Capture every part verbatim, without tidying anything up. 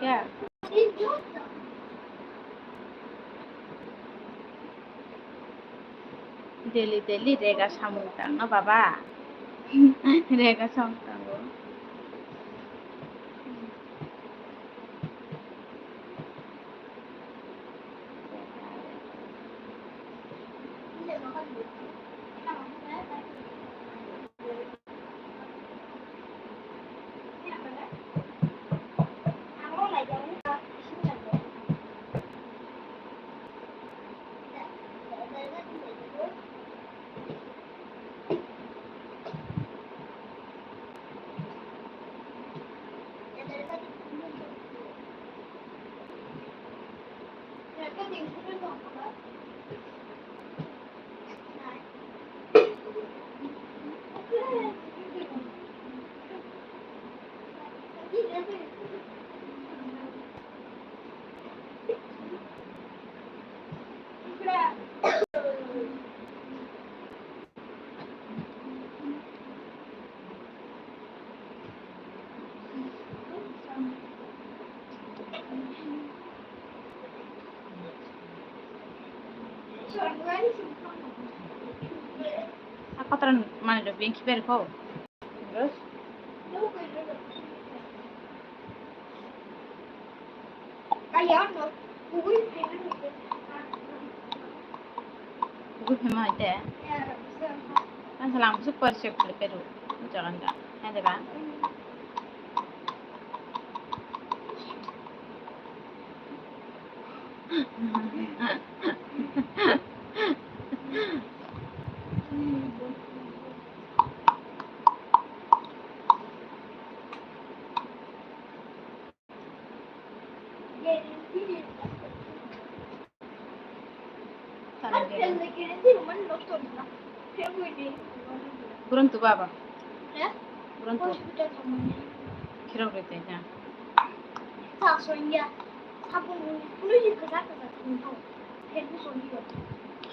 Ya. Daily, daily rega samung tangno baba. Rega samung tango. Kotoran manwi rok bengkhe berkho. Google Pay ma hai te. Ang salam super check khle peru. Jalan da. Hai de ba. Buron tu baba. Buron tu. Khirok rete ya.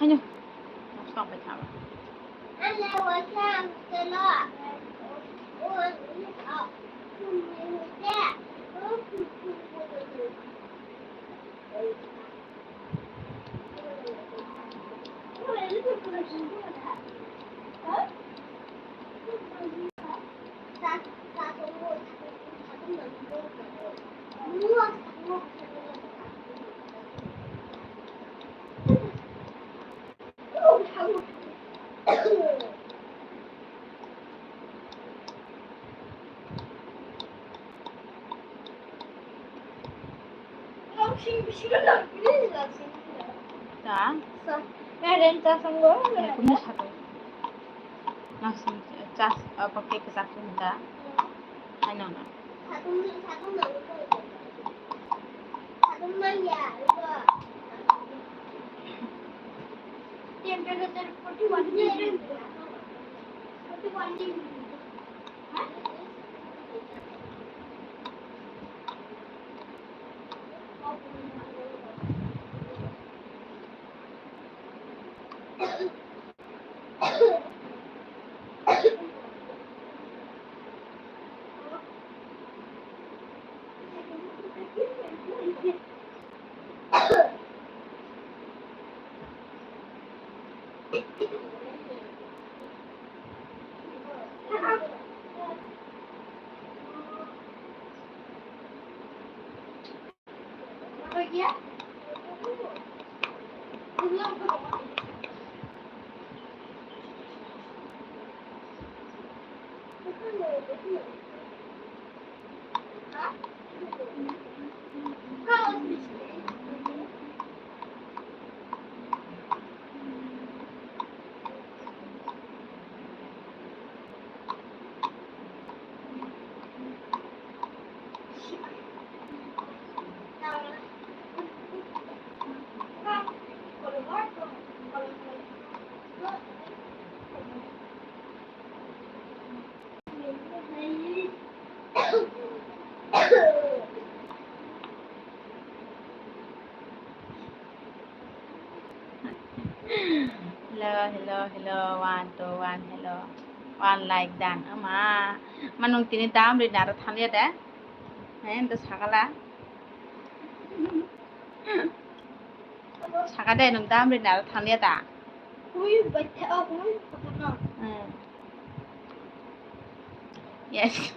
Hanyo. Stop it, Hava. Ta? Kumi satu. Langsung cas, apa, pakai ke satu minta. Ano na. Temperature forty one degree. Forty one degree. Hello, hello, hello, one, two, one, hello. One like dan. Ama, manung tini dam ri naro thamya de. He, ento sakala. Saka de nwng dam ri naro thangya da. Ui, baitha, ui, khotokno. Hmm. Yes.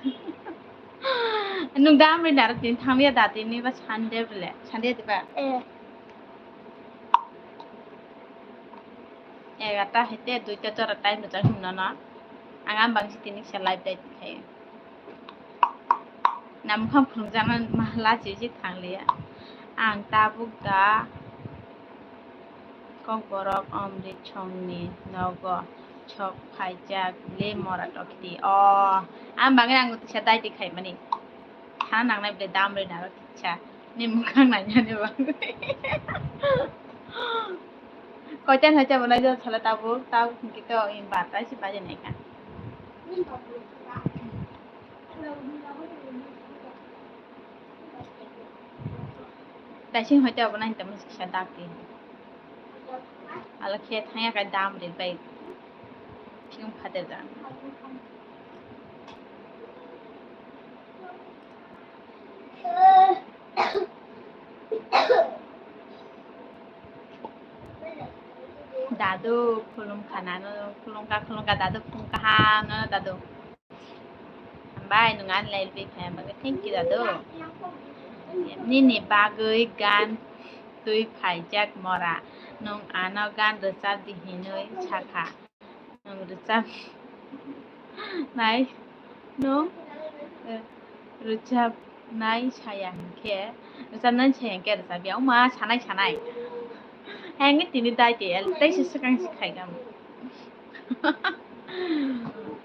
Nwng dam ri naro tin thangya da, tini ba Sunday bele. Sunday diba? Eh. Egarta hai te duita jora time rijak hwnwi nono. Ang ang bangsi tini kisa live dai khayo. Namukhang phunukjaknai mahla chiji thangliya. Ang tabuk da Kokborok Omrit songni nogo sok phaijak le mora tokti. O, ang bangwi ang kisa dai khaimani. Sana nangnai bwle dam rwi naro kisa. Ni mukhang nainani bagwi. Koitan hai chabo nai jor sala tabuk, tabuk hwnkhe to in barta isi baje naikha. Daising hai chabo nai tamo kisa dakti. Ala khe thangya kai dam ri bai. Sing phader da. Dadu, khulumkha nano, khulumkha, khulumkha, dadu, khulumkha, ha, no, dadu. Hambai, nwng ani live bai phai bagwi, thank you, dadu. Nini bagwi gan twi phaijak mora, nwng ano gan rwchap di hinwi sakha. Nwng rwchap nai, nwng, eh, rwchap nai saya hinkhe, rwchap nai saya hinkhe rwchap ya, oma sanai sanai. Henge tini dai te, el, tei se swkang se khai gam.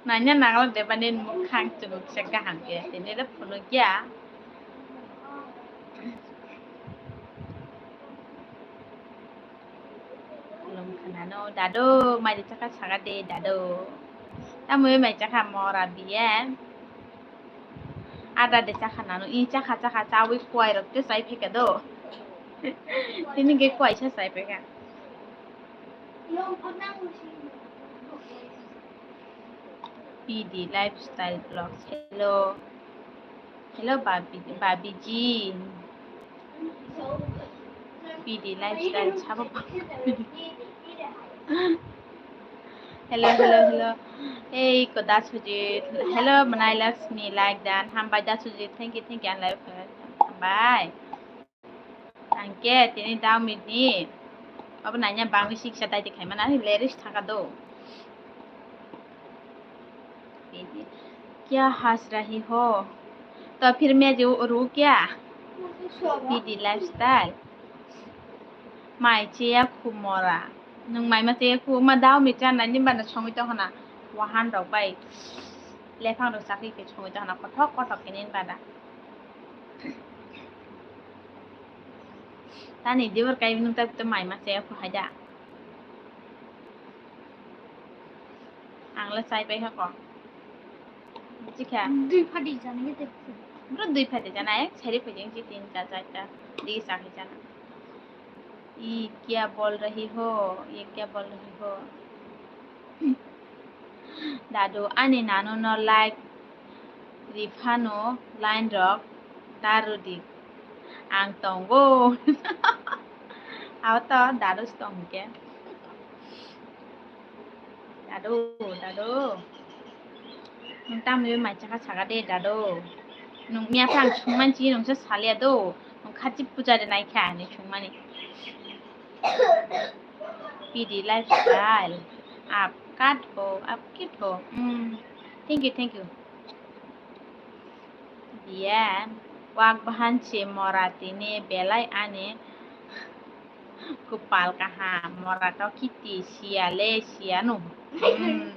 Nanya nangla debani mukhang chumuk se gaham ke, tini le phunuk ya. Lom khanano, dadu, mai de chakha saka de, dadu. Tamui mai chakha mora biye. Ada de chakha nano, i chakha, chakha, chawi kwai rok te chai phika do. Tini ge kwai sa chai phika. P D Lifestyle Vlogs. Hello. Hello, Babi, Babi ji. P D Lifestyle sabo. Hello, hello, hello. Hey, Koda Sujit. Hello, Manai Lakshmi, like dan. Hambai Da Sujit. Thank you, thank you. Ang like, hambai. Angke tini dao mitni. Abo nanya bangwi siksa dai de khaimana ani lyrics thaka do. P D. Kya has rahi ho? To phir main je ru kya? P D Lifestyle. Mai cheya khu mora. Nwng mai ma cheya khu ma dao mit chan nai ni bana songwi tong hana. Wahan rok bai. Lephang rok chakri ke songwi tong hana kothok kothok ke nin bada. Tani dibor kai nwng ta to mai ma cheya khu haida. Ang le chai pai kha ko. Chikha. Dui phati jana ye te. Bro dui phati jana ek sari phai jeng chi tin cha char ta. Di sa khai jana. Ye kya bol rahi ho? Ye kya bol rahi ho? Dadu ani nanu no like riphano line rok ta rwdi. Ang tongo. Abo to dadu se tong hwnkhe. Dadu, dadu. Nwng tamni mai chakha saka de, dadu. Nwng miya phang sungmansi nwngsa salia do. Nwng khachi puja de naikha ani sungmani. P D Lifestyle. Aap kat ho, aap cute ho. Mm. Thank you, thank you. Biya, wak bahan se mora tini belai ani kupal kaham, mora to kiti siya le siya no. Hmm.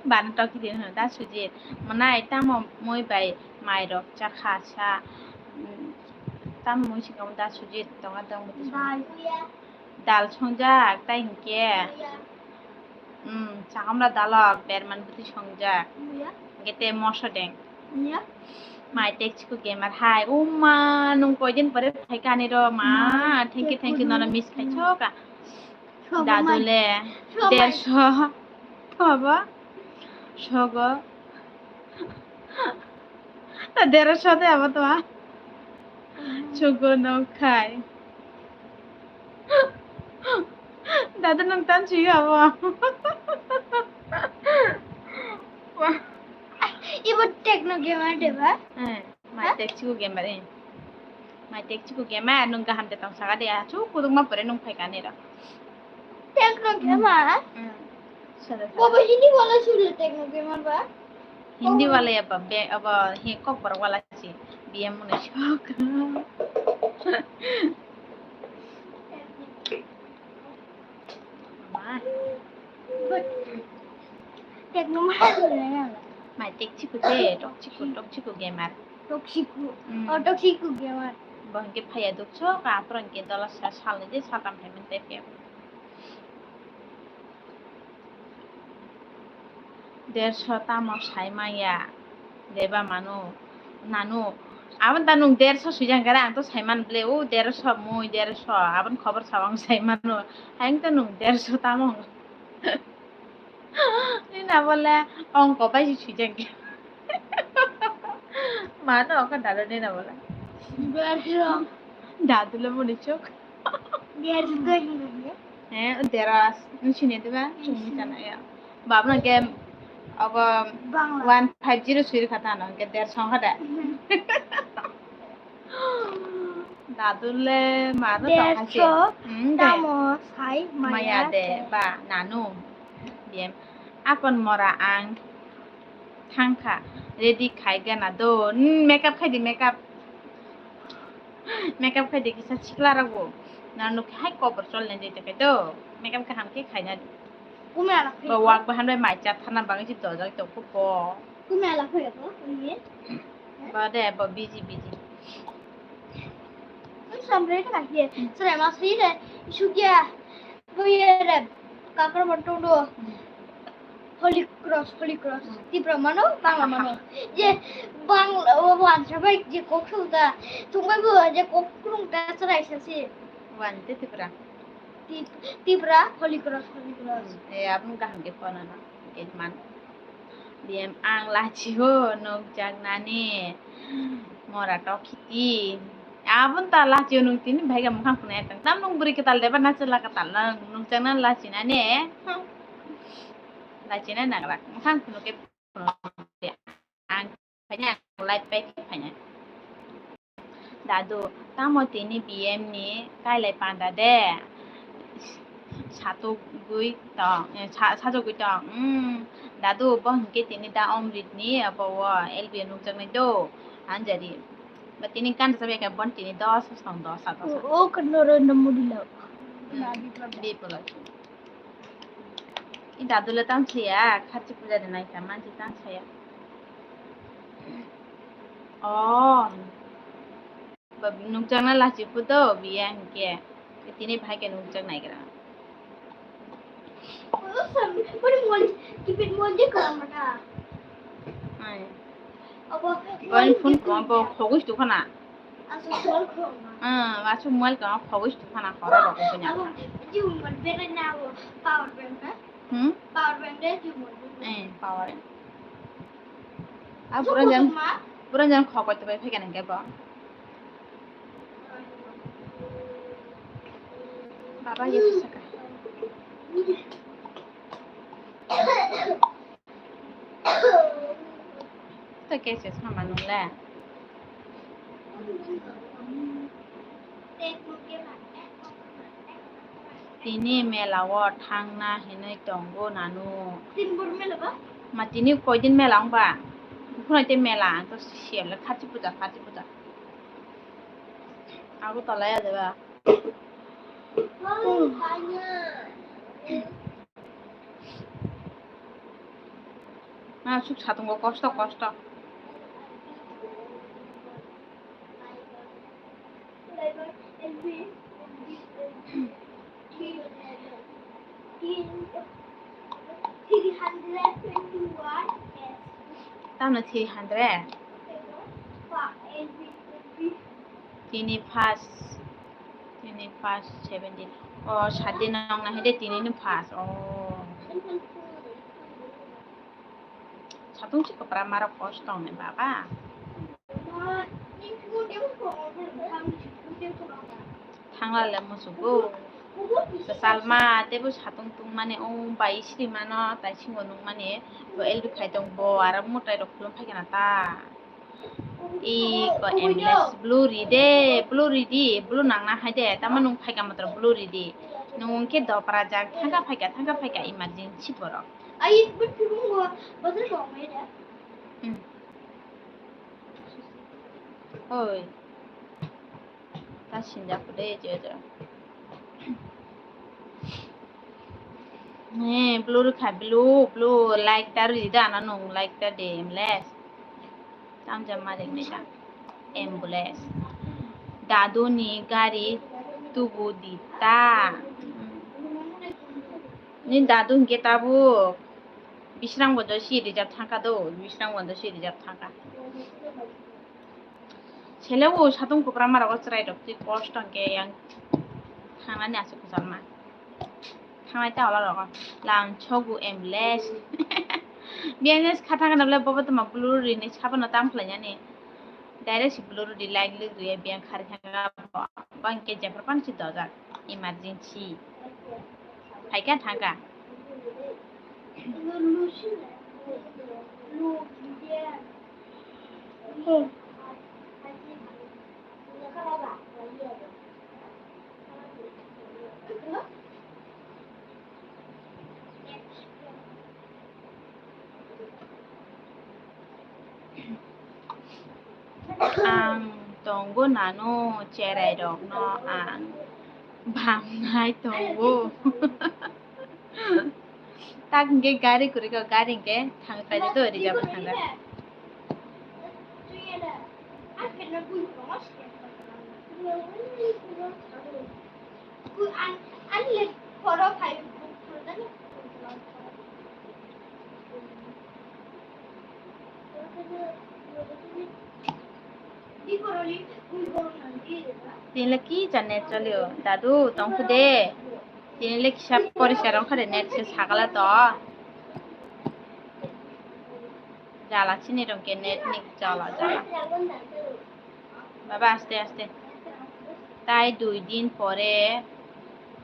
Bana to kiti no, Da Sujit. Mwnai tamo mui bai mai rok chakha sa. Hmm. Tamo mui singamo Da Sujit tonga tong. Dal songjak, tai hinkhe. Hmm, chakamra dalok, berman bwtwi songjak. Hinkhe tei moso deng. Mai tek chikuk gamer hai. O ma, nwng koidin pore phaikha ani ro, ma. Thank you, thank you, nono miss khai soka. Dadu le, derso. Thobo. Sogo. Derso de abo to. Chugo no khai. Dada nang tan chuyo abo. Ibo Tecno Gamer de ba? Eh, mai Ha? Tecno Gamer, eh. Mai Tecno Gamer, nung gaham de tong saka de, achu kuduk ma pore nung phai kani ro. Tecno Gamer? Hmm. Sada, sada. Bobo Hindi wala sule Tecno Gamer ba? Hindi Oh. Wala ya ba, be, abo he kokborok wala si, B M mune sok. Mama. Good. Tecno Gamer sule ya. Mai Tecno de, Tecno, Tecno Gamer. Toxico. Hmm. Oh, Toxico Gamer. Bo hingke phaiya dukso, ka aphuru hingke dola sa-, salni je saltam phaimani tei phiya. Derso tamo sai maya, deba manu, nanu. Aboni ta nung derso swijang kare, ang to sai man ble, o derso mui, derso, aboni khobor sabo ang sai mano. Hayung to nung derso tamo. Nini abo le ongko bai si swijak ya. Mano ongko dadu nini abo le. Derso. Dadu le muni chuk. Derso to hinwi. Eh, o deras, nung sini diba? Chungni sana ya. Babno ke abo Bangla. One five zero suri kha tano, ke derso ongkha de. Mhm. Dadule mano tongkha se. Derso Hmm, de. Tamo sai maya Maya de, de. Ba, nanu. Biyem. Akon mora ang thangkha. Ready khai gana do. Hmm, makeup khai di, makeup. Makeup khai di kisa sikla rok bo. Nanu khai kobor chol nai de kai do. Makeup kaham ke khai na di. Kumela khai Ba ko. Wak bahan bai mai cha thana bangwi si dojak to ko ko. Kumela khai ko. Ba de, ba busy, busy. Samre ka ye. Sre ma sre le. Sugya. Bo ye re. Kakar ma tondo. Holy Cross, Holy Cross. Tipra mano, Bangla mano. Je Bangla, o wan sabai je kok sung ta. Tungbai bo je kok krung ta srai sa si. Wan te Tipra. Tip-, Tipra, Holy Cross, Holy Cross. Eh, abang kaham ke phone na. Ke man. Biyem ang lachi ho, nukjak nani. Mora tok khiti. Abon ta lachi ho nung tini bhai ga mukhang phunai tang. Tam nung buri ketal deba na chela ketal nang nukjak nani lachi nani. Lachi nani nang rak. Mukhang phunu ke phunu. Ang Phanya, light pai khe phanya. Dadu, tamo tini B M ni kailai panda de? Satugwi tong, eh, sa-, sajagwi tong. Hmm, dadu, bo hwnkhe tini da Omrit ni abo o L B nukjaknai do, Anjali. Ba tini gana chabai khe bon tini dos song dos, dos. O, o, Narendra Modi lo. Hmm, Biplab. Biplab. I dadu le tang saya, kharchi puja de nai ka manchi tang saya. Oh. Ba nukjakna lachi phu do, biya hinkhe. Tini bhai khe nukjak nai gra. Ai. Abo Bani phone ko bo khogwi stu khana. Aswk mobile kwbangma. Ah, aswk mobile kwbangma khogwi stu khana horo rok bo nya. Abo jumon bere na abo power bank na? Hmm? Power bank de jumon. Eh, power. Ah, puran jang, puran jang khogwi to bai phai kene ke bo. Baba ye saka. To kese sama nung le. Tini mela o thangna hinwi tongo nanu. Ma tini koidin mela wngba? Bukhunai tei mela ang to siyam le kharchi puja kharchi puja. Agartala ya de ba. Na suk satungo kosto kosto. Tamo three hundred. Tini first, tini first seventeen. O, sat din nong na hede tini ni first. O. Satung si kopra maro kos tong ne baba. Thangla le musugo. Salma teibo satung tungmani o bai siri mano tai singo nungmani bo L B khai tong bo aro mwtai rok khulum phai kana ta. Iko M L S blue ri de, blue ri di, blue nangna hai de, tamo nung phaika matro blue ri di. Nung hwnkhe dopra jak, thangka phaika, thangka phaika emergency borok. Ai, but people who are, but they don't made it. Hmm. Oi. Ta sinjak de, je, je. He, blue rwkha, blue, blue, like ta rwdi da, ano nung like ta de, M L S. Tamjak malik ni ta, ambulance. Dadu ni gari tubu di ta. Ni dadu hwnkhe tabuk bisrang bo do si rijak thangkha do, bisrang bo do si rijak thangkha. Sele o satung kupra ma rogo chwrai rok twi kosto hwnkhe yang thangnani aswk kwchangma. Thangnai ta ola rogo lang chogu ambulance. Ambulance kha thangna bole bobo toma blue rini sabano tam khlainani. Direct si blue rini line lik riya biyang khari thangna bo. Bo hwnkhe jephru phano si dojak emergency. Phaikha thangkha. Ang tongo nano cherai rokno ang bamnai tongo. Tak hwnkhe gari kwrwi kha, gari hwnkhe thang khlai di, to rijak bo thang kha. Tini le kisa net cholio, dadu tongkhu de. Tini le kisa poriskar wngkha de net se sagala to. Jala chini rok ke net ni jala jala. Baba, aste aste. Tai dui din pore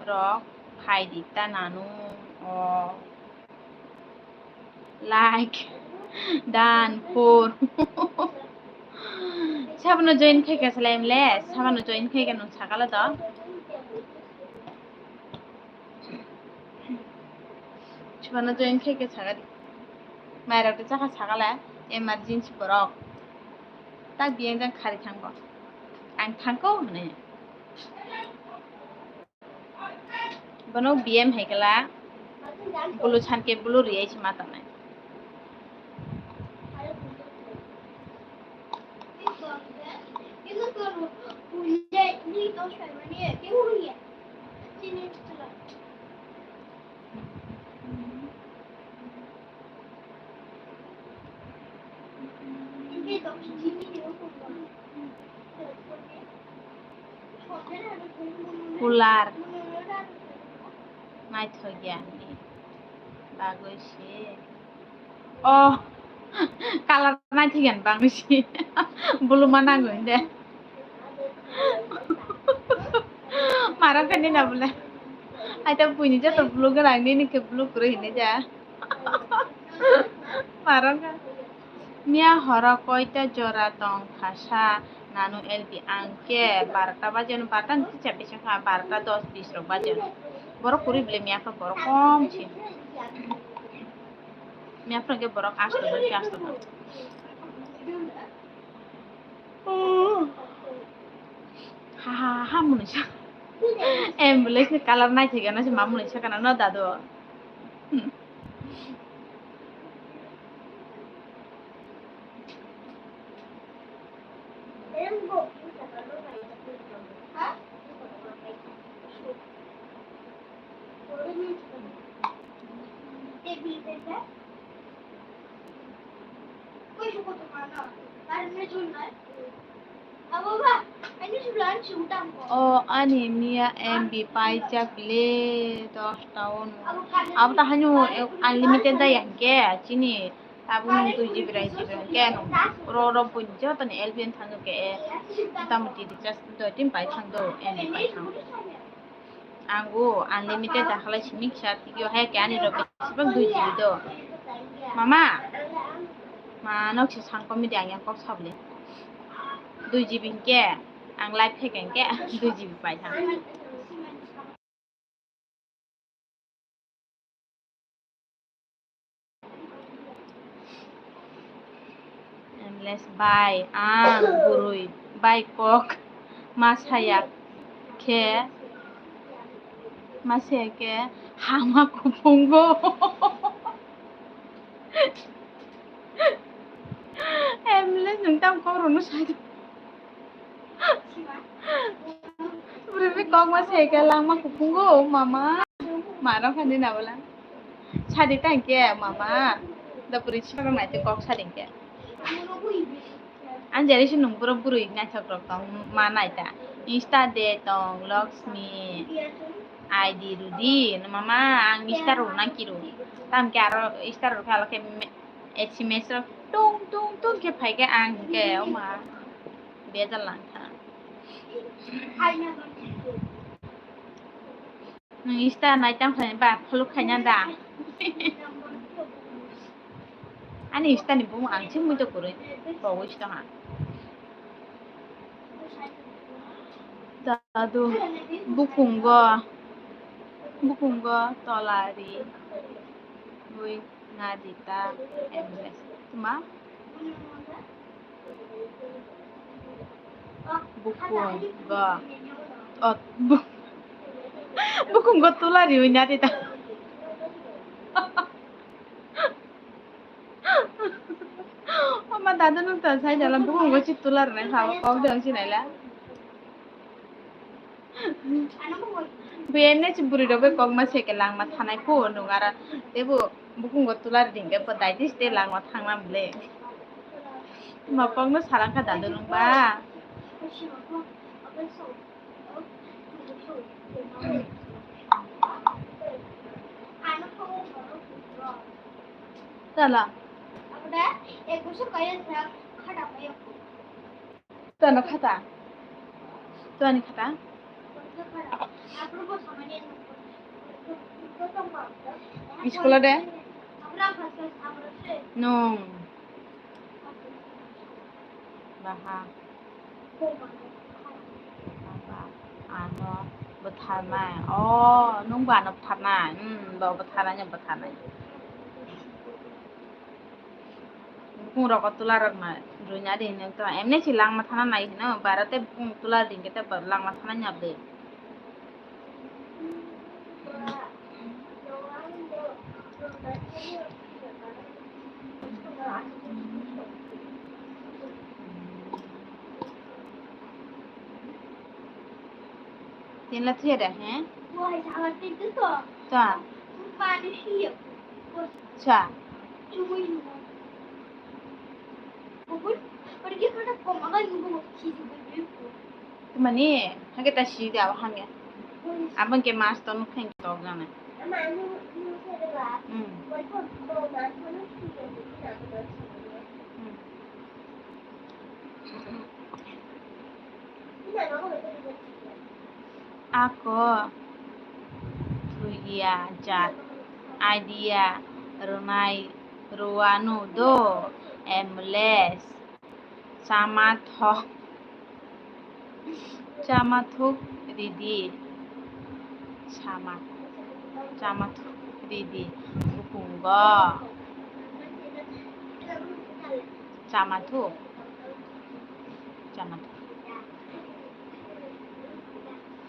rok phai di ta nanu. O. Like, done, four. Sabano join khai ka salai mle, sabano join khai ka nung sakala to. Sabano join khai ka sakali. Mairok de chakha sakala, emergency borok. Tak biyang jang khari thangbo. Ang thangko hwnwi. Bono B M hai kala, bulu chan ke bulu riyai se ma tongnai. Cooler naithok ya ni bagwi se. Oh, colour naithok ya ni bagwi se. Blue ma nango de. Mara khe nini na bole. Hai ta buini joto blue gwnang, nini khe blue kwrwi hinwi ja. Mara khe. Miya horo koita jora tong kha sa nanu L B, ang khe barota baji ano, barota ni kisa bisi kha, barota dos bis rok baji ano. Borok kwrwi bole miya khe borok kom se. Miya phwrang khe borok asto jon khe asto jon. Ha ha ha mwnwi sa. Em bole khe colour naithok ya no se ma mwnwi sa kana no dadu. Hmm. O ani miya M B paijak le, dos ta o no. Abo ta haino unlimited da ya hwnkhe chini Tabuk nwng dui G B rai G B hwnkhe nwng oro oro buini joto ni L B N thangwi khe, eh, mota moti recharge doi tin pai thang do, M B pai thang. Ang o unlimited dakhalai simi kisa tigi o hai khe ani rok besibak dui G B do. Mama, ma nok se sangkomi de ang yang kok sabole. Dui G B hwnkhe ang live khe hwnkhe dui G B pai thang. Endless bai ang bwrwi bai kok ma saya khe, ma saya khe hama kuphungo. Endless nwng tamo kok rwno sai. Bwrwi kok ma se khe langma kuphungo, mama. Mano khani na bwla. Sadi ta hwnkhe, mama. Da bwrwi sikhok rok nai tei kok sadi hwnkhe. Ang jera se nwng borok bwrwi naithok rok tong ma nai ta. Insta de tong, Lakshmi, I D rwdi, mama, ang Insta rw nang kiro. Tam khe aro Insta rw khe alo khe me-, S M S rok tung tung tung khe phai khe ang hwnkhe, o ma. Bejal lang kha. Nwng Insta nai tang khlai ba follow khaina da? Ani Insta ni bumung ang se mui to kwrwi kowai se tongha. Dadu bukungo, bukungo tola ri wi. Nadita M L S. Tuma? Bukungo. Oh, bu-, bukungo tula riwi Nadita. Oma dada nung ta sai jala bukungo si tula rwnai kha, kok de si naila. Biyemne si bwrwi rok bai kok ma se khe langma thanai phu nung ara tebo bukungo tula ri ding khe bo dai dis te langma thangna bwle. Ma kok no salang kha dadu nung ba. Tala. Tano khata. Tani khata. School de? Nung. Baha. Ano bwtharnai. Oh, nung bo ano bwtharnai. Hmm, bo bwtharnai, bwtharnai. Bukung rok o tula rok na rwina di hinwi to emne si langma thana nai hino bara tei bukung tula ringke tei langma thana nyak de. Tinla thuya da, he? Ta. Cha. Mani, hake ta si da, hame. Abang ke mas to nuk khen to gana. Hmm. Hmm. Ako thuya jat idea rwnai rwanu do, emles chama thok. Chama thuk ridi. Chama. Chama thuk ridi. Bukungo. Chama thuk. Chama thuk.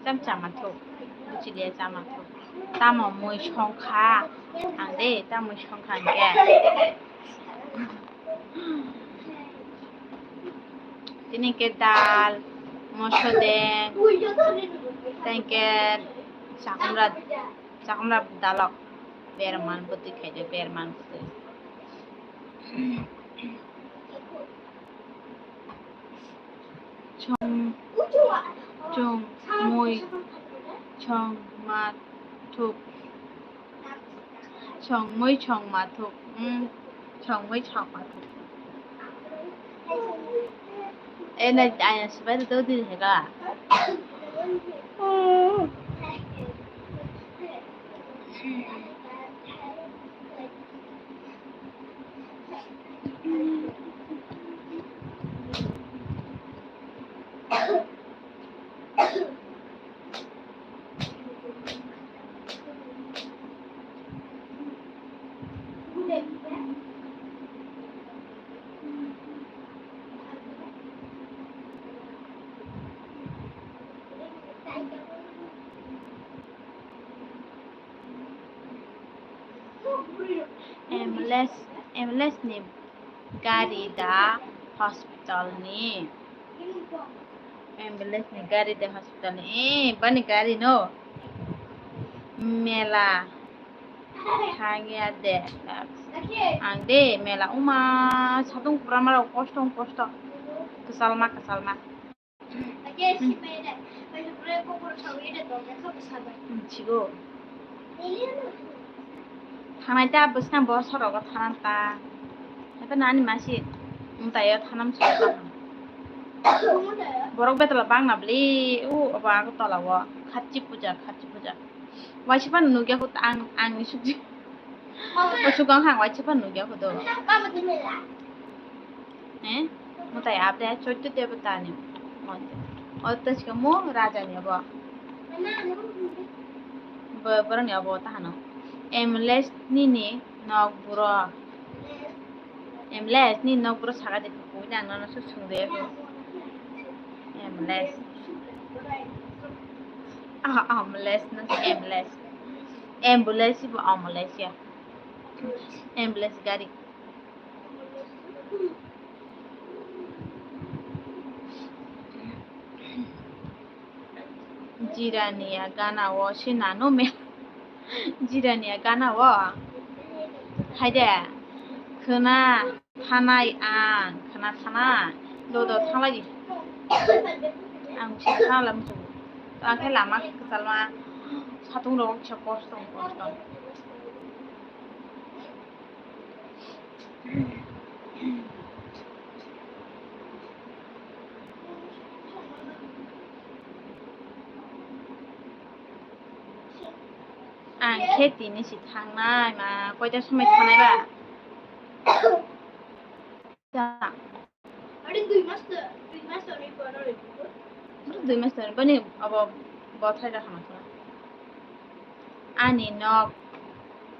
Cham chama thuk. Buchiliya chama thuk. Tamo mui songkha. Ang de tamo songkha hwnkhe. Tini ke dal, moso deng, tei ke chakumra, chakumra dalok berman bwtwi khaide, berman bwtwi. Chong, chong, mui, chong, ma, thuk. Chongmui chongma thuk, hmm, Songwi songma. Eh, na, aya sibai do dil hega. Ambulance, ambulance ni gari da hospital ni. Ambulance ni gari da hospital ni. Eh, bani gari no. Mela. Thangya de. Ang de mela uma satung pura mara kosto kosto. Kesalma, kesalma. Michigo. Thanai ta bwskang bo sorogo thanan ta. Haiphano ani masi mwtaio thanam soro ta. Borok betala bangna bwle o obo Agartala o khatchi puja, khatchi puja. Waisa phano nukya kho ang, ang ni sukji. O sugang hang waisa phano nukya kho do. Eh? Mwtai abde choddo debota ni mondir. O to sikamo raja ni abo. Bo-, borok ni abo tahano. Ambulance nini nok buro. Ambulance nini nok buro saka de koi nang nono suk sung de. Ambulance. Ah, ambulance no ambulance. Ambulance bo ambulance ya. Ambulance gari. Jirania gana o se nano me. Jirania gana o. Haide. Khwna thanai ang. Khwna thanai. Do do thanglai di. Ang se thanglai muchungo. Ang khe lama kwchalma. Satung rok se kosto kosto. Ang khe tini si thangnai ma, koita somoi thangnai ba? Sa. Are dui mas to, dui mas to ni poro re. Dui mas to ni bani abo bothai da hama to. Ani nok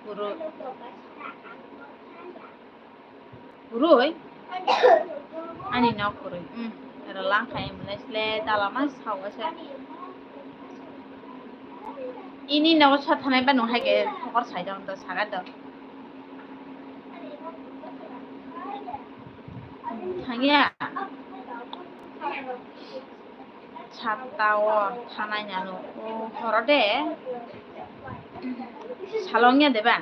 puro. Kwrwi? Ani nok kwrwi. Hmm. Ero lang khai ambulance le dalama sao se. Ini nogo sa thanai ba nung hai ke kokor sai dong to saga do. Thangya. Satta o thanai nano. O horo de. Salong ya de ba?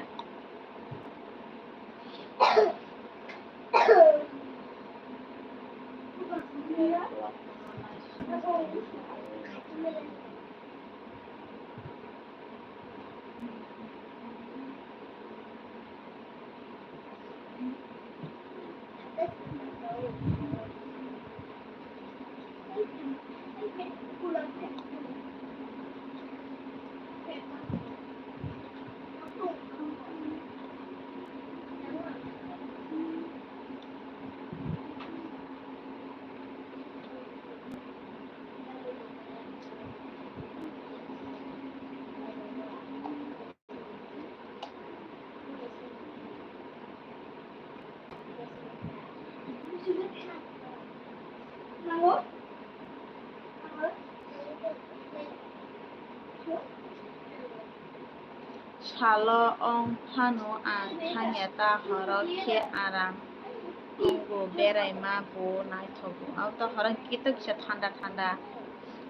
Salo wng phano ang thangya ta horo khe aram wngo, beraima bo naithogo. Auto horo khe to kisa thanda thanda.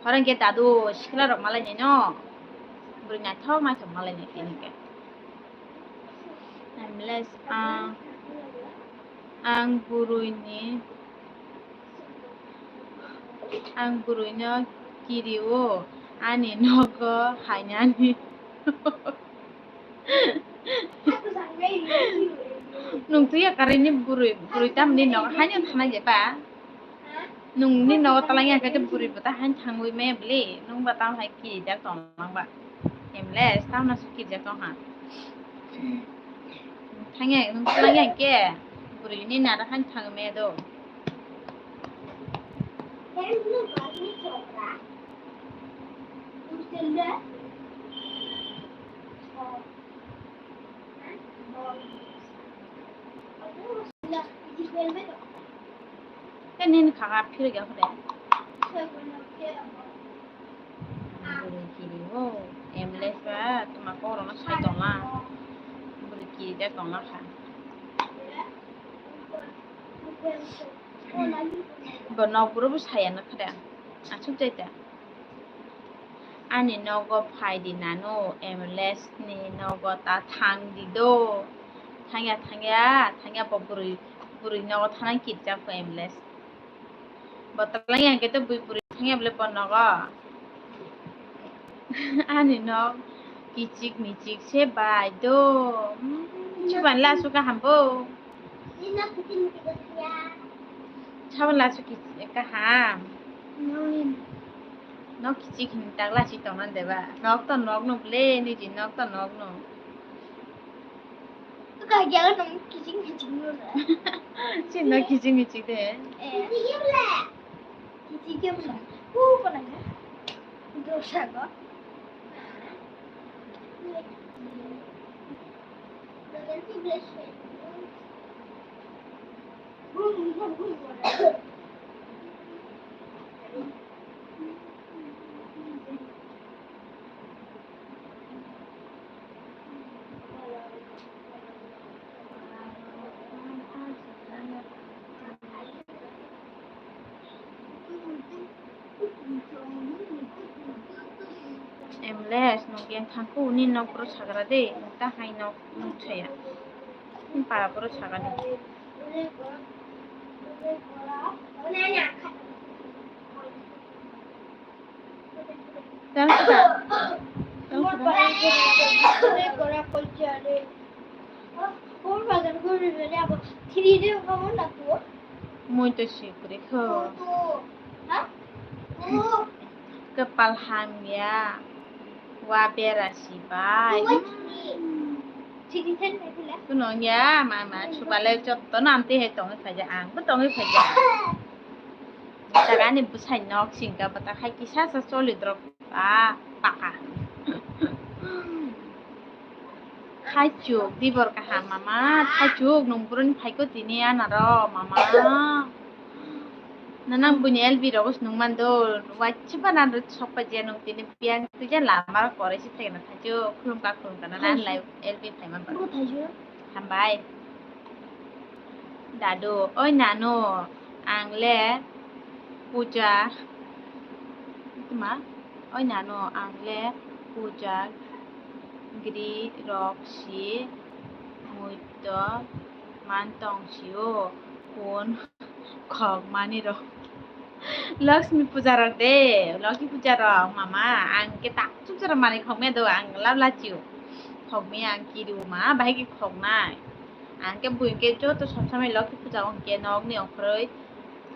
Horo khe dadu sikla rok malai nai no. Bwrwi naithok naithok malai nai tini khe. Ambulance ang, ang bwrwini, ang bwrwino kirio ani nogo hainani. Nung tuya karini bwrwi, bwrwi tamni nogo haino thanai je ba? Nungni nogo talangya khe bwrwi bo ta haino thangwi maya bwle? Nung ba tamo hai kirijak tonglang ba? Emles, tamno se kirijak tong ha. Thangya, nung talangya khe bwrwini nara haino thangwi maya do. Tei nini kha kha phirigya hwre. Bwrwi kiri o, emles ba tuma kok rokno sai tongla. Bwrwi kirijak tongla kha. Bo nok bwrwi bo saya nw kha de. Aswk jai da. Ani nogo phai di nanu, emles ni nogo ta thang di do. Thangya, thangya, thangya bo bwrwi, bwrwi nogo thanai kirijak bo emles. Bo talangya khe to bui bwrwi thangya bwle bo nogo. Ani nok kichik michik se bai do. Hmm, chuban la su kaham bo. Sabon la su kichik kaham. Nok kichik hin tak la si tongnan de ba. Nok to nok no bwle, niji nok to nok no. Kaya no kichik michik no na. Si nok kichik michik de. Eh. Kichik ke bwle. Ku ko na. Dosa ko. Emles, nwng khe thangkhu, nini nok bwrwi sagra de, nwng ta hai nok nwng chaya. Nini para bwrwi saga de. Tang sida. Tang sida. Mui to sikri kho. Kwpal hamya, wa bera sibai. Kuno ya, mama, subale jotto no amtwi hai tongwi phaija, ang bo tongwi phaija. Tagani bwsai nok singka bwta hai kisa sa choli drop. Ah, paka. Thaichuk, dibor kaham, mama. Thaichuk, nwng buruni phaiko tini anaro, mama. Nanang buini L B rogo se nwng mando. Wachiba nando sokpa je nwng tini piyang tija lama korai si phaikana Thaichuk. Khulumka, khulumka, nana Thaichuk. Lai L B phaima ba. Bo Thaichuk. Hambai. Dadu, oi nanu, ang le puja, tuma, oi nanu, ang le puja gri rok si muito mantong sio, kun khok mani rok. Lakshmi puja rok de, Lakshmi puja rok, mama, ang ke tak chuk jora mani khok me do, ang lab lachio. Khok me ang kidu ma, bahai ki khok nai. Ang khe buini khe joto sob samai Lokhi puja o hwnkhe nokni ongkhorwi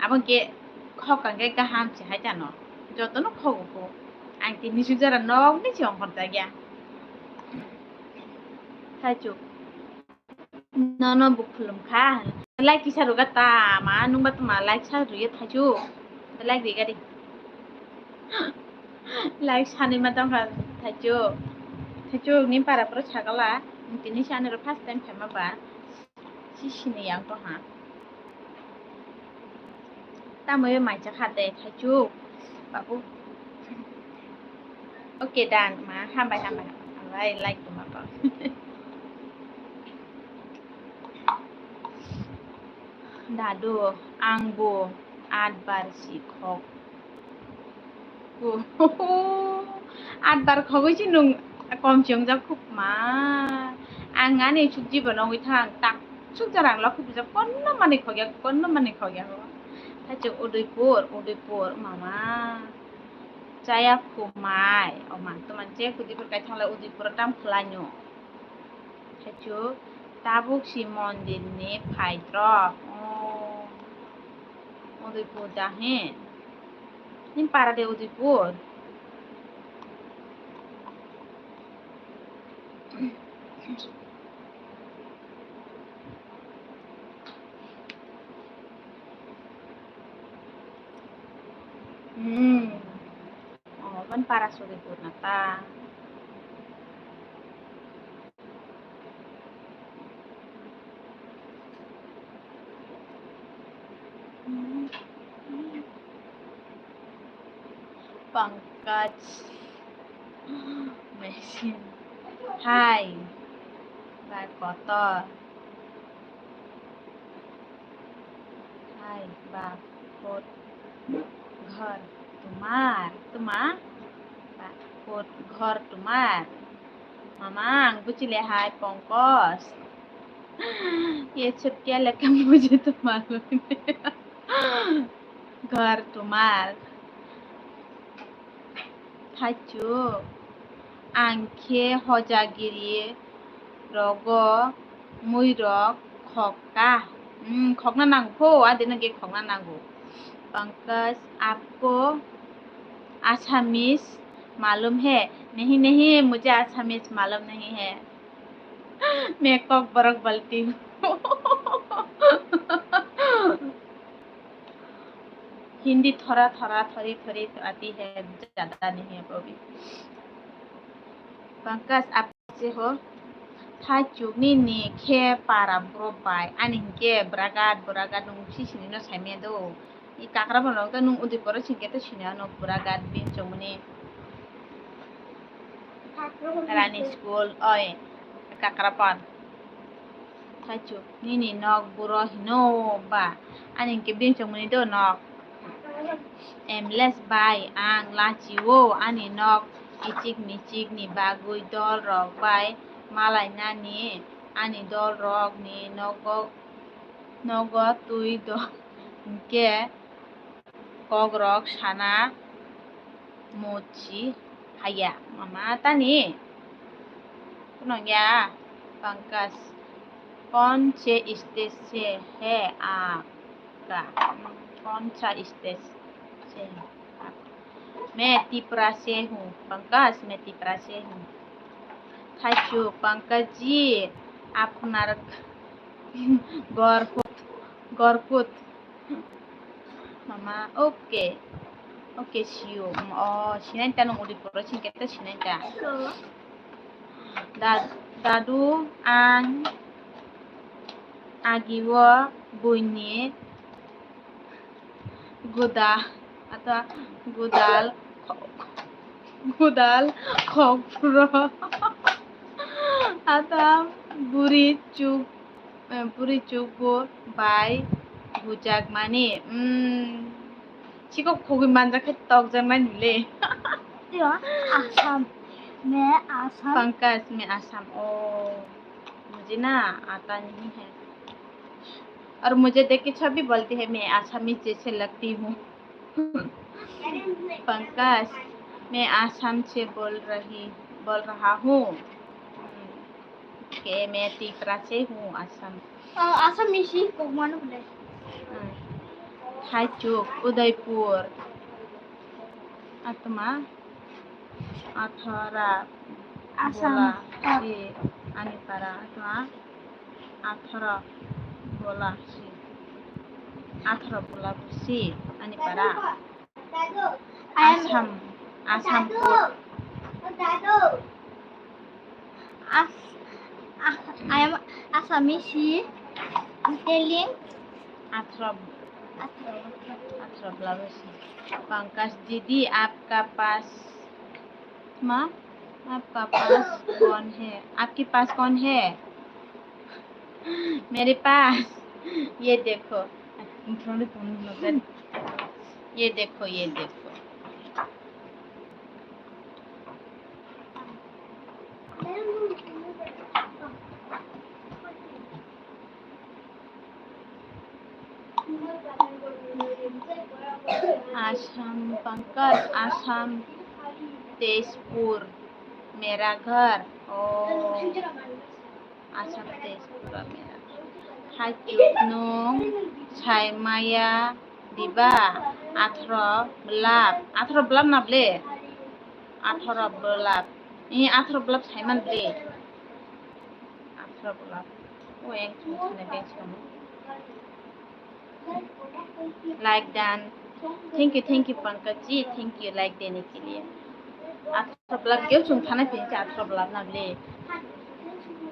abo hwnkhe khok kang khe kaham se hai tano. Jotono khogo kho. Ang tini sujara nokni se ongkhorjakya. Thaichuk. Nono bo khulum kha. Like kisa rwga ta ma nungba tuma like sa rwya Thaichuk. Like riga di. Like sanwi ma tongkha Thaichuk. Thaichuk ni para phuru sagala. Tini se ani ro first time phaima ba. Si sini yang tongha. Tamo ye mai chakha de Thaichuk. Babu. Okay, done ma. Hambai, hambai, hambai. Hambai, like tuma ba. Dadu, ang bo atbar si khok. Atbar khogwi si nwng kom chiyongjak khuk ma. Ang ani sukji bo nogwi thang, tak suk jora ang Lokhi puja konno manwi khogya, konno manwi khogya ho. Thaichuk Udaipur, Udaipur, mama. Chaya khumai, o ma, tuma je Udaipur kai thanglai Udaipur tam khwlaino. Thaichuk, Tabuk si mondir ni phaidrop. Oh. Udaipur da he? Nini para de Udaipur? Hmm. Oh, ban para Udaipur na ta. Pankaj Machine. Hai. Ba kotor. Hai, ba, kot ghar tumar, tuma, ba, kot ghar tumar. Mama, ang buji le hai, Pankaj. Ye chhut kya lekha mujhe to malum nahi. Ghar tumar. Thaichuk, ang khe hojagiri rogo muirok khokka. Hmm, khokna nango pho, adino khe khokna nango. Pankaj, aapko Assamese malum hai? Nahi, nahi, mujhe Assamese malum nahi hai. Main Kokborok balti hu. Hindi thoda thoda, thodi thodi aati hai, zyada nahi hai wo bhi. Pankaj, aap kaise ho? Thaichuk, nini khe para bro bai, ani hinkhe Buragat, Buragat nwng si sini no saimanya do. I Kakrapan rok to nwng Udaipur o singkhe to sini ano Buragat bini chongmani. Rani school, oi, Kakrapan. Thaichuk, nini nok buro hino ba? Ani hinkhe bini chongmani do nok. Emles bai, ang lachio, ani nok kichik michik ni bagwi dol rok bai malainani, ani dol rok ni nogo, nogo twi do hinkhe kokrok sana muchi haya. Mama tani? Kunong ya, Pankaj, kon se stage se hai aapka? Kon sa stage se hai aapka? Main Tipra se hu, Pankaj, main Tipra se hu. Thaichuk, Pankaj ji, apnar ghor kut, ghor kut? Mama, okay. Okay, see you. Mm, oh, sinai ta nwng Udaipur o singkhe ta sinai ta. Da-, dadu, ang agio buini guda-, ata gudal, gudal khopro ata buri chuk Eh, buri chukbu bai bujakmani. Hmm. Chikok khogwi manjak khe tokjaknai nile. Yo, Assam. मैं आसाम। पंकज, मैं आसाम। ओ, मुझे ना आता नहीं है। और मुझे देख के छवि बोलती है, मैं आसामी जैसे लगती हूँ। पंकज, मैं आसाम से बोल रही, बोल रहा हूँ। Hmm. Khe main Tipra se hu Assam. Ah, Assam isi kok mano bole. Hmm. Thaichuk, Udaipur. Atma. Athara. Assam. Bola si ani para. Atma. Athara bola si. Athara bola si ani para. Assam, Assam code. As-, ah, I am Assamese. Telling. Athara. Athara. Athara bola si. Pankaj didi, aapka pass, ma, aapka pass kaun hai? Aapki pass kaun hai? मेरे पास, ये देखो, ये देखो, ये देखो। आसाम, पंकज, आसाम, तेजपुर, मेरा घर। Oh. Asam tei pura mera. Hai chuk nung sai maya diba? Atharo belap. Atharo belap na ble? Atharo belap. Ni atharo belap sai man ble? Atharo belap. O yang chuk na be chuk. Like done. Thank you, thank you, Pankaj ji. Thank you, like dene ke liye. Atharo belap keu chung thana phi cha atharo belap na ble.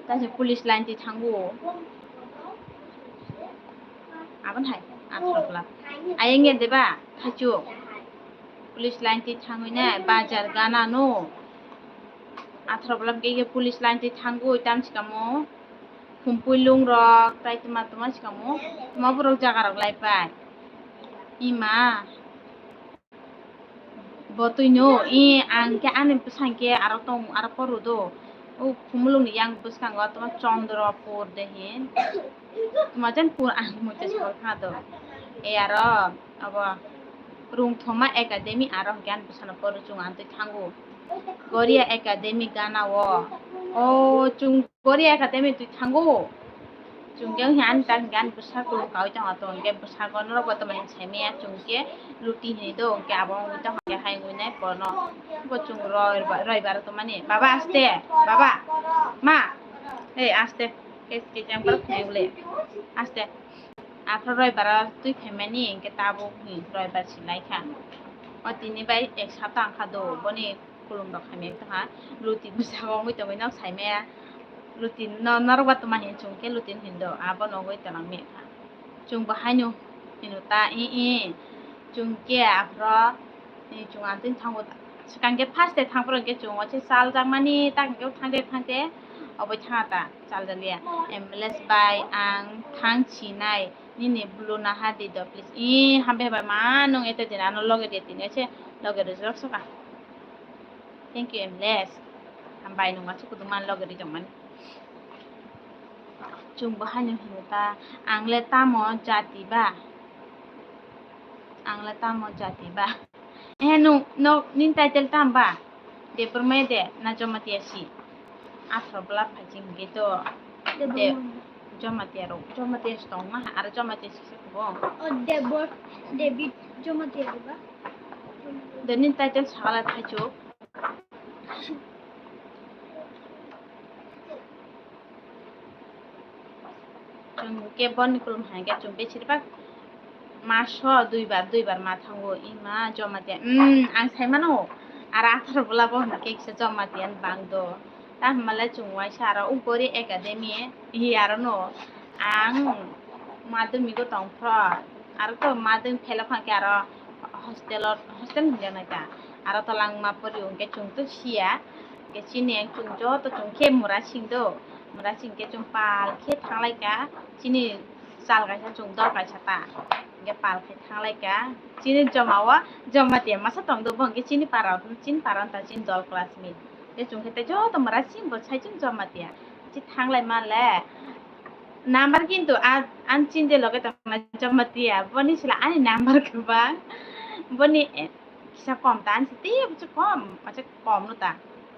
Ta se police line ti thangu. Abon hai atharo belap. Ayeng ya deba thachu. Police line ti thangui na bazar gana no. Atharo belap ge police line ti thangu tam sikamo. Khumpui lung rok tai tuma tuma sikamo. Tuma borok jaga rok lai pai. Ima. Bo twi no, i ang khe ani bwsang khe aro tong, aro poru do. O khumulung ni yang bwskango toma Chandra pur de hin. Toma jen pur ang muchas bol kha do. E aro abo Rungthoma Academy aro hwnkhe ani bwsano poru chung ang twi thango. Korea Academy gana o. O chung Korea Academy twi thango. Chwng khe wngkha ani tak hwnkhe ani bwsa kulung kaui tongma tong hwnkhe bwsago norok bo tongmani saimaya chwng khe luti hinwi do hwnkhe abo wngwi tong hwnkhe hai wngwi nai bono bo chwng roi roi baro tongmani baba aste baba ma ei aste khe khe jang borok khwnai bole aste aphuru roi baro twi phaimani hwnkhe tabuk roi bar si lai kha o tini bai ek sapta wngkha do boni. Khulum rok hamya tongha luti bwskango wngwi tongwi nok saimaya luti no norok ba tongma hin chwng khe luti no hindo abo nogwi tongmani kha chwng bo haino hino ta i i chwng khe aphro chwng antwini thango swkang khe first day thangphuru hwnkhe chwng waisa chaljakmani ta hwnkhe thangte thangte obo thangata chaljakliya M L S bai ang thang sinai nini bulu naha di do please i hambai hambai ma nung eto din ano loge di tini se loge rijak soka. Thank you, M L S. Hambai nung aswk kutung man loge rijak mani. Chwng bo haino hino ta, ang le tamo jati ba? Ang le tamo jati ba? Eh, nung, no, nini title tam ba? Debbarma de, na Jamatia si? Atharo bwla phaising hwnkhe to. De, Jamatia rok, Jamatia si tongma, aro Jamatia si se kubo. O Debor, David Jamatia ba? De nini title sakala thaichuk. Chwng khe boni kulum hai khe chwng beshirbak maso duibar duibar ma thango ima Jamatia. Umm, ang sai mano, aro atharo bwla bo hwnkhe kisa Jamatia ni bang do. Ta hwnba le chwng waisa aro Ukgori Academy hi aro no ang madhyamik o tong phro, aro to madhyamik phela phang khe aro hostel o, hostel hwnjak nai ta, aro tolang ma pori hwnkhe chwng to siya. Hwnkhe chini ang chwng joto chwng khe mura sing do, mura sing khe chwng pal khe thang lai kha, chini chal kaisa chwng dol kaisa ta, hwnkhe pal khe thang lai kha, chini joma o Jamatia masa tong do, bo hwnkhe chini para, chini para wngkha chini dol classmate, hwnkhe chwng khe tei joto mura sing bo sai chwng Jamatia, chi thang lai ma le number kintu a, ani chini de loge tong nai Jamatia, boni sila ani number kwbang, boni, eh, kisa kom ta, ani se tei bwswk kom, bwswk kom no ta.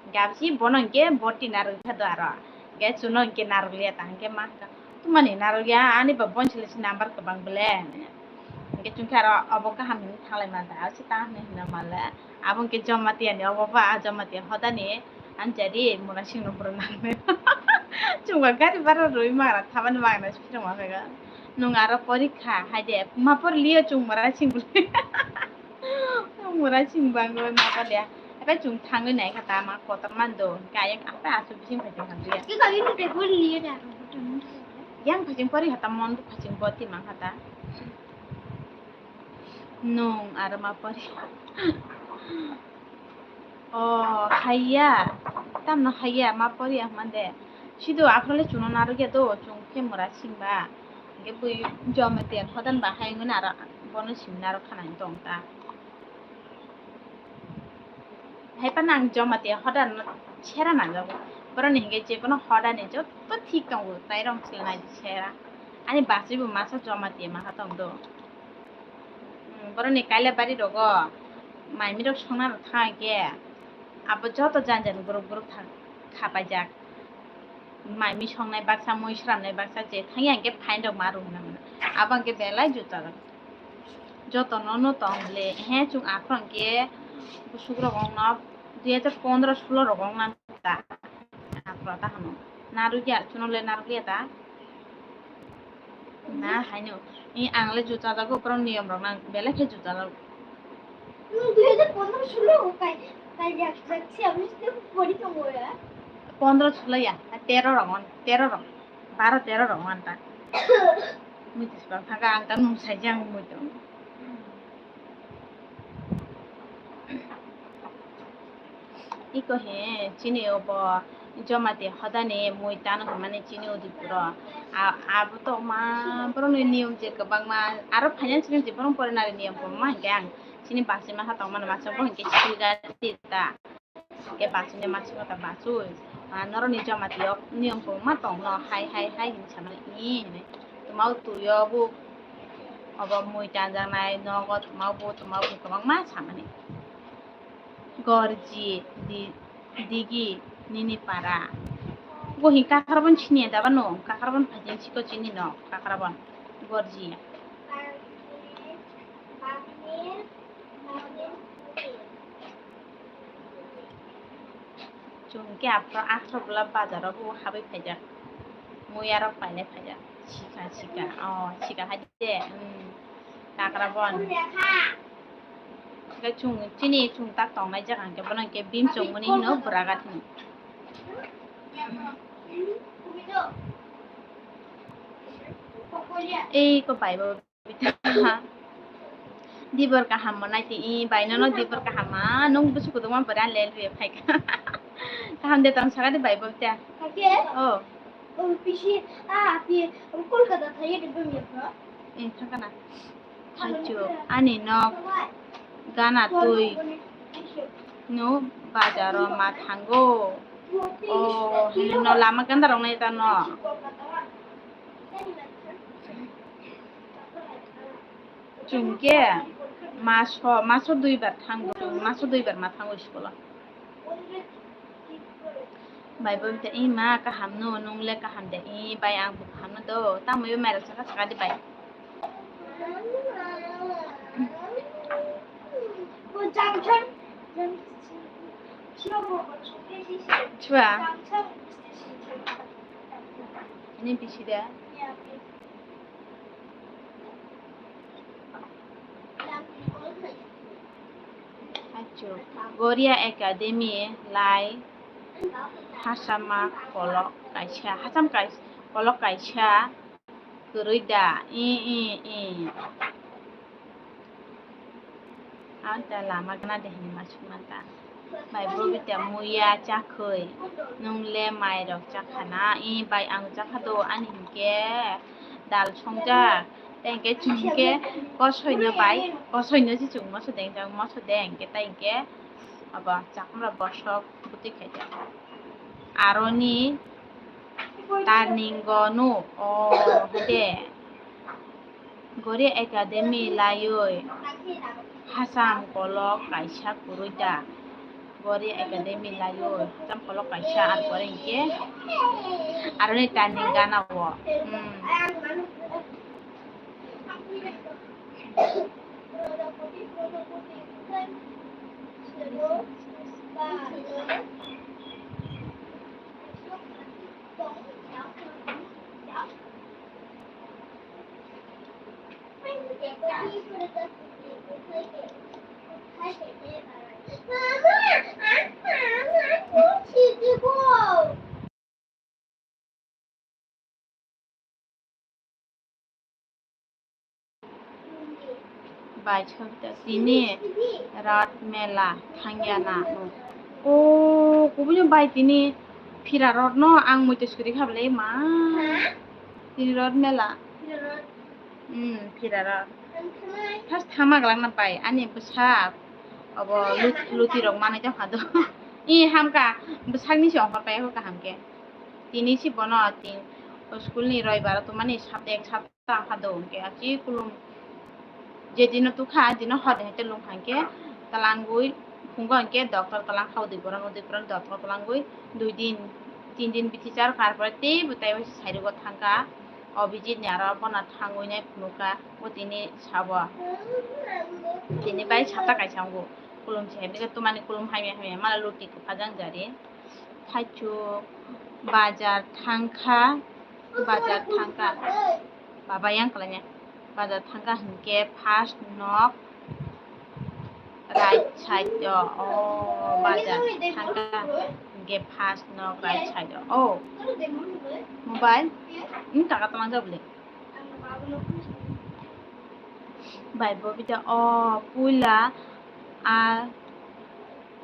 Hwnkhe abo se bono hwnkhe boti narwk kha do aro. Hwnkhe chuno hwnkhe narwk liya ta, hwnkhe ma kha, "Tumani narwk ya, ani ba boni sila se number kwbang bole." Hwnkhe chwng khe aro obo kaham hinwi thanglai man ta, aro se tang hinwi hwnna man le. Abo hwnkhe Jamatia ni obo ba, Jamatia hodani. Anjari mura singno bwrwi nangnai. Chwngba gari bara rwi magra thabani magna se phirongma phaiga. Nwng aro porikha hai de, ma por liyo chwng mura sing bwlwi. Mura sing bangwi ma por liya. Ebe chwng thangwi nai kha ta ma kotor man do. Kayang apa asu bising phai tong hamliya. Yang phai chwng pori hata mon phai chwng boti mang hata. Nwng aro ma pori. O, haiya. Tamno haiya, ma pori ya hwnmande. Sido aphro le chwngno narwkya do, chwng khe mura singba. Hwnkhe bui Jamatia hodan ba hai wngwi aro bono simi narwk khanani tong ta. Hai phano ang Jamatia hodan sera nangjago. Boroni hwnkhe jebono hodani joto thik tongo, tai rong sila nai sera. Ani bachwi bo masa Jamatia maha tong do. Hmm, boroni kailabari rogo mai mirok songna rok thang khe abo joto jani jani group group thang khapaijak. Mai mi songnai baksa, mui sramnai baksa, je thangya hwnkhe fine rok ma rwna mano. Abo hwnkhe belai juta rok. Joto no no tong le, he chwng aphuru hwnkhe bwswk rok ongno dui hajar pondro sulo rok ongna ta. Aphuru ta hano. Narwkya, chwng le narwkya ta. Na, haino. I ang le juta jago, borok niyom rok nang belai khe juta jago. Nwng dui hajar pondro sulo kai, kai jak jak se aboni sini pori tongo ya. Pondro sulo ya, tero rok on, tero rok, baro tero rok on ta. Mui tisbang thaga ang ta nung sai jang mui to. Iko he chini obo Jamatia hodani mui tano hwnmani chini Udipuro. A-, abo to ma borokni niyom je kwbangma aro finance ni je borok porinani niyom kwbangma hwnkhe ang chini bachima ha tongmani masa bo hwnkhe silga ta. Hwnkhe bachini masa ta bachoi. Ah, norokni Jamatia niyom kwbangma tongno hai hai hai hinwi samani i hinwi. Twmao twi o bo obo mui tanjaknai nogo twmao bo twmao bo kwbangma samani. Gorji di-, digi nini para. Gohi kakarabon siniya daba no, kakarabon phajin siko chini no, kakarabon. Gorji. Chwng khe aphro, aphro bwla bazaro bo habwi phaijak. Muya rok pailai phaijak. Sika, sika. Oh, sika hai de. Hmm. Kakrabon. Khe chwng chini chwng tak tongnai jaga hwnkhe bono hwnkhe bim chongmani hino bwragat hino. Ei ko bai bo bita. Dibor kaham mo nai ti i bai nono dibor kaham ma nung busu kuduma bwra lel ri phai ka. Kaham de tong saka de bai bo bita. Kake? Oh. Oh, pisi, ah, pi, Kolkata thai de bim ya. Eh, thaka na. Haichu, ani nok gana twi no bazaro ma thango. O, hino lama ganda rok nai ta no. Chwng khe maso, maso duibar thango, chwng maso duibar ma thango school o. Bai bo te i ma kaham no, nung le kaham de i bai ang bo kaham no do, tamo yo mera saka saka di bai. Chua. Ini bisi de. Haichu, Goria Academy lai Hasama kolok kaisa, Hasam kais-, kolok kaisa kwrwi da, i, i, i. Ang ta lama gana de hinwi ma sukmanta. Bai bo bita muya chakhwi, nung le mai rok chakha na, i bai ang chakha do ani hinkhe dal songjak, tei hinkhe chwng khe kosoi no bai, kosoi no se chwng moso deng jak, moso deng hinkhe tei hinkhe abo chakmra bosok bwtwi khaijak. Aroni Turning o no, o, hwnkhe Goria Academy laiwi Hasam kolok kaisa kwrwi da. Goria Academy laiwi Hasam kolok kaisa, ar pore hinkhe aroni turning gana o. Hmm. Bai sabita tini Rath Mela thangya na. O, kubui no bai tini Phira Rath no ang muitu suri kha bwle ma. Tini Rath Mela. Hmm, Phira Rath. First thama glak na bai ani bwsa obo lut-, luti rok manwi tong kha do. I hamka bwsakni se offer pai kaham khe. Tini si bono tin school ni roibar o tongmani subject sab tang kha do hwnkhe achi kulum je dino tukha dino hor de hete lung kha hwnkhe twlangwi phungo hwnkhe doctor twlang kha Udipura, Udipura doctor twlangwi dui din tin din bithi char kha, ar pore teibo taibo se sairugo thangkha. Abhijit ni aro bono thangwi nai phunukha, bo tini sabo. Tini bai sata kaisa wngo, kulum se, himikhe twmani kulum hamya hamya, mala luti kwphajang jari. Thaichuk, bazar thangkha, bazar thangkha. Baba yang kalaina. Bazar thangkha hinkhe first nok right side o, o bazar thangkha hinkhe first nok right side o. O mobile ni taka tama jabli. Bai bo bida o puila a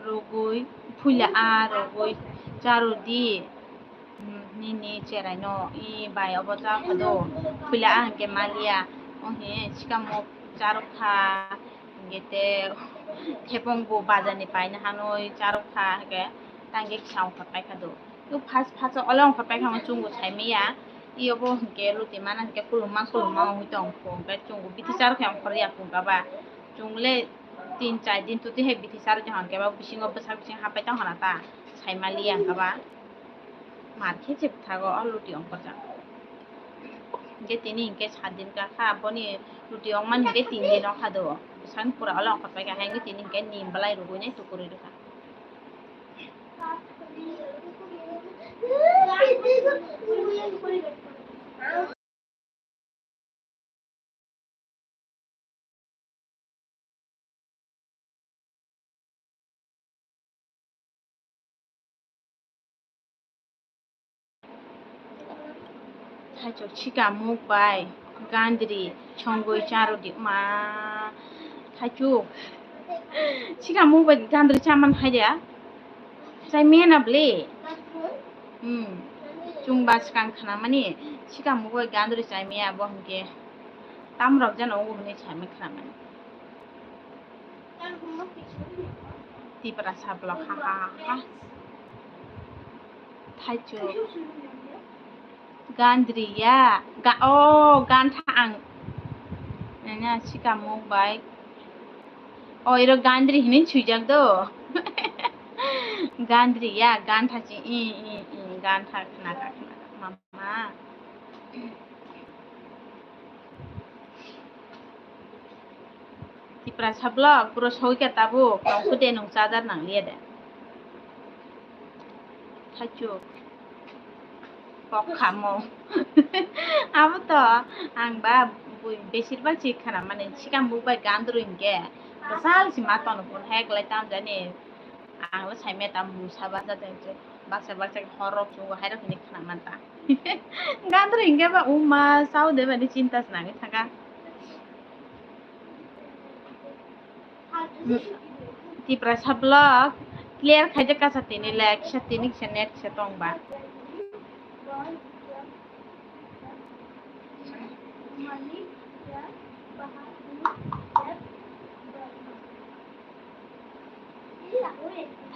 rogwi, puila a rogwi charw di. Hmm, nini cherai no, i bai obo cha kha do. Puila a hwnkhe maliya, o he sikamo charw kha, hwnkhe te thepung bo bazar ni paina hanwi charw kha, hwnkhe tangkhe kisa ongkhor pai kha do. O first first o ole ongkhor pai kha, chwng bo sai maya, i obo hwnkhe luti mana hwnkhe kulum ma kulum ma ongwi tong kho, hwnkhe chwng bo bithi charw khe ongkhor ya kho gaba, chwng le tin char din tuti hai bithi charw khe hwnkhe ba bisingo bwsak bising hapai tong hana ta. Saimaliya wngkha ba, mar khe se bwthago o luti ongkhorjak. Hingke tini hingke sat din ka kha, aboni luti ongmani hingke tin din ongkha do. Bwsakni pura ole ongkhorpai kha, hingke tini hingke nim belai rwgwinai tukurui rwkha. Thaichuk sikamuk bai gandri songwi charwdi ma. Thaichuk sikamuk bai gandri chamani hai de. Chai mena bwle. Hmm. Chwng ba swkang khnamani, sikamo bo gandri chai maya bo hwnkhe. Tamrok jano wngo hwnwi sai maya khnamani. Tiprasa block ha ha ha ha. Thaichuk. Gandri ya. Ga-, oh, gantha ang. Nanya sikamo bai. Oh, iro gandri hinwi swijak do. Gandri ya, gantha chi, i, i, i, gantha khnakha, khnakha, mama. Tiprasa block, puro sogwi kha tabuk, tongkhu de nwng charger nangliya de. Thaichuk. Kok khamo. Abo to ang ba bui besir bak si khana mani sikam buk bai gandru hinkhe kwchal si ma tono phone hek lai tam jani. Ang le sai meta musa basa tong se baksa baksa hor rok chungo hai rok hinwi khana manta. Gandru hinkhe ba uma sao de bani chinta se nangwi thangkha. Tiprasa block clear khaijak kasa tini le, kisa tini kisa net kisa tong ba.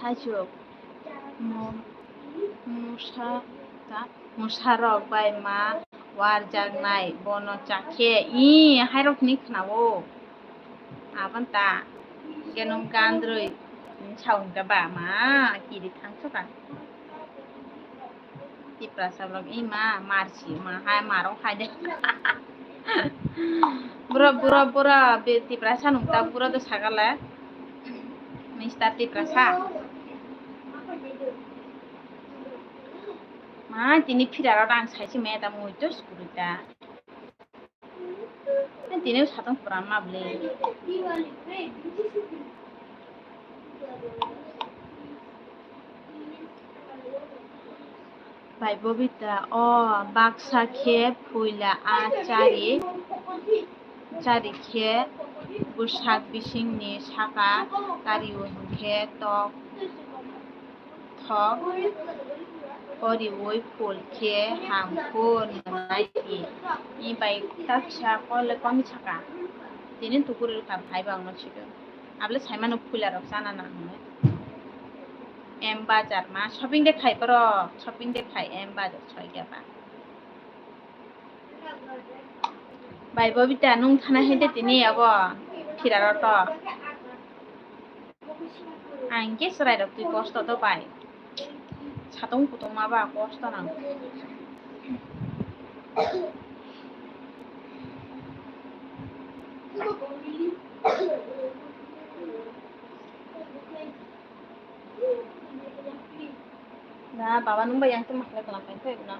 Thaichuk. Mo-, musa, ta, musa rok bai ma warjaknai bono chakhe. Ih, hairok hinwi khwnao. Abon ta. Hwnkhe nwng gandrwi sa hwnkhe ba ma kiri thangsoka. Tiprasa rok ima marsi ma hai marok hai de. Buro, buro, buro, be Tiprasa nung ta buro do sagale. Mister Tiprasa. Ma tini phira rok ang sai se meta mui to sukuri ta. Tini satong pura ma bwle. Bai Bobita, o baksa khe phuila a chari, chari khe bwsak bisingni saka kario hinkhe tok thok koriui phul khe hamkhu nwnai di. Ni bai taksa kole komi saka. Tini tukurui rwkha bhai bangno sidi. Abole saimano phuila rok chana nang hinwi. M Bazar ma shopping de khai borok, shopping de khai M Bazar soi khe ba. Bai Bobita, nung thana hai de tini abo phira rok to. Ang khe chwrai rok twi kosto to bai. Satung kutung ma ba kosto nang. Na baba nung ba yang tu makhla kala kai kai na.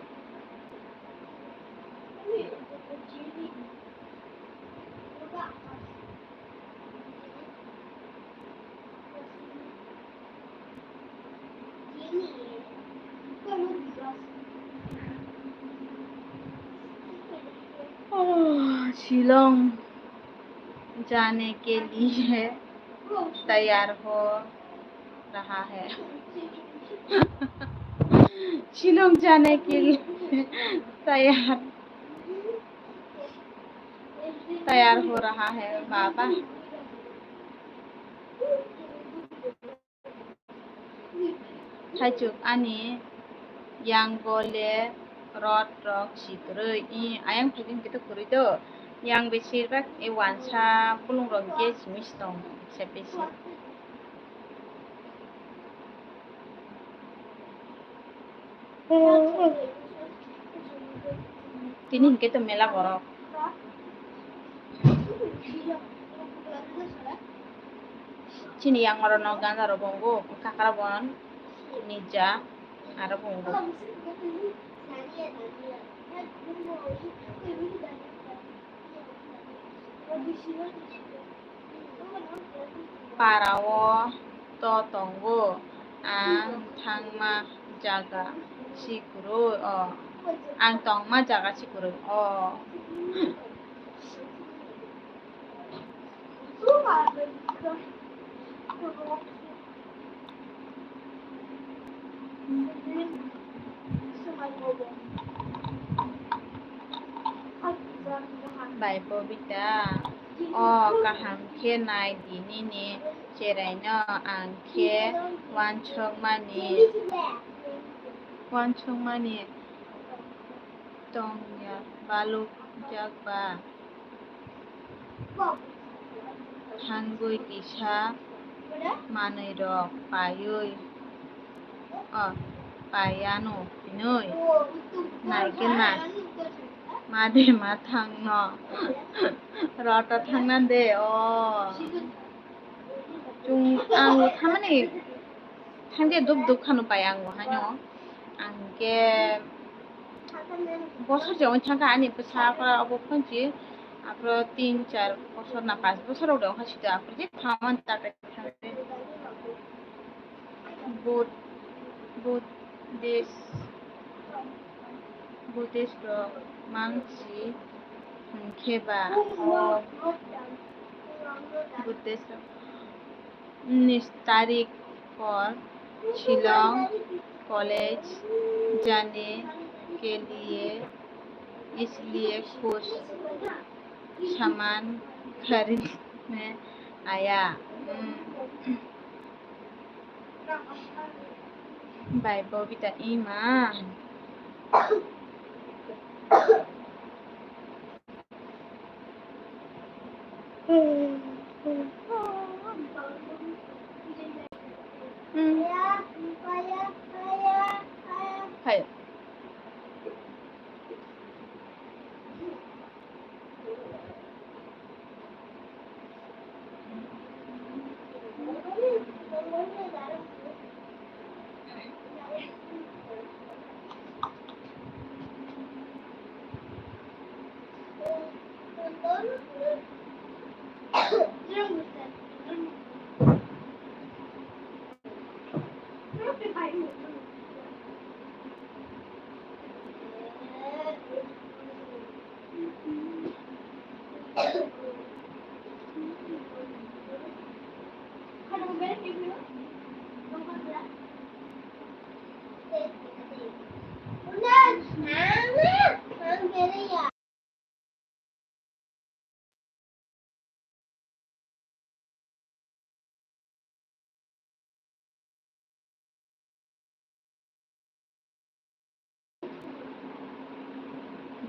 Oh, Shillong जाने के लिए तैयार हो रहा है। शिलोंग जाने के लिए तैयार, तैयार हो रहा है बाबा। Thaichuk ani yang gole rot rok si kwrwi. I ayang phaikhe hwnkhe to kwrwi do. Yang besir bak e wansa pulung rok hwnkhe simi si tong se besi. Tini hwnkhe to mela borok. Chini yang oro no ganja rok bongo, kakra bon, nija, aro bongo. Parao to tongo, ang thangma jaga si kwrwi o, ang tongma jaga si kwrwi o. Bai Bobita, o kaham khe nai di nini cheraino, ang khe uansukmani, uansukmani tong ya baluk jak ba. Thangwi kisa manwi rok paiwi, o, paiano hinwi naikhe na. Made ma thangno. Rota thangna de, o. Chung ang thamani thangde duk duk khano pai ang bo haino. Ang khe bosor je wng thangkha ani bwsa phra obo phonsi aphro tin char bosor na panch bosor rok de wngkha sida aphro je thaman ta Bud-, Buddhist, Buddhist rok mansi hwnkhe ba o Buddhist rok उन्नीस तारीख पर शिलोंग कॉलेज जाने के लिए, इसलिए कुछ सामान खरीदने आया। Hmm. Bai Bobita ima. Hai.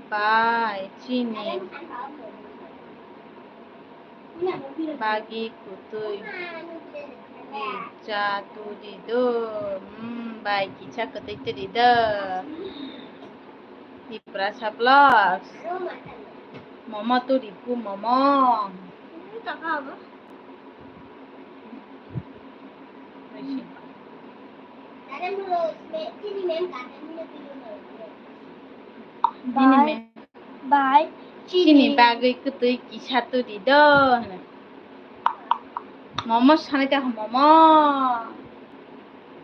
Bai, chini bagwi kwtwi ri cha tuli do. Hmm, bai kisa kwtwi twi di do. Tiprasa Vlogs. Momo turi ku momo. Bini Bye. Bye. Chini bagwi kwtwi kisa turi do hwnwi. Momo sanai ta momo.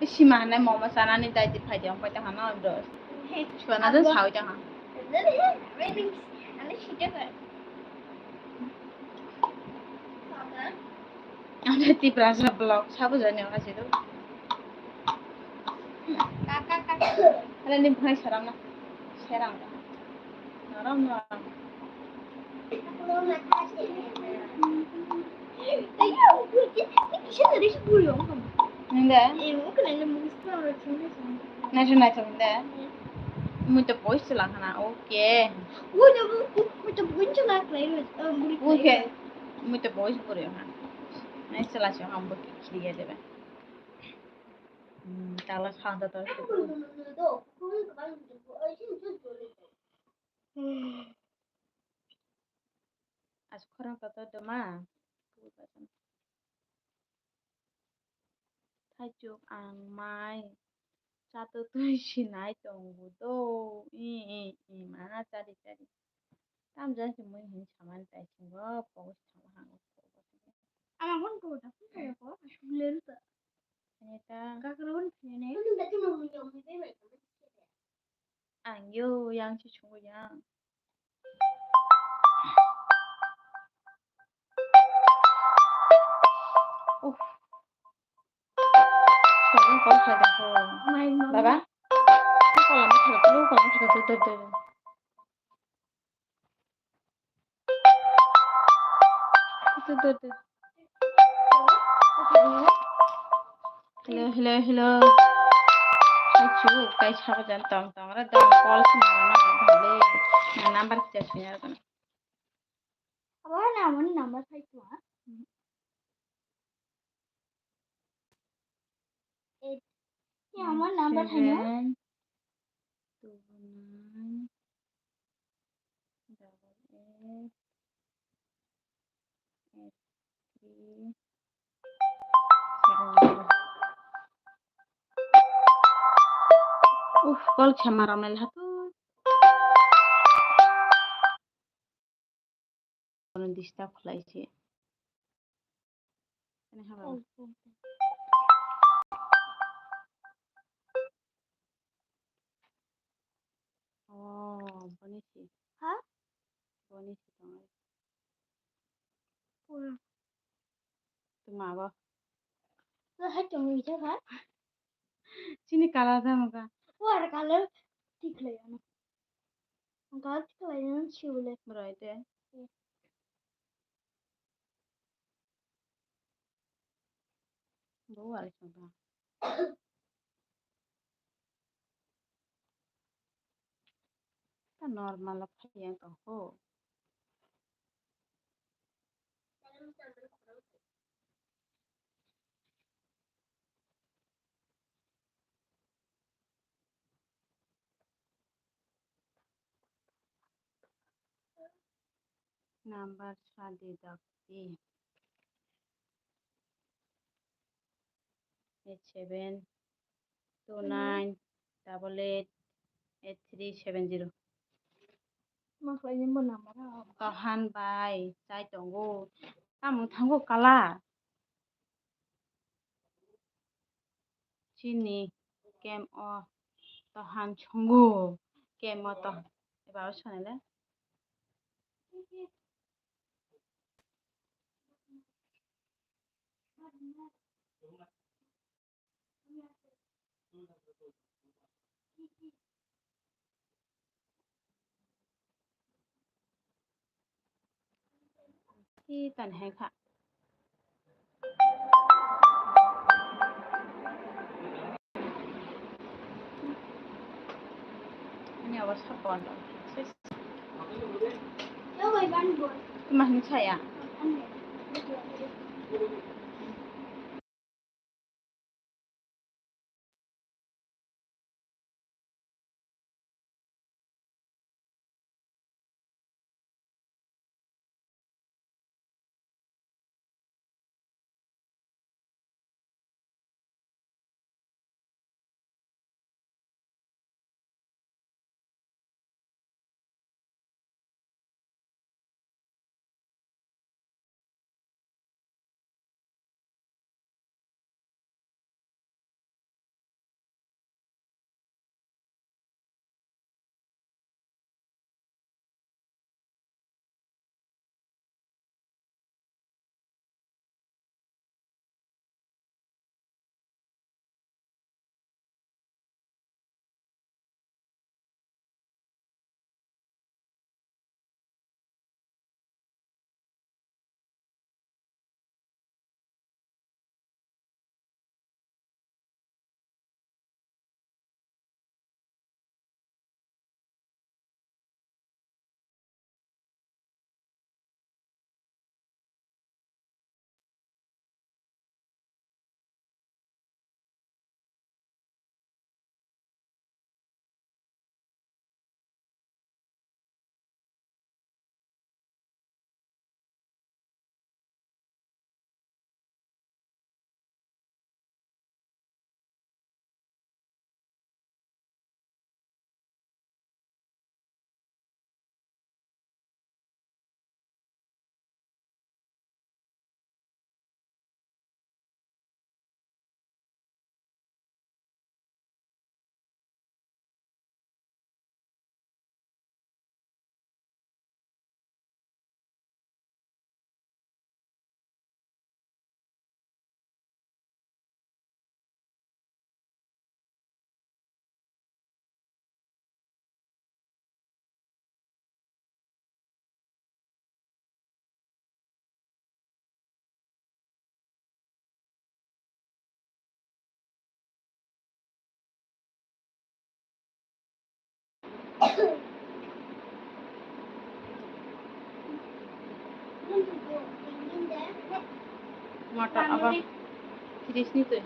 Sima hanai momo sanani dai di phai di ong pai ta hano bro. He. Chwana do sawi ta ha. Ano sita ka. Ano Tiprasa Vlog sabo jani ong asi do. Kaka kaka. Ano ni bhai saram na. Serang. Norom norom. Ninde? Naisho naisho ninde? Mui to voice chwla khana, okay. Okay. Mui to voice bwrwi khana. Nai chwla se ham bo khiriya debe. Hmm, tala khanda to. Aswk khorang kotor doma. Thaichuk ang mai chatwi twi sinai tongo do. I, i, i, mana chari chari. Tamjani se mui hin samani tai singo pogo se thangma hango. Ama hwn ko da phun kaya ko, asuk ler ta. Ani ta. Kakra hwn phene. Ang yo yang si chungo yang. Uff. Soalnya call khlai da ho. Baba. Call khlai da, call khlai da, dur, dur, dur. Dur, dur, dur. Hello, hello, hello. Hai chu, kai sabo jan tong tong ra dong call sima ra na dong le. Na number kisa sini ra dong. Abo na mon number hai chu ha. Eight. Ya, mon number hai na. Seven, two, nine. Double eight, eight, three, seven, zero. Uff, call kisa ma ramnai laha tu. Bono disturb khlai se. Ani haba. Oh, boni si. Ha? Boni si tongo. Pura. Tuma bo. To hai tongo ija kha. Chini color da muga. War color thik lai ano. Ang color thik lai ano chule. Bro ite. Bo wal song ta. Ta normal phai yang tong ho. Number sadi dakti. Eight seven two nine double eight eight three seven zero. Ma khlai ni bo number o. Kahan bai chai tongo. Tamo thango kala. Chini kem o tohan chongo. Kem o to. Eba o sonele. Ki tan hai kha. Ani awas kha pon. Tuma hin saya. Mata apa? Kirisni tuh.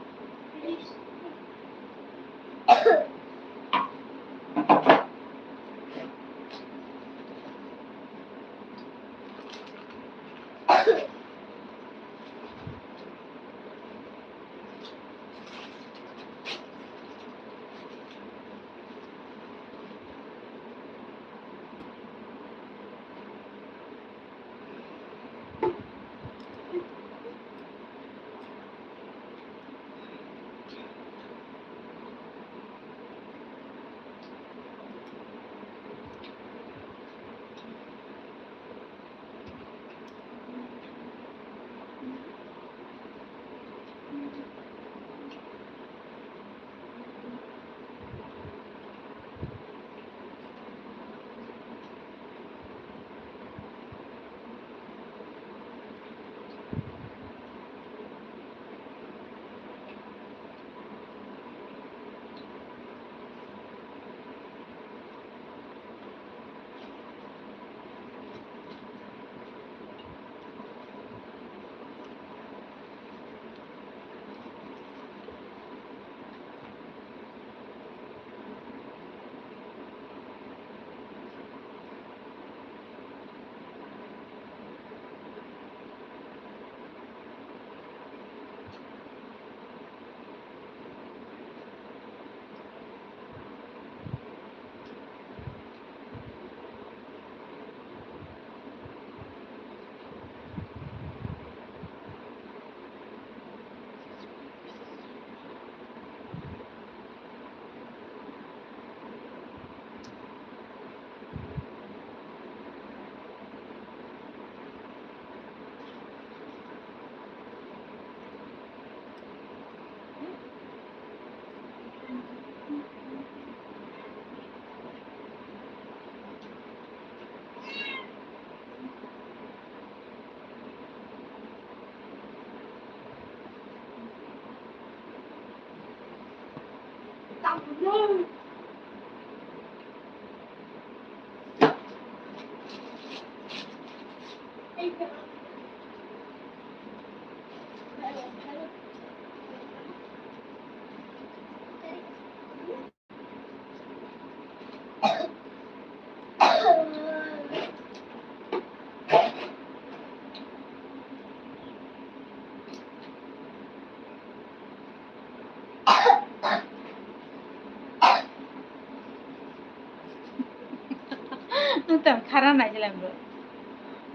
Nwng tong khara naijilam bro.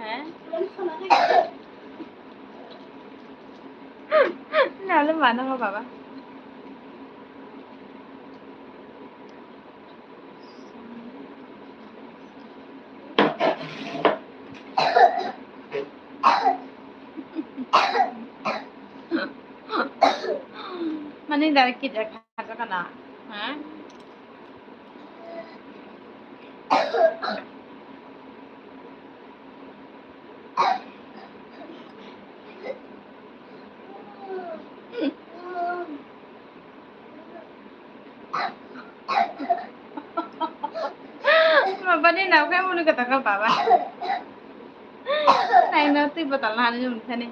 Ha? Nalo mano ho baba. Mani dara kija khaja kana, ha? Mabani nao khe munu kata kha baba. Naino twi botol nani munu thani.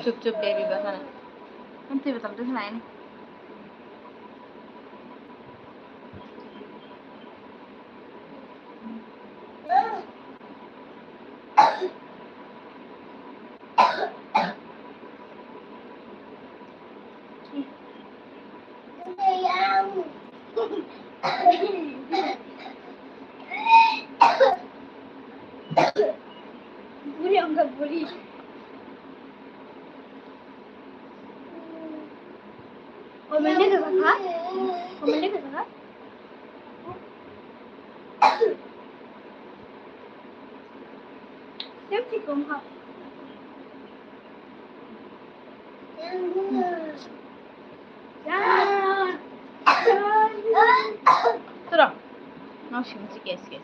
Chup chup baby ba sana. Ang twi botol twi sana ini. Buri, angka buri. Komende ke saka? Komende ke saka? Sem si kom ha. Turo. No simi si kes kes.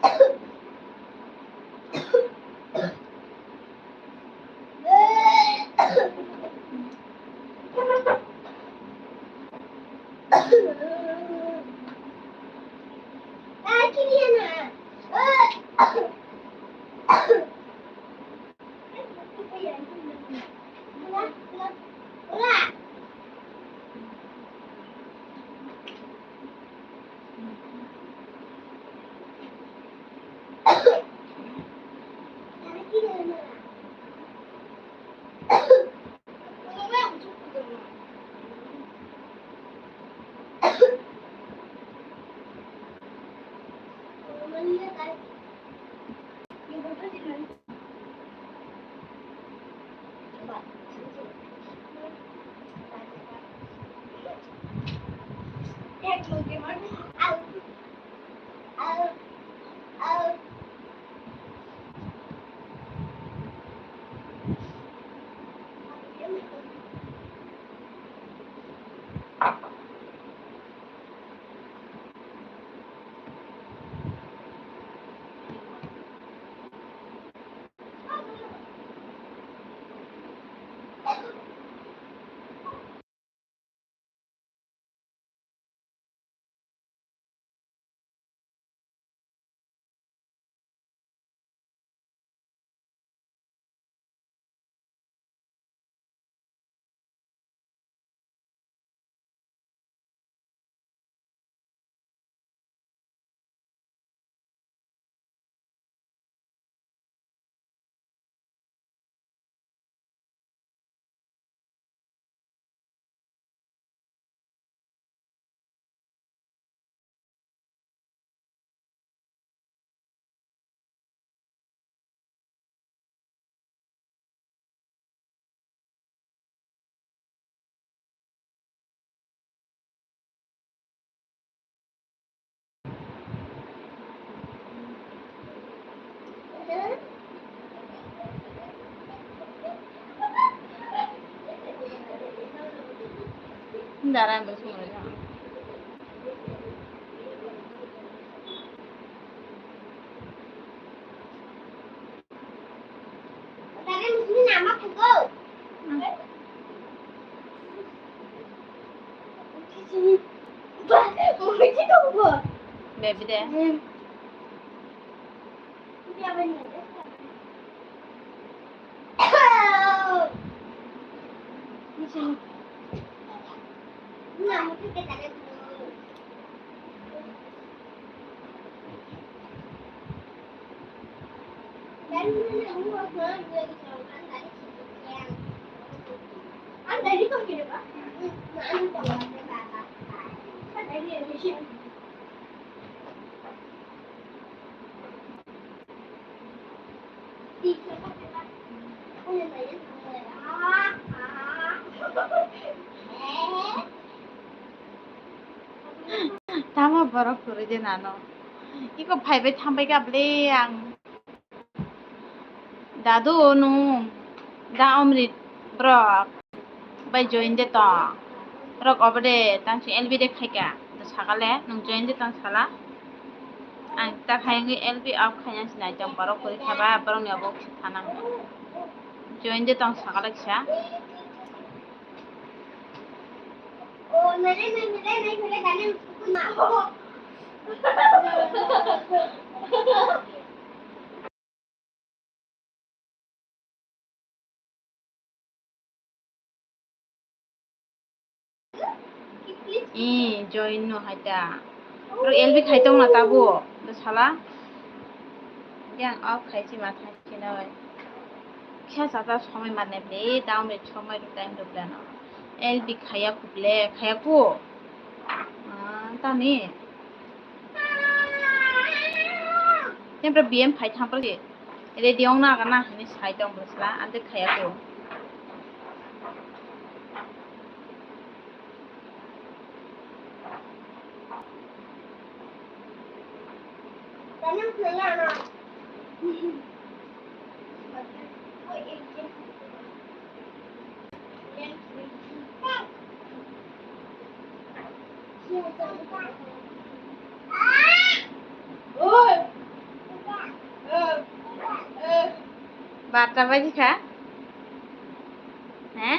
Dara ang bai songwi rwkha. Baby de. Tamo borok kwrwi de nano. Iko phaibai thambai kha bwle ang. Dadu nung da Omrit borok bai join de tong. Borok obo de tang si L B de khaika. Da sakale nung join de tong sala. Ang ta khai wngwi L B off khaina sinai tong borok kwrwi khaba borokni obo kisa thanang. Join de tong sakale kisa. Ee, join no hai ta. Oro L B khai tong na tabuk. Do sala. Yang off khai si ma khai si na bai. Kisa chata somoi manne ble, down rate somoi rok time rok le no. L B khaya ku ble, khaya ku. Ah, tani. Tempra B M phai thang pali. Ready ong na gana hani sai tong bwsla, ante khaya ku. Barta baji kha? He?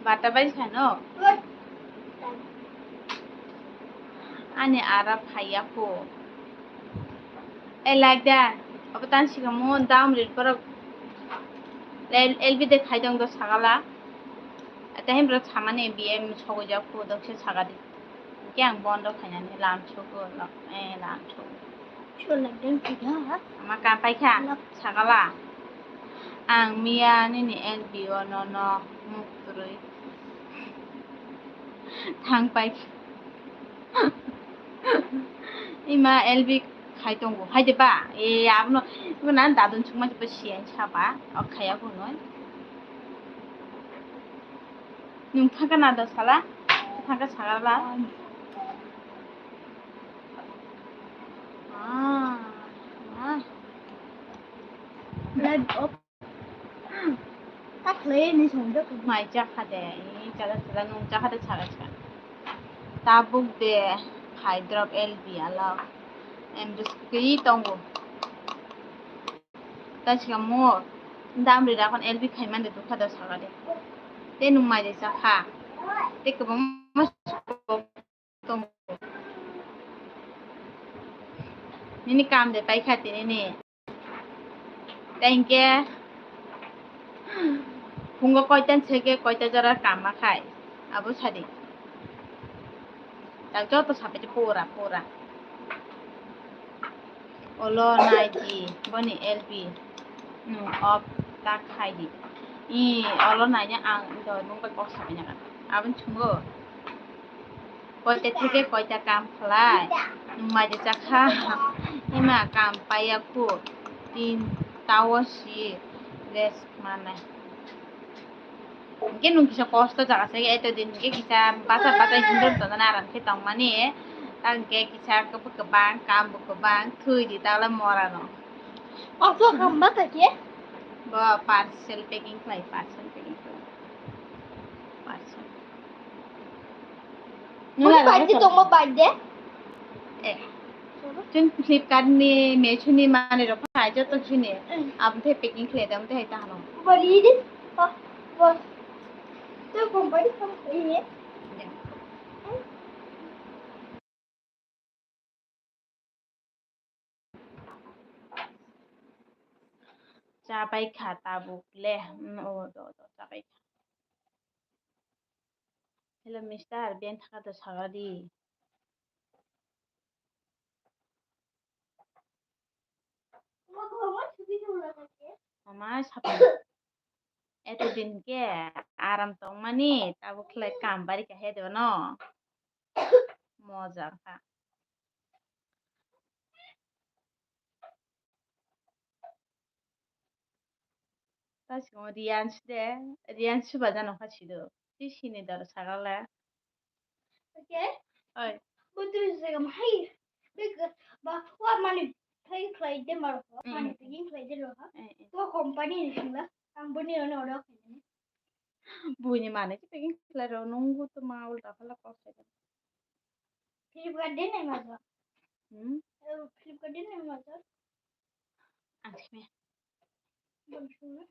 Barta baji kha no? Ani ara phaiya kho. E like da. Abo tan sikamo dam rit borok. L-, L B de khaidong do sagala. Ate hem bro samani B M sogwi jak kho dokse sagadi. Hingke ang bondo khainani lamsogo, eh, lamsogo. Sola dengki da. Ama kapai kha, Lak- sagala. Ang miya nini L B o nono muk kwrwi thang pai kha. Ima L B khai tongo, hai de ba? E, abono, ibo nan dadun chukma chukma siyan saba, o khaya kunoi. Nung thangka na da sala? Thangka sagala? Ah, ah. Light off. Taklai ni song da. Mai chakha de, i chada chada nung chakha de saga chakha. Tabuk de, phai drop L B alak. Em dus kwi tongo. Ta sikamo dam ri rakon L B khai mande dukha da saga de. Te nung mai de chakha. Te kwbangma tongo. Nini kam de paikha tini ni. Tei hinkhe phungo koita seke koita jora kam ma khai. Abo sadi. Tak joto sapai pura pura. Olo nai di, boni L B. Nung off ta khai di. I, olo nai ang doi nung bai kok sapai naka. Aboni chungo. Koita theke koita kam khlai. Nung mai de chakha. Ima kam paiya khu. Tin tawo si rest manai. Hingke nung kisa kosto jaga se, eto din hingke kisa bata bata hindor tongna aram khe tongmani, ta hingke kisa kwbang kwbang, kam bo kwbang, thwi di ta le mora no. Oso kam bata khe? Bo parcel packing khlai, parcel packing khlai. Parcel. Nung bai di tongma bai de. Eh. Chwng Flipkart ni, Meesho ni manwi rok phai joto sini. Mm. Aboni thai packing khlai da, aboni thai ta hano. Bari di. Ba, ba. Tu company company ye. Ya. Chabai kha tabuk le. Mm, o, do, do, chabai kha. Hello, mister, biyang thaka to saga di. Mama, sapa? Eto din ke aram tongmani, tabuk khlai kam bari kha he de no. Moja kha. Ta simo Riyansh de, Riyansh ba jano kha sido. Ti sini daro sagala. Okay. Oi. Butu se gam hai. Big ba wa mani pay khlai de mar ko, mm, mani pay khlai de ro ha. Eh, eh. To company ni sila. Ang buni ono oro khlai. Buini mane ki packing khlai rw, nungbo to ma ulta phala kok sai. Flipkart de nai major. Hmm? Eh, Flipkart de nai major. Ang sime. Bang sime.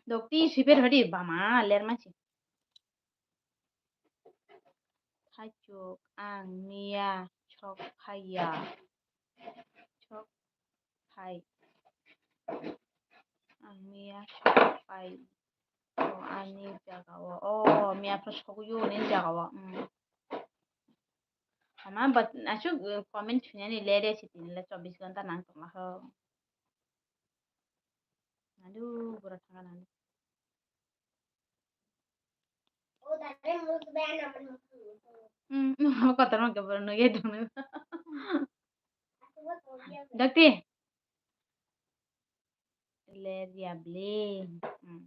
Dokti swiper hadi bama ler mansi. Thaichuk, ang miya sok phaiya. Sok phai. Ang miya sok phai. O ani jaga o. O miya pho sogwi o ni jaga o. Hmm. Ama but asuk, uh, comment sunani lere si tin le chobbish ghonta nang tongma ho. Aduh, bura thanga nang. Hmm, kotor mangke bura nugui tong. Dakti. Leria bli. Hmm.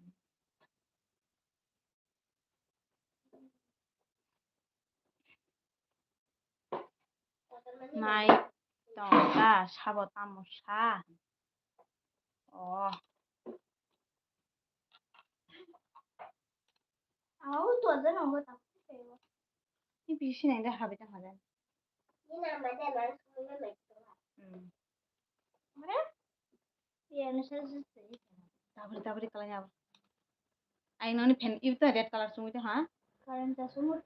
Nai tong ta sabo tamo sa. Oh. Au to jana ho ta. Ni bisi nang de habe ta hadan. Ni na ma de ma. Hmm. Tabri tabri kalai abo. Ai noni phen ibu to red color sumui to ha? Current ta sumui.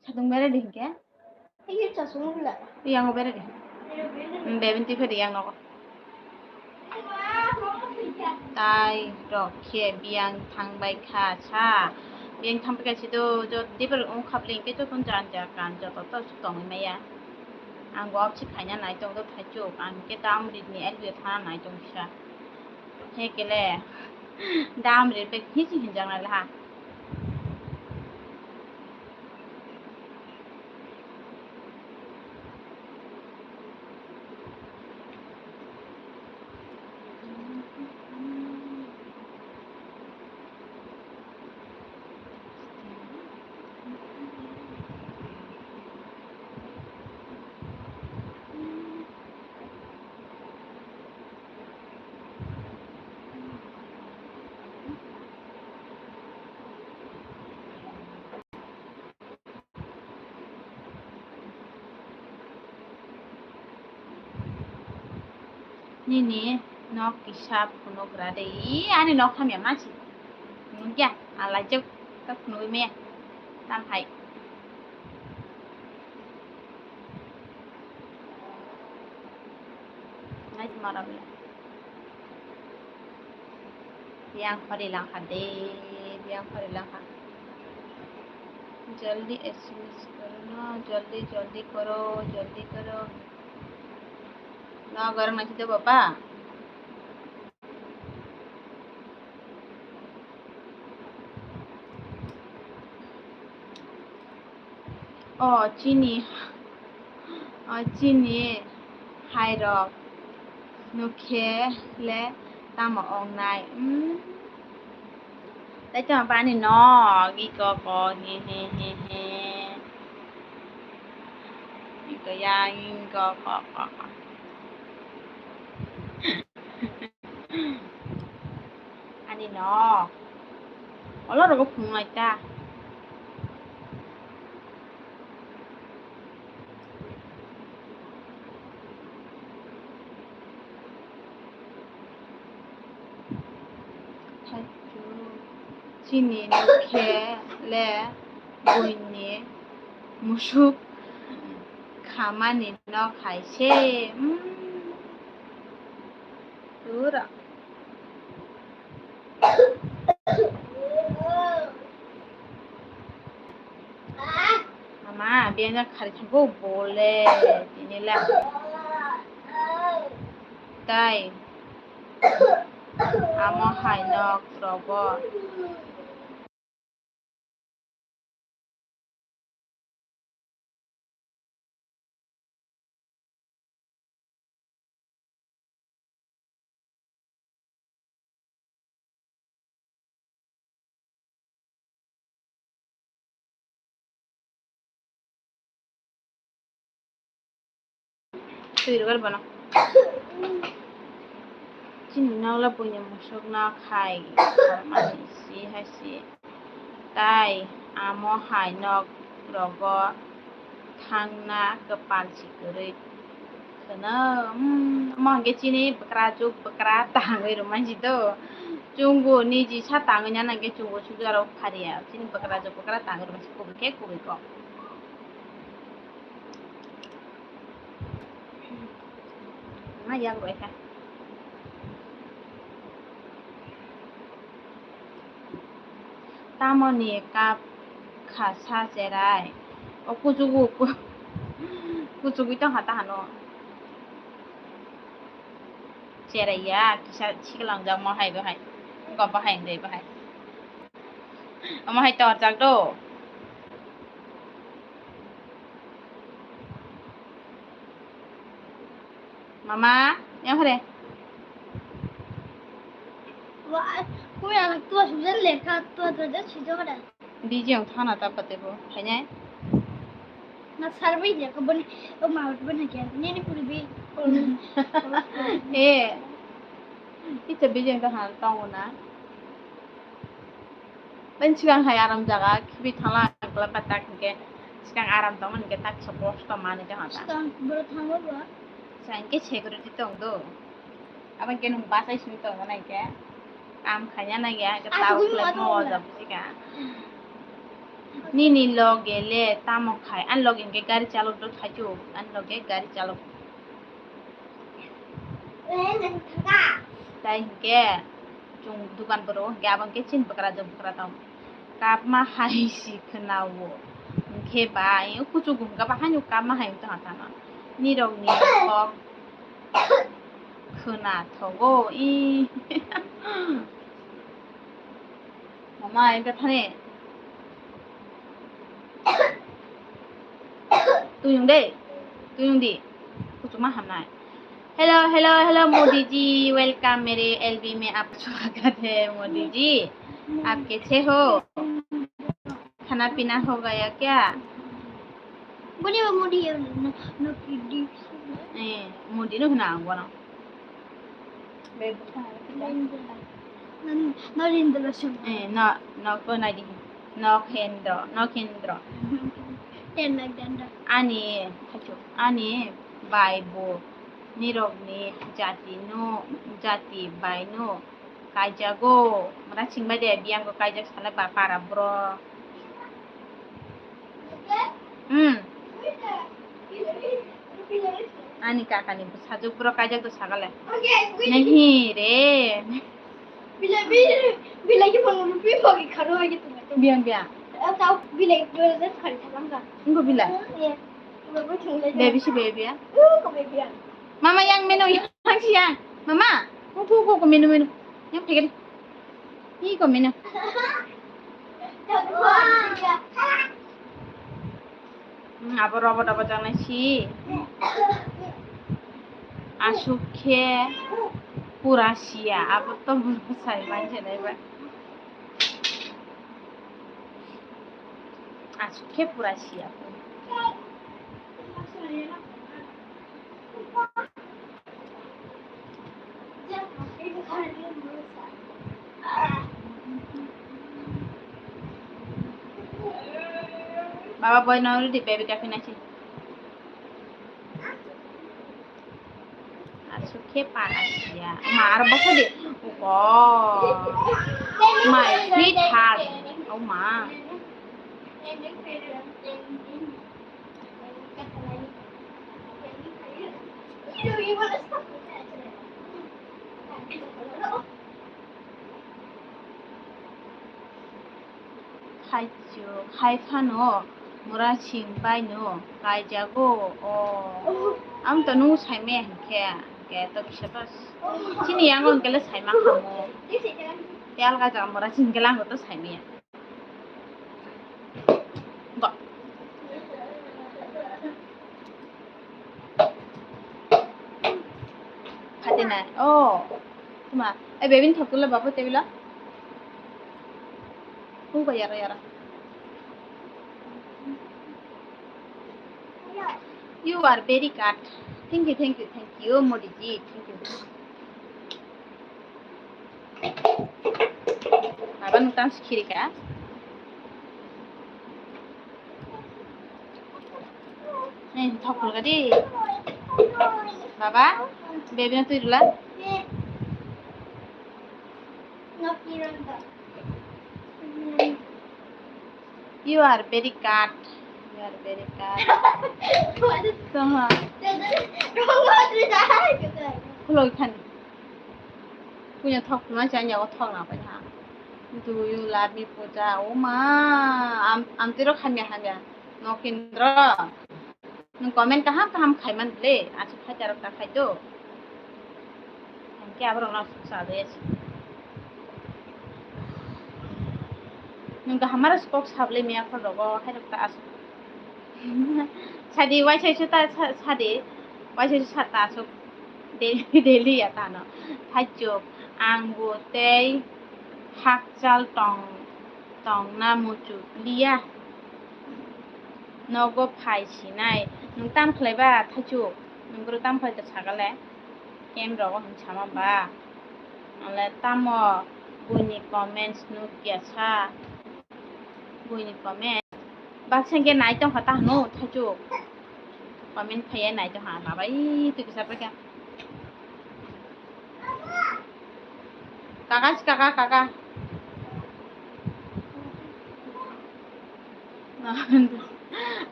Satung bere di hingke? Iya cha sumui la. Iya ngo bere di. Iya bere di. Hmm, bebin tipe di yang nogo. Tai rok khe biyang thangbai kha sa. Biyang thangbai kha si do jo tibel ung khapling ke joton jan ja kan joto to su tongwi maya. Ang bo opsi khaina nai tong do thaichuk ang ke dam rit ni elbe thana nai tong sa. He kele dam rit pe hisi hinjang nai la ha. Nini nok kisa phunuk ra de. Ih, ani nok hamya ma si. Phunuk ya, ang laijak ta phunugwi maya. Tam hai. Nai ma ra bela. Biyang khori langkha de, biyang khori langkha. Jaldi S M S koro na, jaldi, jaldi koro, jaldi koro. No, garam nahi de baba. O chini, o chini hai rok nukhe le tamo ong nai? Hmm. Tai tamo bani no gi ko ko he he he he. Iko yang ko ko ko ko. Ani no. Olo rogo phunuk nai ta. Chini nukhe le buini musuk khamani no khaise. Mm. Tura. Mama, biang jak khari thangkho bole, tini la. Tai. Amo hai nok rogo. Twi rwgwlbano. Chini nokla buini musuk no khai kharmani si hai si. Tai amo hai nok rogo thangna kwpal si kwrwi khwno. Hmm, omo hwnkhe chini bwkra juk bwkra tangwi rwmani si do. Chungo niji sa tangwi nana hwnkhe chungo sujaro phariya. Chini bwkra juk bwkra tangwi rwmani si kubui khe kubui kok. Ma yak bai kha. Tamoni kap kha sa cherai. O kuchugo, ku-, kuchugui tong kha ta hano. Cherai ya, kisa siklang jak mo hai bo hai. Go bo hai, dei bo hai. Omo hai tor jak do. Mama, yang hore. Wa, kuya tua sudah lekha, tua tua dah sido kada. Di jeng thana ta pate bo, khainai. Na sarbi dia ko bani, o ma bani kya, ni ni puri bi. Eh. Ita bijeng ta han tong na. Ben sigang hai aram jaga khibi thala kla patak ke. Sigang aram tong ke tak so kosto mani ke hata. Sigang bro thango bro. Sigang ke security tong do. Abo khe nwng bachai simi tongo nai khe. Kam khaina nai ya, khe tao khlai mo oja bujika. Nini loge le tamo khai, ani loge hwnkhe gari chalok do thaichuk, ani loge gari chalok. Tai hwnkhe chwng dukan boro hwnkhe abo hwnkhe chini bwkra do bwkra tong. Kapma hai si khwnao. Hwnkhe ba ayang kuchuk hwnkha ba haino kapma hai wngtong tama. Nirokni kok khwna thogo i. Mama, ebe thani. Tuyung de. Tuyung di. Kuchuma hamnai. Hello, hello, hello, Modi ji. Welcome मेरे एलबी में, आपका स्वागत है, मोदी जी। आप कैसे हो? खाना पीना हो गया क्या? Boni ba Modi ya, no, no, Modi. Eh, Modi no hwna ang bono. Narendra. Narendra Singh. Eh, no, no, ko nai di. Nokhendra, Nokhendra. Ten like danda. Ani, thachu, ani bai bo nirokni jati no, jati bai no kaijago. Mara chingbai de, biyang ko kaijak sale ba para bro. Hmm. Ani kakani bwsajwk borok kaijak do sagale. Nahi re. Bilai, bilai, bilai ki phone mo pi mo ki kharo ai ki tu. Biang, biang. Tau bilai dole de khari thalang ka. Ingo bilai. Baby si baby ya. Ko baby ya. Mama yang menu yang si yang. Mama, ko ko ko menu menu. Yang pegel. Hi ko menu. Hmm, abo robot abo jangnai si. Aswk khe pura siya, abo to borok sai manse nai ba. Aswk khe pura siya. Baba boy no ridi baby kafi nasi. Aswk khe para siya. Ma aro bokha di. Oh, my sweetheart. Oh, ma. Khaichuk, hai phano mura sing bai no kaijago o. Ang to nung saimaya hinkhe, hinkhe to kisa to chini yango hinkhe le saima khamu. Te alga jaga mura sing hinkhe le ang to saimaya. Ba. Phatinai. Oh. Tuma. Eh, baby ni thok tula babu tebila. Hu ba yara yara. You are very kind. Thank you, thank you, thank you, Modi ji. Thank you. Baba nwng tang si khiri kha. Nini thok phulga di. Baba, baby no twi rwla. You are very kind. You are very kind. Tongha. Khuloi khani. Punya thok phulma chanya o thok na pai ha. Do you love me, Puja? O ma, am, am tiro hamya hamya. Nokindro. Nwng comment kaham kaham khaiman le, aswk khaitaro ta khaito. Hwnkhe aborokno aswk chajakya se. Nwng kaham aro kok sable miya khorrogo, hairok ta aswk. Sadi, waisai se ta sa-, sadi, waisai se sa ta aswk daily, daily ya tano. Thaichuk, ang bo tei hakchal tong, tongna muchuk liya. Nogo phai sinai. Nwng tam khlai ba, Thaichuk? Nwng bwrwi tam khlai ta sakale? Camp rogo hwn sama ba? Ale tamo buini comments nukya sa? Buini comment. Baksa hwnkhe nai tongkha ta hwno, Thaichuk? Comment phaiya nai tongkha, babai, twi kisa paikha. Kaka, kaka, kaka.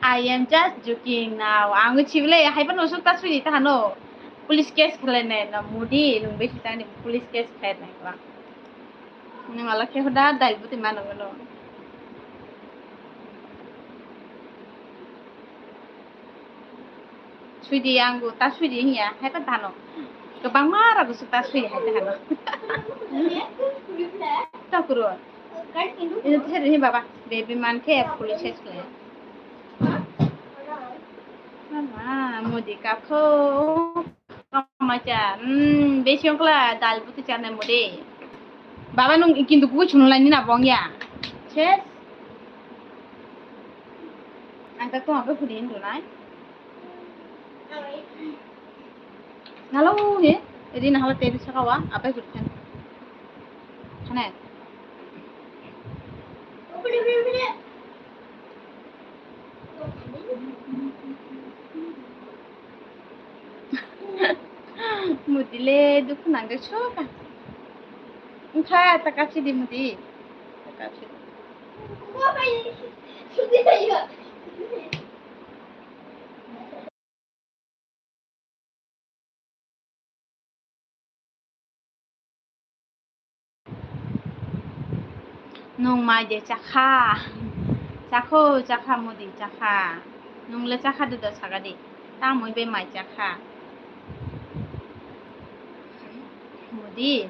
I am just joking now. Ang chibile hai pano suk ta sui ta hano. Police case khlai nai na mudi nung be sitani police case khlai nai ba. Nung ala khe hoda dai buti mano galo. Suidi angbo ta suidi hiya, hai pa dano. Kwbangma rok su ta suidi hai ta hano. Ta kuro. Ini ther ni baba, baby man khe police case khlai. Mama, mudi kapho. Kamacha, hmm, besi ongkla dal buti chanai mudi. Baba nung kintu kuchung lai ni na bong ya. Ses. Ang ta tong abe hudi hindu nai. Nalo he, ri na hala teri sakawa, abe hudi khen. Hane. Mudi le dukhu nangde soka. Wngkha ta kapsi di mudi. Ta kapsi. Nung mai de chakha. Chakho, chakha, mudi chakha. Nung le chakha de do sagadi. Tamoi be mai chakha. Mudi.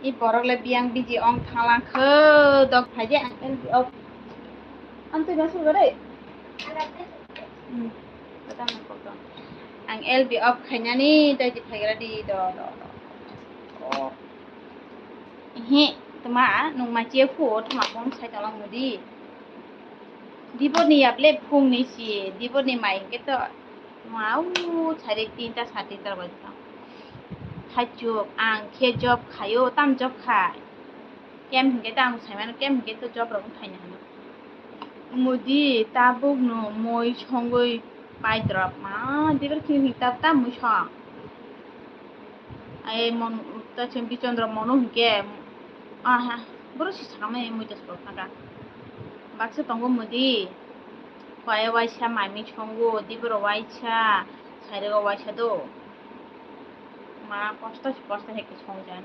I borok le biyang biji ong thalang kho dok phaidi ang L B off. Ang twi ma sugo re. Hmm. Ang L B off khainani tei di phaigra di do do do. Oh. Ehe, tma nung ma che phu tma bom sai tong lang mudi. Dibor ni yap le phung ni si, dibor ni mai ke to. Mau sari tinta sa tinta bai tong. Haichuk ang khe job khayo, tam job khai. Kem hingke ta ang saimano, kem hingke to job rok wng khaina hino. Mudi tabuk no moi songoi pai drop ma, dibar khe hing ta ta moi song. Ai mon ta chim bichondro mono hingke, aha, boro si sakama moi ta soro thangka. Baksa tongo mudi, kaya waisa mami songo, diboro waisa, sairego waisa do. Ma kosto si kosto hai khe songjan.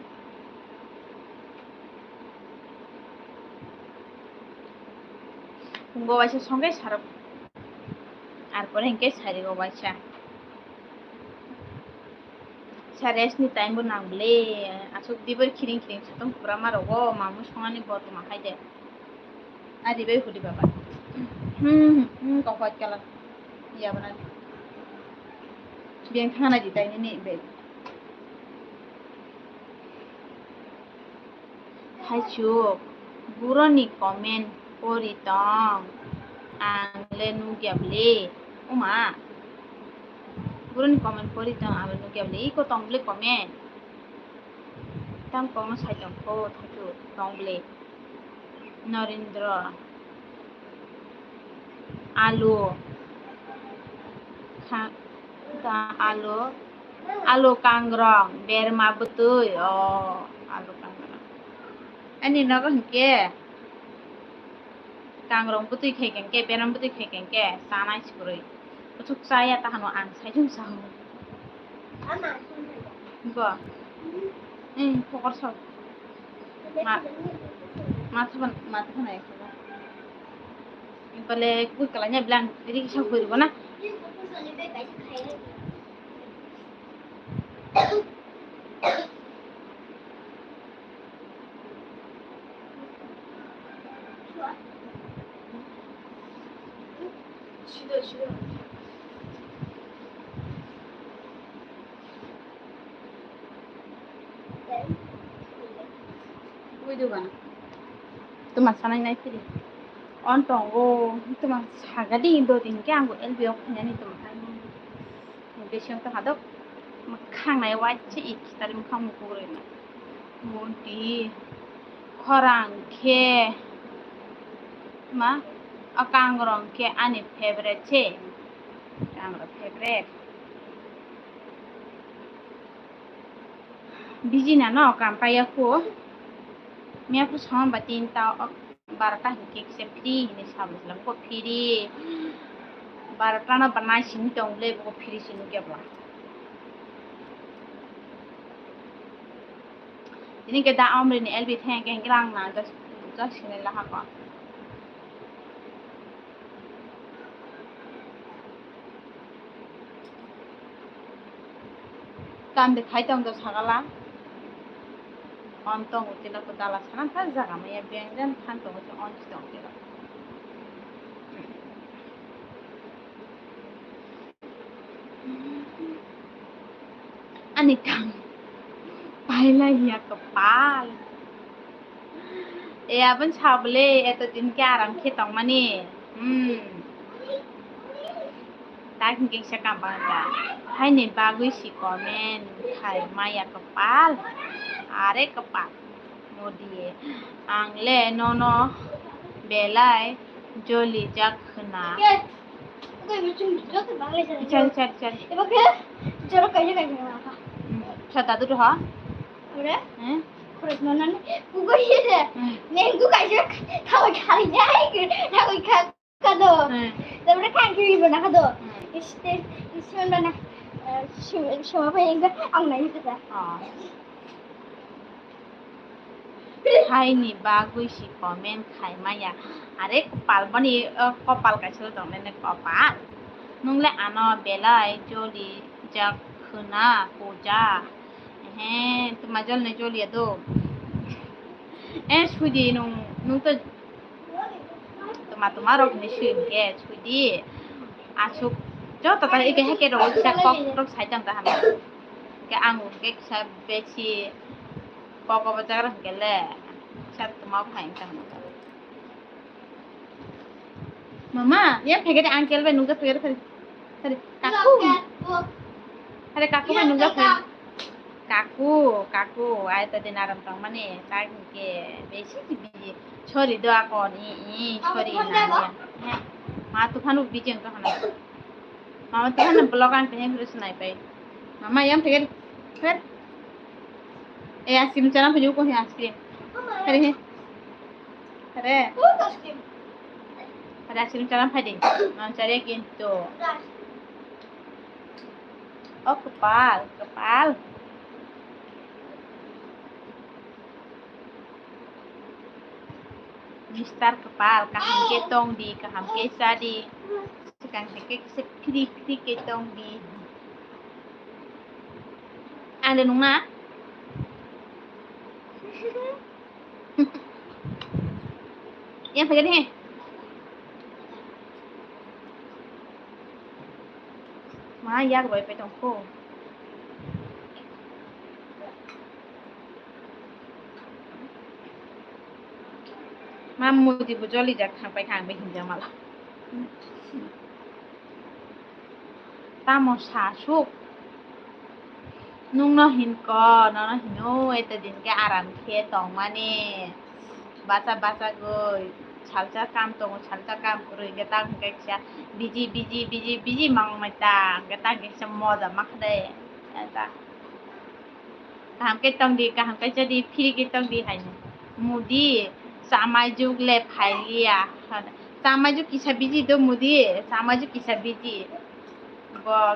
Phungo waisa songkhe sarok. Ar pore hinkhe sarigo waisa. Sa rest ni time bo nang bwle. Aswk dibor khiring khiring satung pura ma rogo. Mamung songani bo tongma khai de. Ari bai hudi baba. Hmm, hmm, kok white color. Ya bana. Biang thana di tai ni be. Haichuk, buroni comment pori tong, ang le nukya bwle. Oma, buroni comment pori tong, ang le nukya bwle. Iko tong bwle comment. Tam kongno sai tong kho, thachu tong bwle. Norindra. Alu. Kha-, ta alu. Alu kangrong, berma bwtwi. Oh, alu kangrong. Ani nogo hinkhe kangrong bwtwi khai khe, berma bwtwi khai khe, chanai sikwrwi. Kuchuk chaya ta hano ang sai jung sao. Go. Eh, pokor sok. Ma, ma thapan, ma thapan ai khoba. Bale kui kala nya blang, ri sa hoi bona. Tuma sanai nai phiri. On tongo, tuma sagadi do din ke ango L B o khainani tuma. Bisi wng tongkha dok. Mwkhang nai waisa i khitari mwkhang mukuk rwna. Mudi khorang khe ma, o kangrong khe ani favorite se. Kangrong favorite. Biji nano kam paiya kho. Miya kho song ba tin ta, o, barota hinkhe kisa free hinwi sabo sila kho, free. Barota no banai simi tong le bo free simi kebla. Tini ke da Amri ni L B theng ke hinkhe lang na just, just hinwi laha kho. Kam de khai tong do sagala. On tong utila ko dala sana kha jaga maya beng den than tong uti on tong utila. Ani kam pailai ya kapal. E abon sabole eto din ke aram khe tongmani. Hmm. Tak hingke kisa kampang ta. Haini bagwi si comment khai maya kapal. Are kapal. Modi. Ang le nono belai joli jak khna. Chal, chal, chal. Hmm. Chal, dadu to ha? Ore? Hmm? Ore, no, no, no. Kugo ye de. Hmm. Neng ku kaisa thawi khali nai. Thawi kha, kha do. Hmm. Tabore kha ki bo na kha do. Hmm. Iste, iste na na. Eh, sima, sima pa yang ang na yita. Ah. Haini bagwi si comment khai maya. Are kopal boni, o, kopal kaisa tong nai kopal. Nung le ano belai joli jak khna puja. He, tuma jol nai joli ya do. Eh, sudi nung, nung to tuma tuma rok ni sui ke sudi. Asuk joto ta ike heke rok kisa kok rok sai tang ta hama. Ke ang ke kisa besi Koko bo jagra hwnkhe le, sat tuma o phai wngkha hwnwi. Mama, yang phai khe de uncle bai nungjak phai khe de phai. Phai, kaku. Phai, kaku bai nungjak phai. Kaku, kaku, ai to din aram tongmani, tak hwnkhe besi busy. Sorry do akon, i, i, sorry nani. Ma tuphano busy wngkha hwnwi. Mama tuhan na vlog ang tanya virus nai pai. Mama yang phai. Phai. Eh, ice cream chana phai ko ice cream. Phai he. Phai. Phai ice cream chana phai de. Mama chari kintu. Oh, kapal, kapal. Mister Kapal, kaham khe tong di, kaham khe cha di. Swkang hai khe kisa phiri phiri khe tong di. Ang de nung na? Yang phai de. Ma yak bai pai tong kho. Ma mudi bo joli jak thang pai kha ang bai hinjak mala. Tamo sa suk. Nungno hinko, nono hino, eto din khe aram khe tongmani. Bacha bacha goi, salsa kam tongo, salsa kam kwrwi khe tamo khe kisa busy, busy, busy, busy mang mai ta, hwnkhe tamo khe kisa moja ma kha de. Eta. Kaham khe tong di, kaham khe cha di, phiri khe tong di hai. Mudi, chamai juk le phai liya. Chamai juk kisa busy do mudi, chamai juk kisa busy. Bo.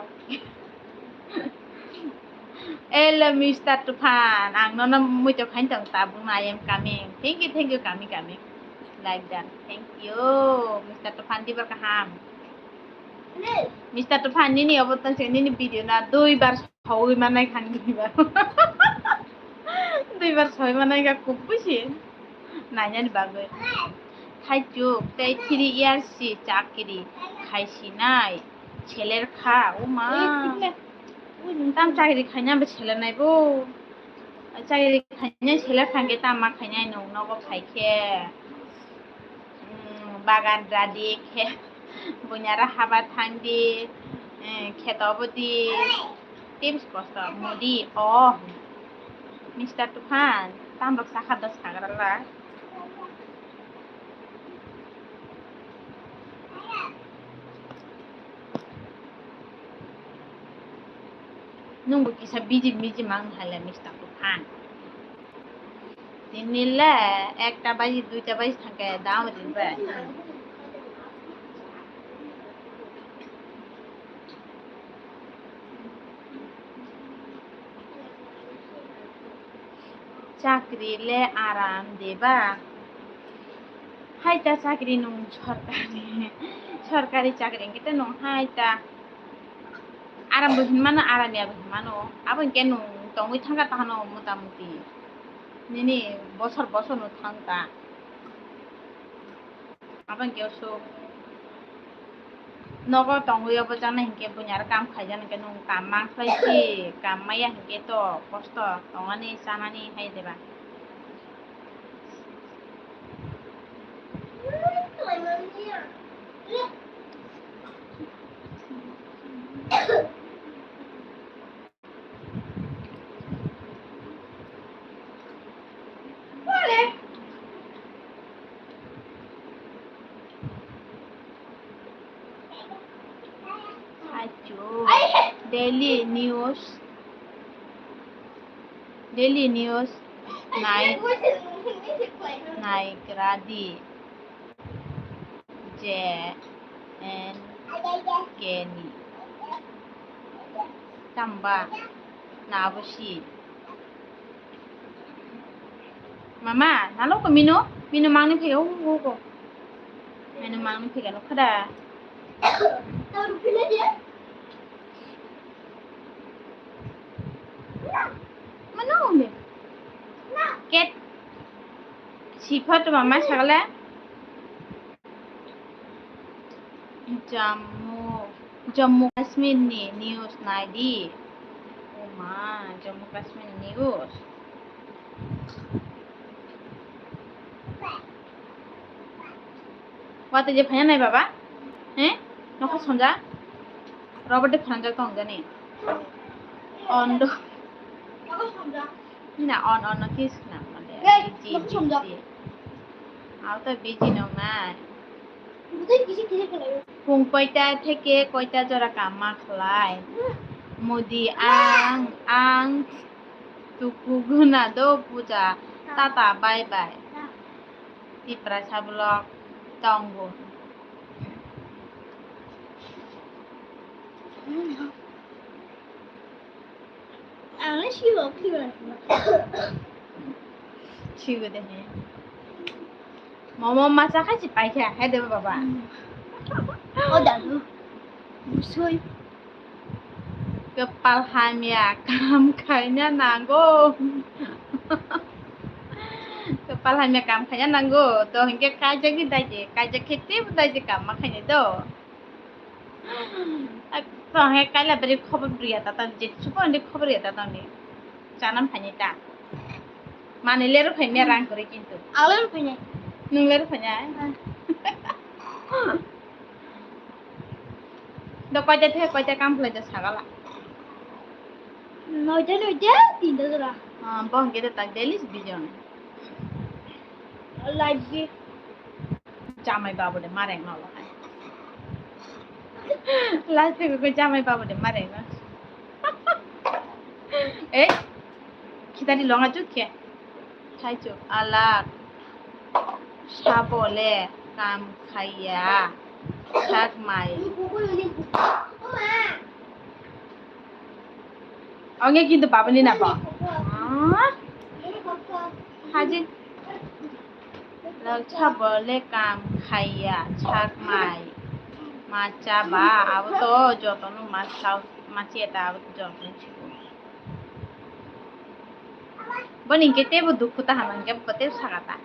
Hello, Mister Tufan, ang nono muito khain tong tabuk na, I am coming. Thank you, thank you, coming, coming. Like that. Thank you, Mister Tufan, dibar kaham. Mister Tufan, nini obo tong se nini video na dui bar sawi manai khan dui bar. Dui bar sawi manai ga kubui se. Nainani bagwi. Thaichuk tei three years si chakri khai sinai. Seler kha, o ma. Tam chakri khaina ba seler nai bo. Chakri khaina seler thangke tam ma khainai nung nogo phai khe. Mm, bagan radi khe. Bunyara haba thang di. Eh, kheto bo di. Tips kosto mudi o. Mister Tufan, tam rok sakha dos sagra la. Nwngbo kisa biji miji mang hai le mister Tufan. Tini le ekta baji, duita baji thangkhe dam rinbai. Chakri le aram deba? Hai ta chakri nwng sorkari, sorkari chakri hwnkhe ta nwng hai ta. Aram bo hinmano, aram ya bo hinmano. Abo hinkhe nwng tongwi thangkha ta hano mota moti. Nini bosor bosor no thang ta. Abo hinkhe osuk nogo tongwi obo jaknai hinkhe buini aro kam khaijak hinkhe nwng kam mankhlai si, kam maya hinkhe to kosto tongani chanani hai deba. Achu. Daily news. Daily news. Nai-, naigradi. J N K ni. Tamba. Nabusi. Mama, nalo ko mino? Mino mangni phega, hu, hu, ko. Mino mangni phega, no khada. Mano, ne. Ket. Sipha to mama sagala. Jammu, Jammu Kashmir ni news nai di. O ma, Jammu Kashmir ni news. Watwi je phanya nai baba? He? Nokha sonja? Robert de phanjak tong jani. Ondo. Na on on no kiss na mande. Hey, busy, busy. Aw to busy nong nai. Pung koita theke koita jora kam ma khlai? Modi ang ang tuku guna do puja. Tata bye bye. Tiprasa vlog tongo. Ang sigo khibar. Sigo de he. Momo masa khai si paikha, hai de baba. O dagu. Musui. Kwpal hamya kam khaina nango. Kwpal hamya kam khaina nango. To hinkhe kaijak ni daidi, kaijak khe tebo daidi kam ma khainai do. Ak, to he kaila beri khobor bri ya ta tang, je suko andi khobor ya ta tang ni. Chanam phani ta. Mane lero phai me rang kore kintu. Ang lero phai nai. Nung lero phai nai? Ah. Do koita the, koita kam khlai do sagala. Noita, noita, tinta jora. Ah, bo hingke do tak daily vision. Life gi. Jamai babu de mareng no lo hai. Last week ko jamai babu de mareng no. Eh, khitani longa chuk khe. Thai chuk alak. Sabole kam khaiya. Sak mai. Onge kintu babani na bo. Ah? Haji. Lal sabo le kam khaiya, sak mai, ma cha ba, abo to jotono ma sao, ma che ta abo to jotono chiko. Boni hingke tebo dukhu ta hamani hingke bo tebo saka ta.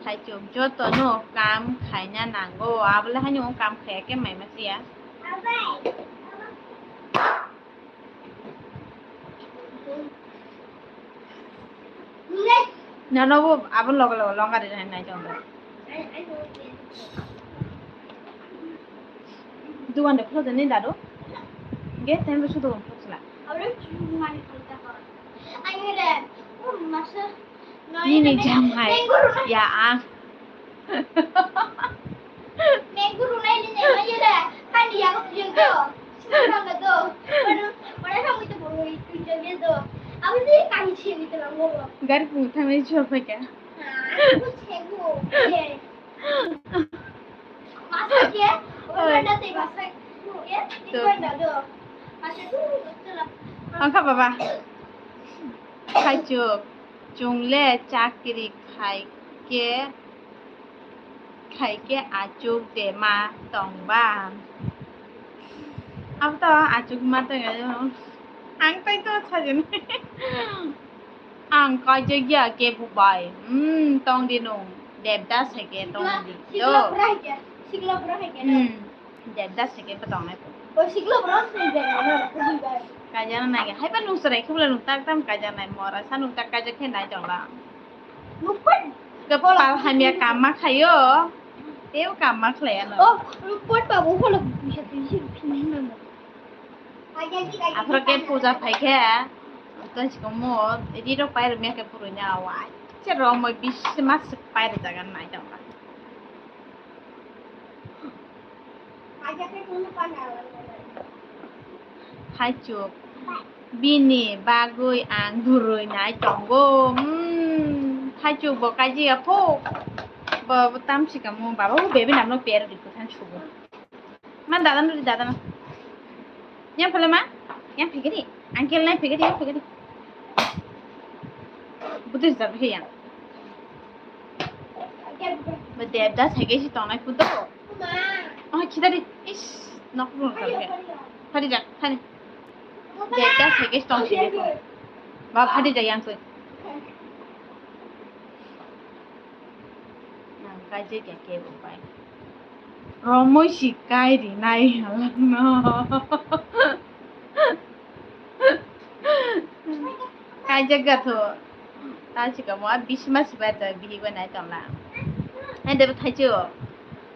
Hai chuk jotono kam khaina nango, abo le haino kam khaiya khe mai ma chiya. Nono bo abo logo logo longa ri nai nai tong. Dugan de photo ni dado. Ge tem bo sudo photo la. Nini jamai ya ang. Mango rwnai ni nai ma yela, hani yago tiyang do. Sima rang do. Mana, mana rang itu bolo itu. Gari pung thangwi chwng phaikha. Oi. Wngkha baba. Khaichuk, chwng le chakri khai khe, khai khe achuk de ma tong ba? Abo to achuk ma tong ya. Ang tai to sajin. Ang kaijak ya kebo bai. Hmm, tong di nung. Devdas hai khe tong di. Sikla bwrwi hai khe, sikla bwrwi hai khe. Hmm, Devdas hai khe bo tongnai. O sikla bwrwi hai khe. Kaijak nai khe. Hai ba nung chwrai khe bwla nung tak tam kaijak nai. Mora sa nung tak kaijak khe nai tong la. Nukpan. Kwpal hamya kama khaio. Teo kama khlaiya no. Oh, nukpan babu holo bisa bisa phini nang. Aphra ke puja phaikhe, tong sikomo, riro pairwmya khe purwina awa. Che romoi bisi mas pairwjagan nai tongkha. Haichuk, bini bagwi ang purwi nai tongo. Hmm, haichuk bo kaijia pho. Bo, bo tamsika mo, baba bo bebe namno per di kuthan sugo. Man dada no, dada no. Yang pala ma? Yang phikiri. Uncle nai phikiri, yang phikiri. Buddhist jab he yang. Ba Devdas hai khe si tongnai kudo. Oh, khidari. Is, nok rung kar khe. Phari jak, phari. Devdas hai khe si tong si. Ba phari jak yang soi. Nang kaijak ya kebo bai. Romoi si kai rinai halakno. Kaijak gatho. Ta sikamo a bisma sibai ta bihik bai nai tongla. Hai debo thaichu.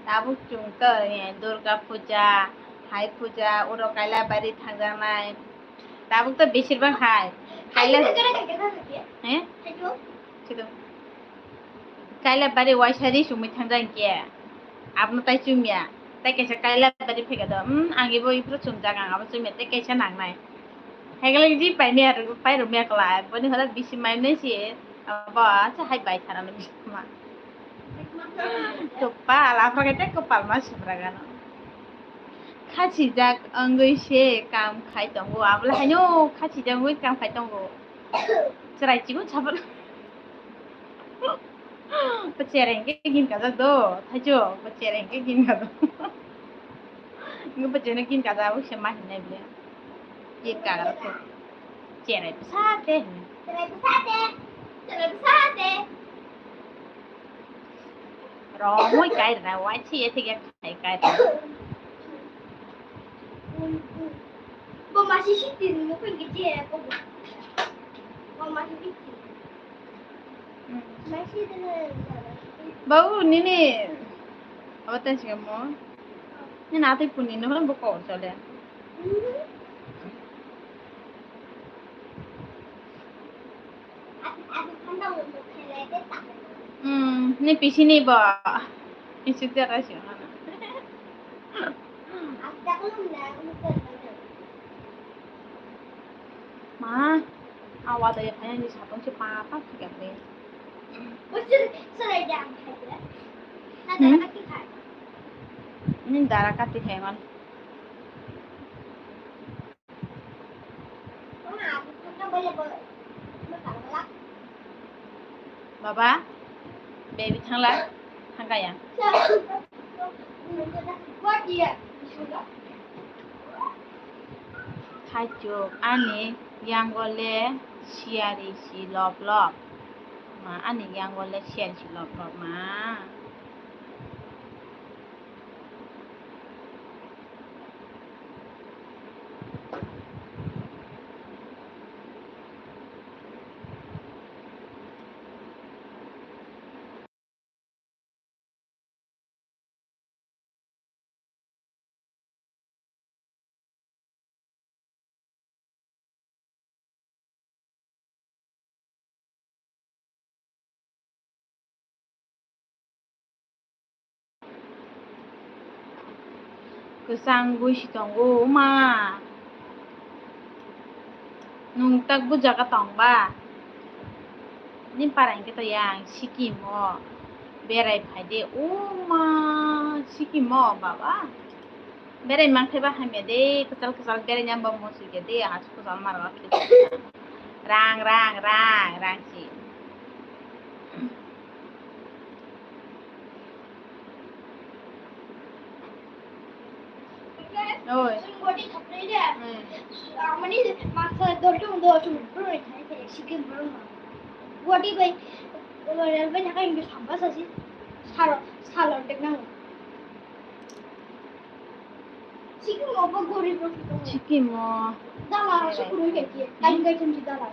Tabuk chwng to, eh, Durga puja, Hai puja, oro Kailabari thangjaknai. Tabuk to besir bang hai. Kaila-, eh? Chwng. Kailabari waisa ri sumui thangjak hinkhe. Abono tai chumya. Tai kaisa Kailabari phaikha do. Hmm, ang ibo iphuru chumjak, ang abo chumya. Tai kaisa nangnai. Haikhwlai di paimaya rw-, pairwmaya kwlai. Boni hora bisi maimnai se. Abo acha hai bai thana no bisi ma. Kwpal, aphra khe tei kwpal ma sibra gano. Khachijak wngwi se kam khai tongo. Abole haino khachijak wngwi kam khai tongo. Chwrai chibo chapal. Bo cherai hwnkhe gini kajak do, thaicho, bo cherai hwnkhe gini kajak. Bo cheno gini kajak, abo se ma hinai bole. Gini kajak khe. Cherai bwsa de hwnwi. Cherai bwsa de. Cherai bwsa de. Romwi kai rwna, waisa ya thik ya khai kai rwna. Bo masi siti ni nukun ke je ko. Bo masi siti. Hmm. Masi de na. Babu nini. Abo tei sikamo. Nini atwi puni no bo ko chole. Hmm. Hmm, ni pisi ni bo. Isuk jara si mana. Ma, awa da ya phaya ni sapang si papa si ka be. Ni dara kati hai man. Baba, baby thangla, thangkaya. Thaichuk, ani yango le siyari si lop lop. Ma, ani yango le siyari si lop lop ma. Kwchang gwi si tongo ma. Nwng tak bujaga tong ba? Ni para hingke to yang Sikkim o berai phai de. O ma, Sikkim o baba. Berai mang thai ba hamya de, kwchal kwchal berai nyamba mo sui de, ha kwchal mar. Rang, rang, rang, rang si. Oi. Hmm. Guwahati bai railway thangkha hingke samba sasi salo, salo deknang. Sikkim o bo gorib rok dong. Sikkim o. Dala se kurui khe khe, kain kai thum si dala.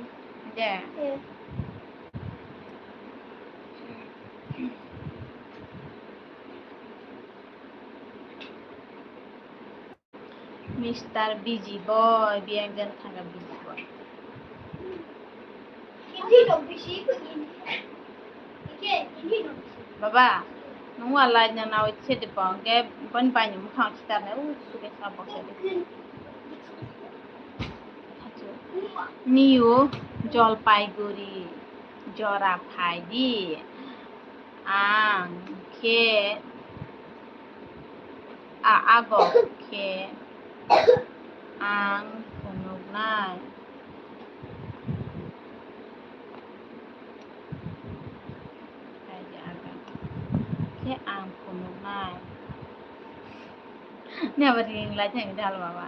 De. Eh. Mister Busy Boy, biyang jan thangka Busy Boy. Baba, nung wa light na nawi se de pong ke bon bai ni mukhang chitar na u suke sa bok se de. New Jalpaiguri jora phai di. Ang khe a agok khe ang phunuknai. Khe ang phunuknai. Ni abo ring lai thang dal baba.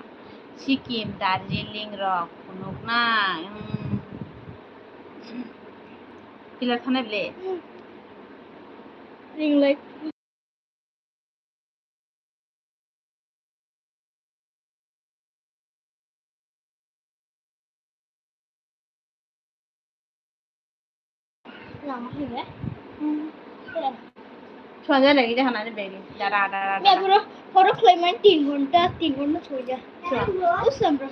Sikkim, Darjeeling rok phunuknai. Hmm. Pila thane ble. Ring lai. Lama hwnle. Chwng ja lagi jahanani beri. Dara, dara, dara. Bro, horo khlaimani tin ghonta, tin ghonta soja. Chwng. Usam bro.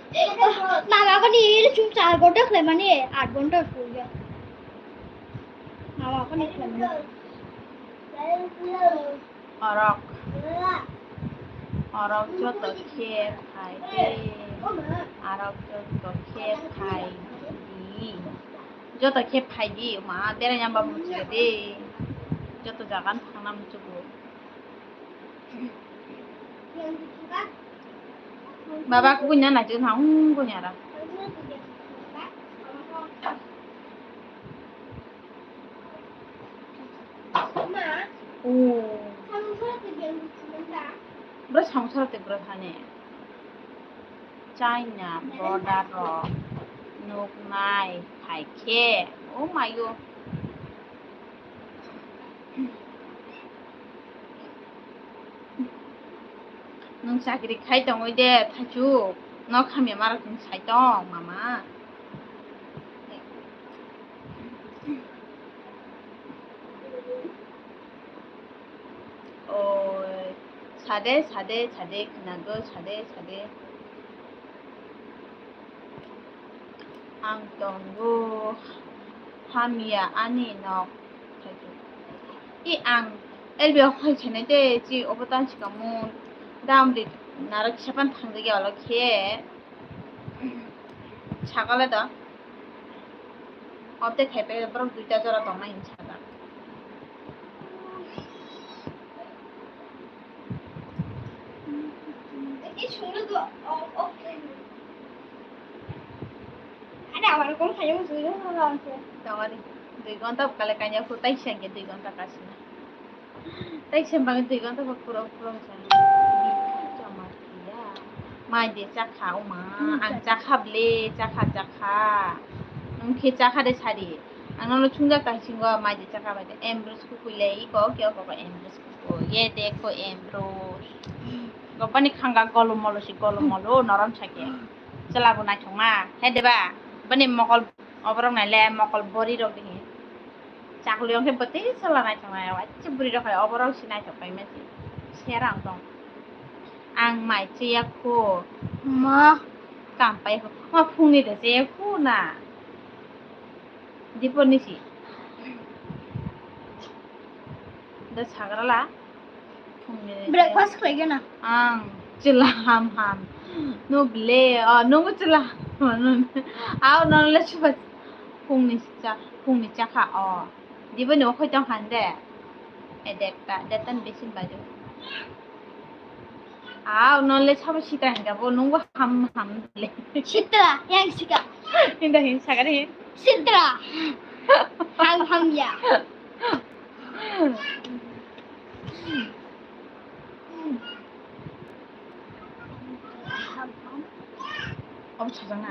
Mama kani ini chum char ghonta khlaimani, aat ghonta soja. Mama kani khlaimani. Orok. Orok joto khe phai de. Orok joto khe phai di. Joto khe phai di. Ma berai nang ba muchung de. Joto jaga no thang na muchungo. Baba kunya na jin ha ung kunya ra. Ma, oh. Samung sara twi biyang bwswk nung ta? Bwrwi samung sara twi bwrwi thani. China border rok nuknai phaikhe, oh my God. Nwng chakri khai tongwi de, thaichuk. Nok hamya ma rok nwng sai tong, mama. Oi, sade, sade, sade, khwnago, sade, sade. Ang tongo hamya ani nok. I ang L B o hai sanai de, chi obo tan sikamo dam ri narok sepan thangjakya olo khe. Sakale da. Obte khai pele borok duita jora tongnai hinwi sajak. Ani abar kong khayo sui do. Tongani dui gonta kale kanya khu tai sengke dui gonta kasina. Tai sembang dui gonta ba puro puro sa. Chama kiya. Mai de chakha uma. Ang chakha ble, chakha chakha. Ang khe chakha de sari. Ang no chungjak ta singo mai de chakha bai de. Ambrose kukui le iko kyo ko Ambrose kukui. Ye dekho Ambrose. Gopani khanga golom molo si golom molo norom sake. Chwla bo naithok ma. He de ba. Bani mokol oborok nai le mokol bori rok de. Chakli ongkhe bwtwi chwla naithok nai, waisa bwrwi rok hai oborok se naithok pai mani. Sera wng tong. Ang mai chaya kho. Ma. Kam pai kho. Ma phungni de chaya kho na. Dipor ni si. Da sagrala. Phungni de. Breakfast khlai gana. Ang chwla ham ham. No ble, oh, no chwla. Aw no le chuba. Phungni cha, phungni chakha o. Dibo ni okhoi tong khan de. E dekta, dekta ni bisin baju. Aw, non le sabo sitra hingka bo nungbo ham ham le. Sitra, yang sika. Hinda hin sagari hin. Sitra. Ham ham ya. Obo sajak na?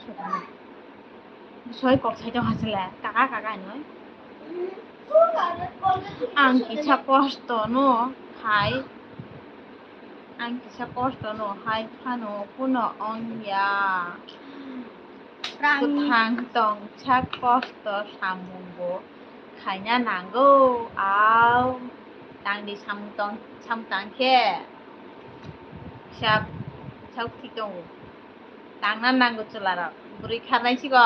Sajak na. Soi kok sai tong hasile, kaka kaka hinoi. Ang kisa kosto no hai, ang kisa kosto no hai phano kuno ongya. Kwthang tongsa kosto samung bo khaina nango, aw. Tangdi samung tong, samung tang khe sak, sak thik tongo. Tangna nango chwlarok. Bwrwi kharnai sigo.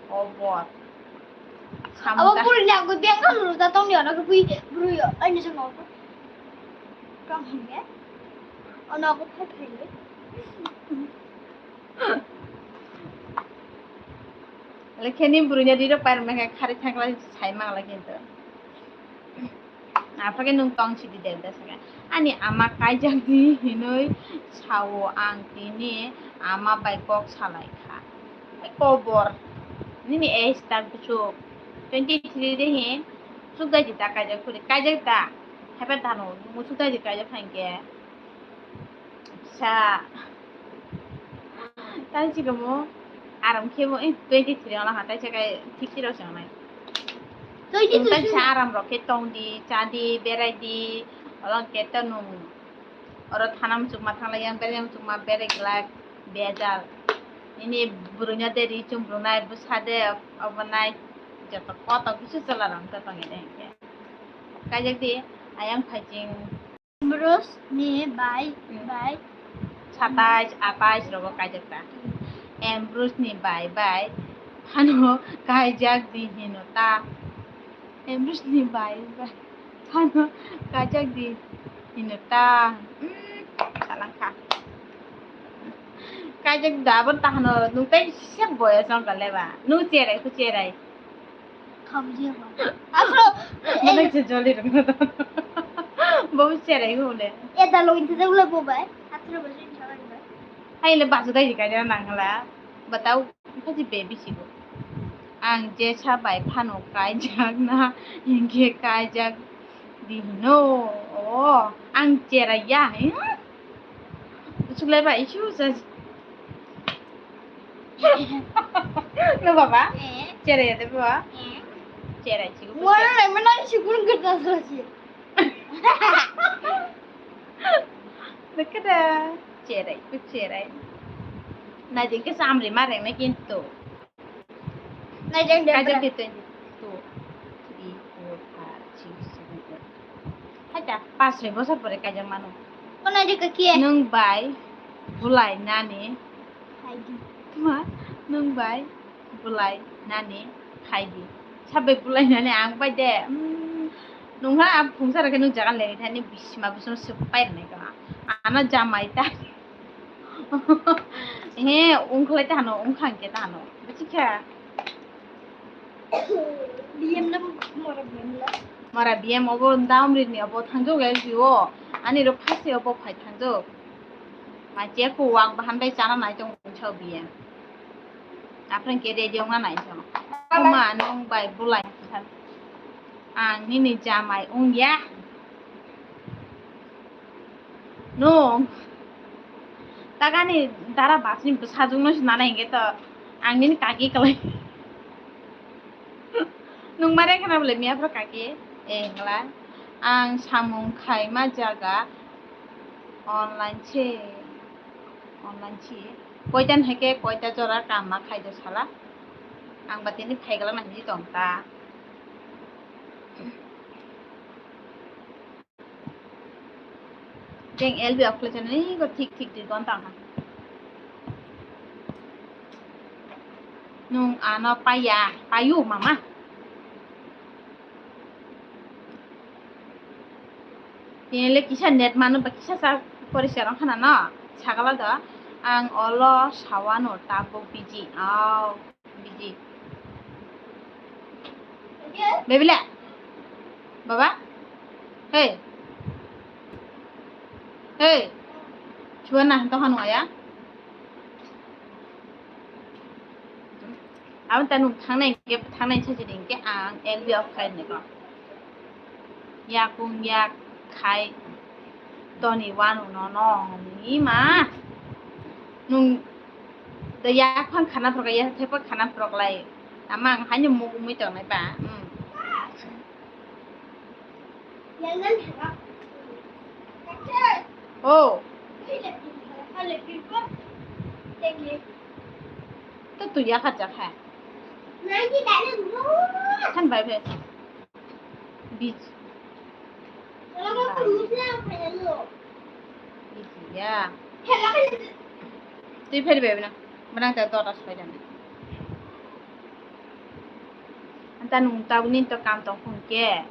Obor. Samung Abo ta- bwrwi ni agwi beng kha luru ta tongni ono khe bwi bwrwi o. Ani se nogo. Kam hwnle. Ono agwi phai phai le. Lekhe ni bwrwi ni riro pair mekhe khari thangla sai mangla kintu. Aphakhe nwng tong sidi de, de sakhe. Ani ama kaijak di hinwi sao ang tini ama bai kok salai kha. Kobor. Nini age tak bwswk. Twenty three de hi. Chukdai di ta kaijak khuri. Kaijak ta. Haiphai tano. Nwng chukdai di kaijak khankhe. Sa. Tai chikamo aram khemo, eh, twenty three ono ha, tai chakai fifty rok se onai. Twenty three. Tei sa aram rok khe tong di, cha di, berai di, olo khe to nung. Oro thana muchungma thangla yang, berai muchungma berai glak, bejal. Nini bwrwino de ri chum brunai, bwsa de obo nai, joto koto kisu chwla rok to tong ede hinkhe. Kaijak di, ayang phaiching. Ambrose ni bai, hmm, bai. Satais, atais rogo kaijak ta. Ambrose ni bai bai phano kaijak di hino ta. Ambrose ni bai bai phano kaijak di hino ta. Hmm, salangkha. Kaijak da bo ta hano, nung tai sek boya song kale ba. Nung cherai, ku cherai. Khamjia ba. Afro, mana eh, se joli rung. Bo cherai hule. E da lo inte jagula bo bai. Afro ba jin jagala ba. Hai le basu dai ka jana nangla. Batau, kaji baby sibo. Ang jesa bai phano kaijak na, inge kaijak di hino. O, ang cherai ya, hmm? Usuklai ba isu sa. No baba? Eh. Cherai ya de baba? Eh. Cherai chiku. Wala lai mana si kurung kertas lagi. Dekada cherai, ku cherai. Na jengke samri mareng na kintu. Kaijak di twenty two, three, four, five, six, seven, eight. Haita, pas soi bosor pore kaijak mano. Nwng bai bulai nani. Tuma, nwng bai bulai nani khaidi. Sabai bulai nani ang bai de. Hmm, nwng ha ang phungsa rakhe nwng jaga leni thani bisima bisima sepai rwnai kha. Ano jamai ta. He, ungkhlai ta hano, ungkha hwnkhe ta hano. Buchikha? B M na mora B M la? Mora B M obo Daumri ni obo thangjak L G O. Ani ro phase obo phai thangjak. Ma je ko wak bahan bai chana nai tong unsa B M. Aphrang ke radio nga nai tong. Kuma nung bai bulai. Ang nini jamai ungya. Nwng tagani dara basni bwsajwkno se nana hinkhe to ang nini kaki kwlai. Nwng mare khna bole miya phra kaki? E hwngla ang samung khaima jaga online se, online se. Koita hai khe koita jora kam ma khaijak sala? Ang ba tini phaiglak nai hinwi tong ta. Jeng L B off khlai chani go thik thik dui gonta ha. Nwng ano paiya, payu mama. Tini le kisa net mano ba kisa sa poriskar wngkha na no? Sagala do ang olo sawano tabuk biji. Au. Biji. Bebila. Baba. Hey. Hey. Chua na to hanu aya. Abo ta nung thangnai ke thangnai sa jini ke ang L B off khai ne ko. Yakung yak khai toni wanu no no ni ma. Nung da yak phang khana phorok ya the pa khana phorok lai. Amang haino mugumui tongnai ba. Hmm. Oh. To tu ya kha ja kha. Than bai bai. Biji. Biji ya. Twi phai bai na. Manang ta dota soi dan. Anta nung tabuk nini to kam tong phung ke.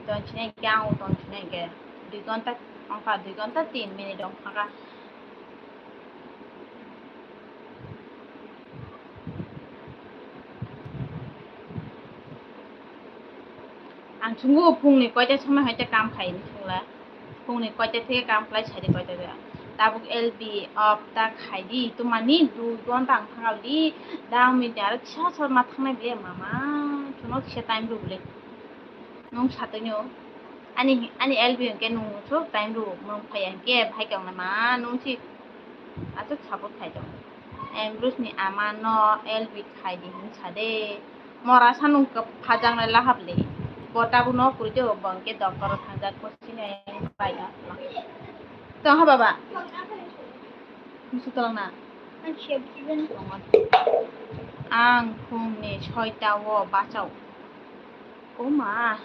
Tong chinai ke ang tong chinai ke. Dui ghonta ongkha, dui ghonta tin minute ongkha. Ang chungo phungni koita somoi hai ta kam khai ni chungla. Phungni koita theke kam khlai sadi koita de. Tabuk L B off ta khai di. Tumani dui ghonta ang thangal di. Dang mi aro kisa sor ma thangnai de mama. Chuno kisa time rw le. Nung satwi no. Ani, ani L B hwnkhe nung sok time rw. Nung phai hwnkhe bhai tong ma nung si. Aswk support khai tong. Ambrose ni ama no L B khai di hin sa de. Mora sanung kwphajaknai lahap le. Bo tabuk no kwrwi tei bo hwnkhe doctor o thangjak ko sinai bai ya. Tong ha baba. Musu tolong na. Ang phungni soita o bachao. O ma.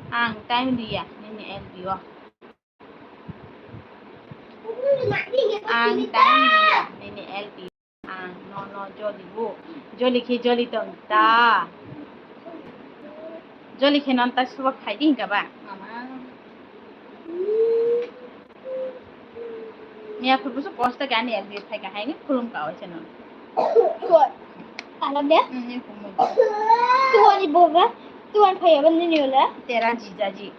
Ang time riya nini L B o. Ang time riya nini L B. Ang no no joli bo. Joli khe joli tong ta. Joli khe non ta subak khai di hinka ba. Mama. Ni akhur busu posta gani L B phai ka hai ni khulum ka o channel. Koi. Ala de? Hmm, ni khulum. Tuan ni boga. Tuan phai aban ni ni ola. Tera jijaji.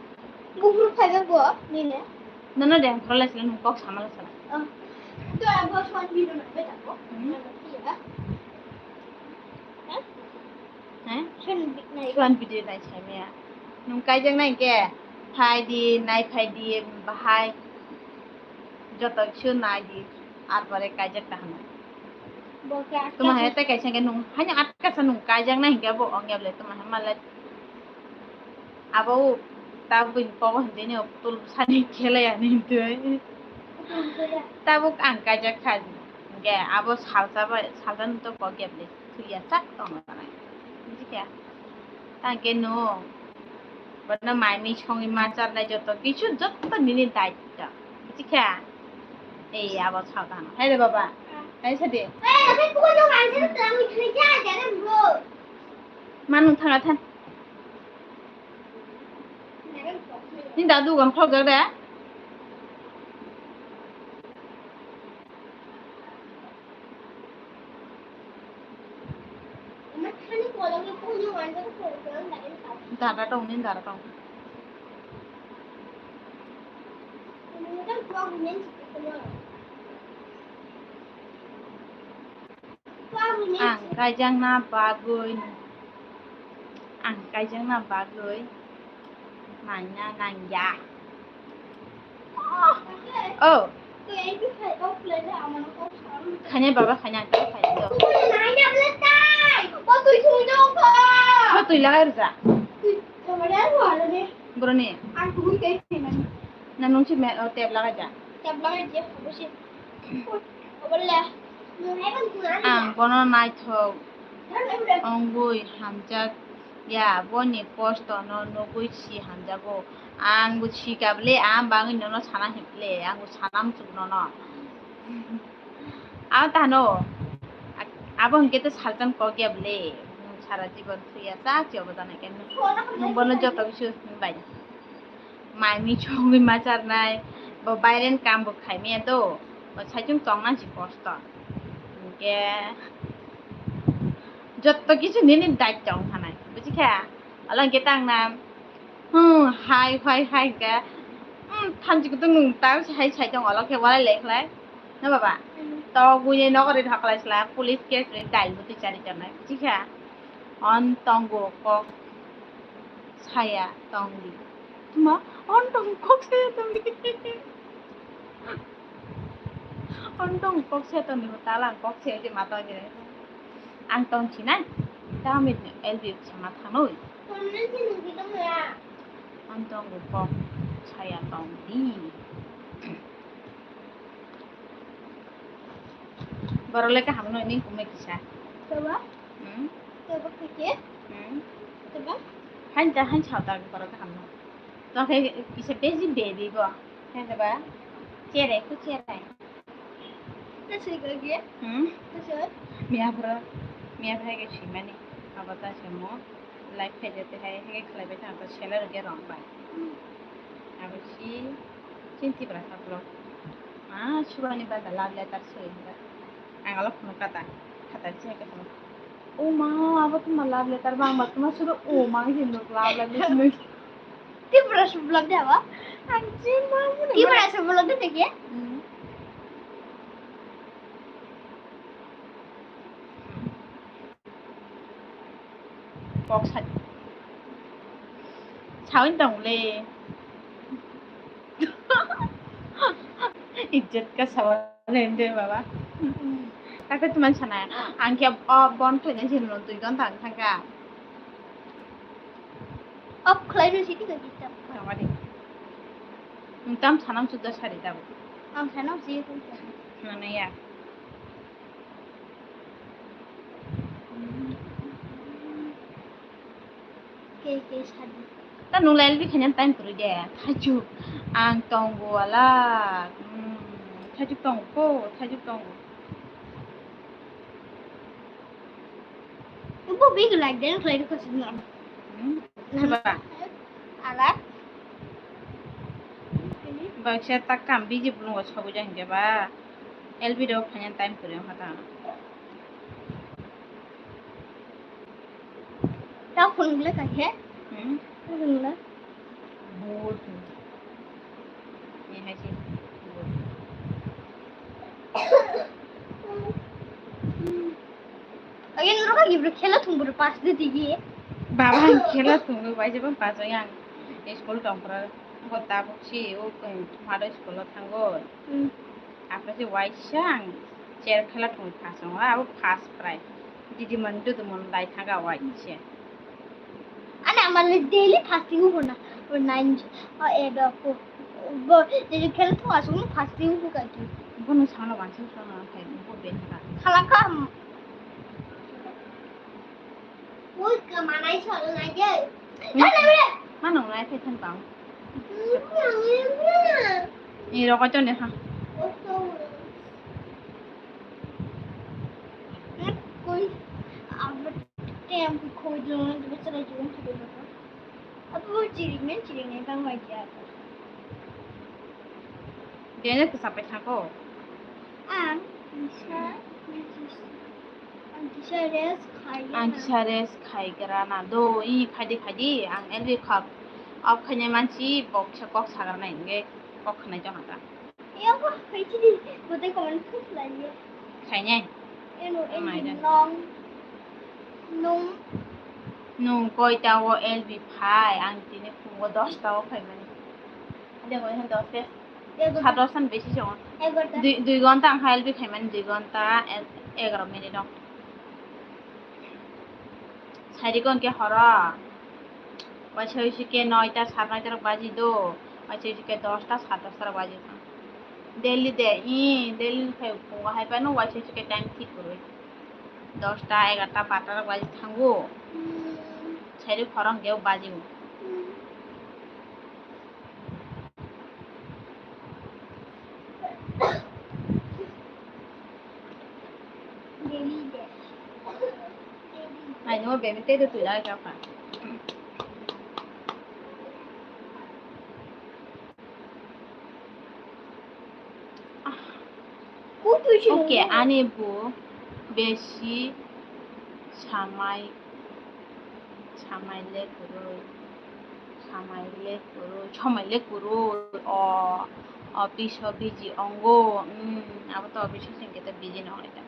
Buphuru phaiba bo nini? Nono de, khorokla sila nung kok samala sala. Oh. To abo short video na beta ko. Hmm. Iya. Hah? Hah? Short video nai. Short video nai sai maya. Nung kaijak nai ke? Phai di, nai phai di, bahai. Joto kisu nai di. Ar pore kaijak ta hano. Bo ke atka. Tuma hai ta kaisa ke nung, hanya atka sa nung kaijak nai ke bo ong ya ble tuma hai malai. Abo tabuk bini kobo hinwi no putul bwsani khelai ani hinwi. Tabuk ang kaijak kha. Hwnkhe abo salsa bai, salsa no to kok ya bwle thwiya sak tongna nanai. Bujikha? Tangkhe no bono mai mui songwi ma charnai joto kisu joto nini daitto. Bujikha? Ei abo salsa no. Hai re baba. Hai sadi. Manung thanga than. Ni dadu gam khok jak de. Dada tong, ni dada tong. Ang kaijakna bagwi, ang kaijakna bagwi naina nangya. Oh, khainai baba khainai ang khe khainai do. Bo twi lagai rwja. Boroni. Na nung si me, oh, tep lagai ja. Ang bono naithok wngwi hamjak ya, boni kosto no nugwi si hamjago. Ang bo si ka bwle, ang bangwi nono sana hwn bwle, ang bo sana muchuk nono. Ang tano, abo hwnkhe to salsa kok ya bwle, sara jibon thwiya cha, chobo jana khe nung bono joto kisu hwnbai. Mai mui chongwi ma charnai, bo bairen kam bo khai maya do, bo saichung tongna si kosto. Hwnkhe jotto kichu nini daitto wng khanai, bujikha? Ala hwnkhe tang na. Hmm, hai, hai, hai hwnkhe. Hmm, thanchi kutung nung tang hai sai tong olo khe walai lai khlai. Na baba? Hmm. Tok buini nogo ri thok lai sla, police case ri dail bwtwi chari tongnai. Chikha. On tongo kok saya tongdi. Tuma, on tongo kok saya tongdi. Ang tong kok se tong ni tala ang kok se je ma tong ni. Ang tong chinai. Dami L B sama thanoi. Ang tong kok saya tong di. Borok le kaham no ni kumai kisa. Coba? Hmm? Coba kike? Hmm? Coba? Han ta han chao ta borok kaham no. Tong khe kisa beji baby bo. Hwnba cherai khe cherai. Nasri gage? Hmm? Nasri? Miya bro, miya bhai ke simani. Abo ta semo. Life khe jete hai, hai khlai bai thang ta seller ge rong bai. Hmm. Abo si chinti bra kha bro. Ah, subani ba da love letter soi ba. Ang alo phone kata. Kata si ke phone. O ma, abo tuma love letter bang ba tuma sudo o ma hinno love letter hinno. Tripura se vlog de abo? Ang je ma mune. Tripura se vlog de teke? Hmm. Kok sa. Sawi tong le. Ijjat ka sawa le de baba. Kaka tuman sana. Ang khe o bon khlai na jin lo dui ghonta ang thangka. Off khlai rw sidi ka kita. Tongmani. Tam sanam suda sari tabo. Ang sanam si ko. Nana ya. Ke ke sadi. Ta nung lai bi khanya time puri de. Thaju. Ang tongo ala. Hmm. Thaju tongo ko, thaju tongo. Ibu big like dan khlai ko sini. Hmm. Coba. Ala. Baksa tak kam biji bulungo sobo jang jaba. L B do khanya time puri hata. Ta phone gule ka he? Hmm? Phone gule. Bol. Ni hai si. Again, noro ka gibro khela thung bro pass de digi. Baba ang khela thung bai jeba pass yang. School tong pro. Go tabuk si o mado school thango. Hmm. Apre se waisa ang chair khela thung pass ang abo first prize. Didi man dudu man dai thaga waisa. Ana amale daily fasting ho na. O nine o eight o ko. Bo didi khela thung asung fasting ho ka ki. Bono sano bansi sano khai bo ben ka. Khala ka. Ui, kamanai solo na je. Hmm. Mana unai thai thang tang. Ni rokoi to ne ha. Koi, abar tem koi dun, dun sara jun koi dun. Abu chiring men chiring ne bang wai ya. Dene kisa pai thang ko. Ang kisa, ang kisa rest khai. Ang kisa rest khai gra na do i khai di khai di ang L B khap. Off khai ne manchi bok sa kok sagra na inge kok khanai jong hata. Yoko, khaitidi, kote comment khuk laiye. Khainai? Eno, eno, nong, nong. Nung koi ta o L B phai, ang tini phungo dos ta o phaimani. Ade koi han dos te. Egarota. Sa dos an besi songo. Egarota. Dui, dui ghonta ang kha L B phaimani, dui ghonta, e-, egarota minute no. Sairi kon ke horo. Waisa waisa ke noita, sar noita rok baji do. Waisa waisa ke dosta, sar dosta rok baji. Daily de, i, daily khai phungo hai pano waisa waisa ke time thik kwrwi. Dosta, egarota, barta rok baji thango. Sairi khorang de baji. Ai no, bebe te tu lai ka pa. Oke, ani bo besi samai. Samai le kwrwi, samai le kwrwi, somai le kwrwi. O, office o busy ongo. Hmm, abo to office o singkhe to busy nonglai ta.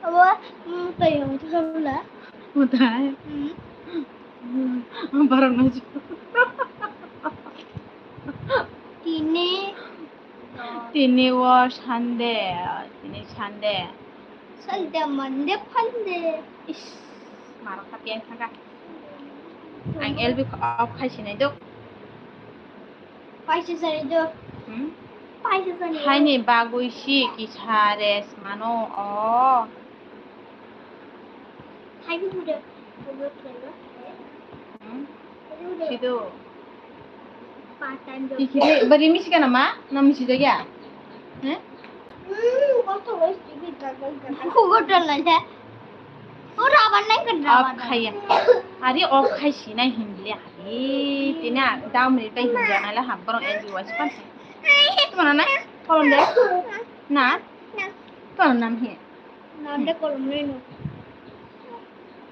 Abo, hmm, twi wng thwkla. Mutai. Hmm. Hmm, borok no. Tini. Tini o Sunday, tini Sunday. Sunday, Monday, Monday. Is, marok ka piang thangka. Ang L B off khai sinai do. Paisa sari do. Hmm? Paisa sari. Haini bagwi si kisa rest mano o. Haini bude. Hmm? Sido. Part time job. Iki bari misi kana ma? Na misi jagya? He? Hmm, kotho wai sibi gagal gagal. Kugo tolai he. O raban nai kan raban. Off khaya. Ari off khai sinai hinle ari. Tina dam ri tai hinja nai la ham borong N G O wai span. Tumana nai? Kolom de? Na? Kolom nam he. Nam de kolom nai no.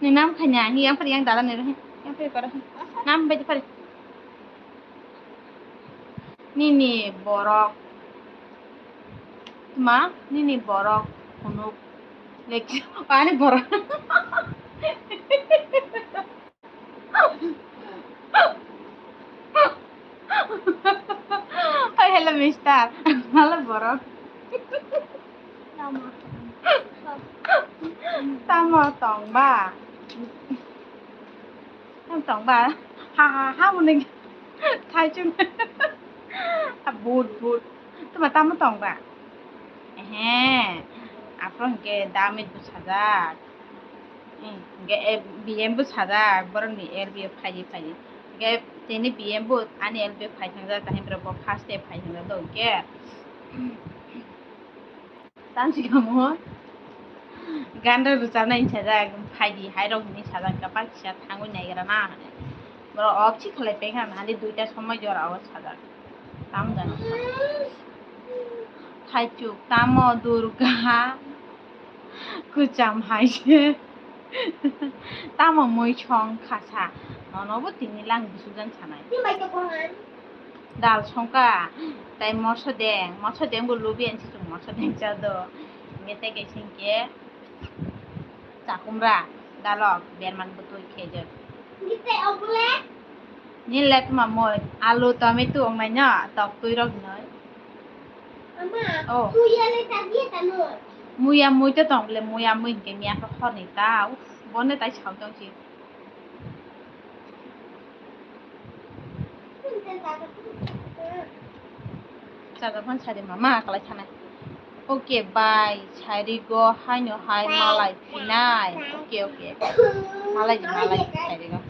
Ni nam khanya, ni yang pari yang dalam ni. Yang pari pada. Nam bai pari. Nini borok. Ma, nini borok phunuk. Lek-, ani borok. Oi, hello, mister. Hello, borok. Tamo tong ba? Tamo tong ba? Ha, ha, ha, muni. Thaichung. Ah, but, but. Tuma tamo tong ba? Ehe. Aphro hwnkhe damit bwsajak. Hmm, hwnkhe, eh, B M bo sajak, borokni L B o phaiwi phaiwi. Hwnkhe tini B M bo ani L B o phai thangjak, tahimra bo first day phai thangjak do hwnkhe. Tamo sikamo ganda rwchabnai sajak, phaidi hairok hinwi sajak, kapak kisa thangwi naigra na hinwi. Borok off si khlai paikha, hali duita somoi jora o sajak. Tamo jani. Thaichuk, tamo Durga. Kwcham hai se. Tamo mui song khasa. Nono bo tini lang bisuk jan sanai. Dal songka. Tai moso deng. Moso deng bo lubi ansi chung moso deng cha do. Nge te ke singke. Chakumra. Dalok. Berman butui khejak. Nile tuma moi, alu, tomato wngnai no, tok twi rok hinoi. Ama, oh. Muya le ta dia ta noi. Muya mui to tong le, muya mui hingke miya khe horni ta. Uf, bonde tai sao tong si. Chaga phan sari mama kalai thanai. Okay, bye. Sari go haino hai malai phinai. Okay, okay. Malai di malai sari go.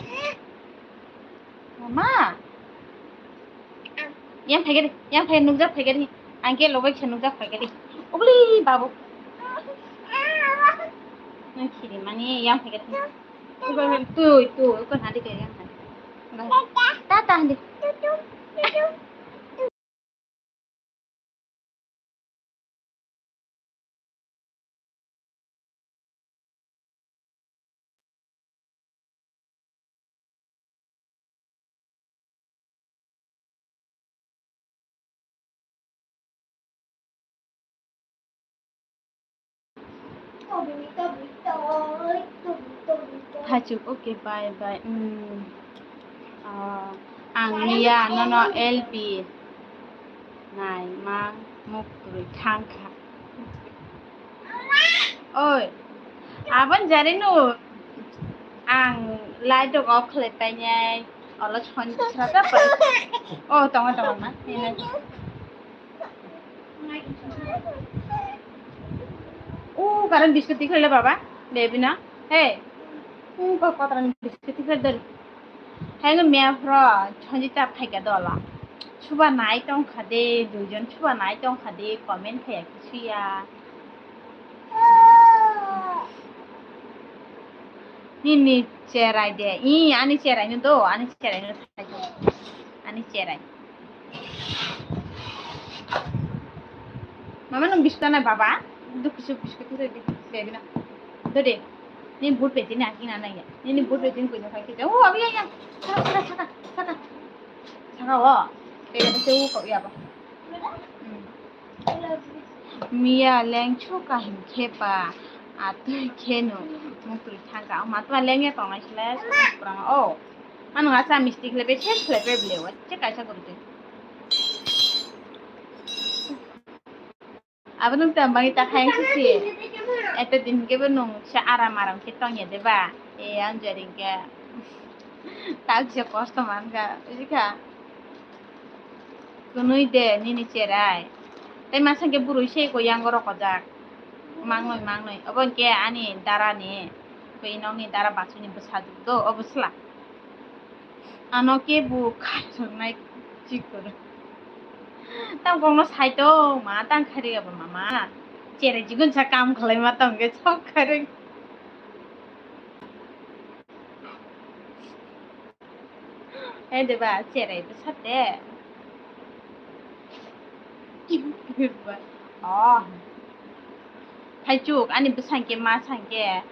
Mama. Yang phai gadi, yang phai nukjak phai gadi. Angke lobai khe nukjak phai gadi. Obli babu. Nang khiri mani yang phai gadi. Tui, tui, ko nadi ke yang phai. Tata handi. Hachuk, okay, bye, bye. Hmm. Ah, ang miya nono L P nai ma muk twi thang kha. Oi, abon jari no ang light rok off khlai painai, olo son srata pai. Oh, tongo, tongo, ma. Nini. Oh, karon biscuit tikhlai le baba, baby na. Hey. Hmm, ko kotoran biscuit tikhlai dori. Hai no mia phro, chonji chap khai ka dola. Suba nai tong kha de, duijon suba nai tong kha de, comment khaya kisiya. Nini cherai de, i ani cherai no do, ani cherai no thai do. Ani cherai. Mama nung biskut na baba? Duk kisuk biskut tu ready. Baby na. Dode. Ni but pe tini aki na na ya. Ni ni but pe tini koi na kai kita. Oh, abi ya ya. Saka saka saka saka. Saka wo. Baby na se wo ko ya ba. Hmm. Miya lengchu kahim khe ba atwi kheno muktwi thangkha. Matma lengya tongnai sle kurang o. Ano asa misti khle be ses khle be blewa che kaisa gurutwi. Abo nung tang bangi ta khayang sisi. Eta din khe bo nung sa aram aram khe tongya de ba. E ang joring khe. Tak je kosto man ga. Buji kha. Kunui de nini cherai. Tei masa hwnkhe bwrwi se ko yang rokojak. Mangnoi, mangnoi. Obo hwnkhe ani dara ni, tei nokni dara basuni bwsajwk do, o bwsla. Ano kebo khairoknai chikon. Tamo kokno saito, ma tang khairokya bo mama. Cherai chikon sa kam khlai ma tong khe sok khairok. Hai de ba, cherai bwsa de. Oh. Thaichuk, ani bwsa hwnkhe ma sa hwnkhe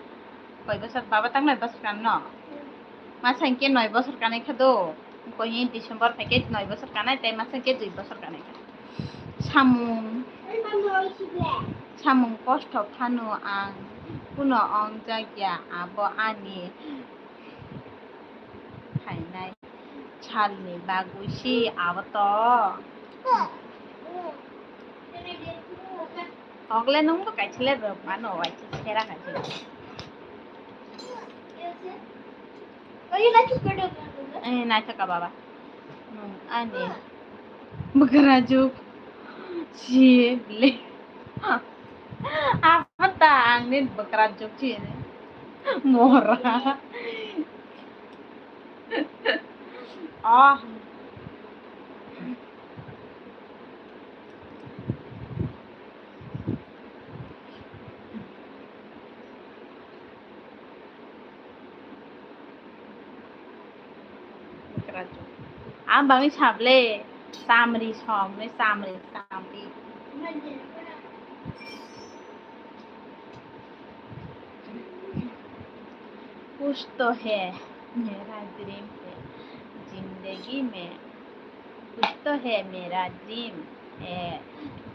koi bosor, baba tangnai bosor kan no? Ma sa hwnkhe noi bosor kanai kha do. Koi December phaikhe noi bosor kanai, tei ma sa hwnkhe dui bosor kanai kha. Samung, samung kosto phano ang kuno ong jakya, abo ani phainai salni bagwi si abo to. Ogle nungbo kaisa le rwk mano, waisa sera kaisa. Eh, naithok ka baba. Hmm, ani. Bwkrajwk. Si le. Apa ta ang ni bwkrajwk si ni. Mora. Oh. Ang bangwi sable, samri somni, samri, samri. कुछ तो है मेरा ड्रीम है, जिंदगी में कुछ तो है मेरा ड्रीम है,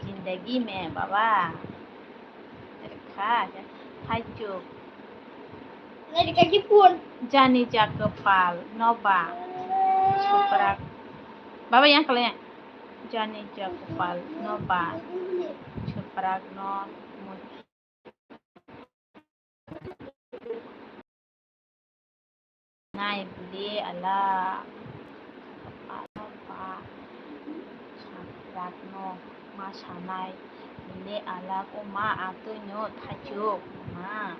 जिंदगी में, baba. Kha, thaichuk. Nai rika ki phone. Jani ja kwpal no ba. Choprak. Baba yang kale. Jani ja kwpal no ba. Choprak no. Nai bwle ala, ano ba sakrakno ma sanai, bwle ala o ma atwino thaichuk ma.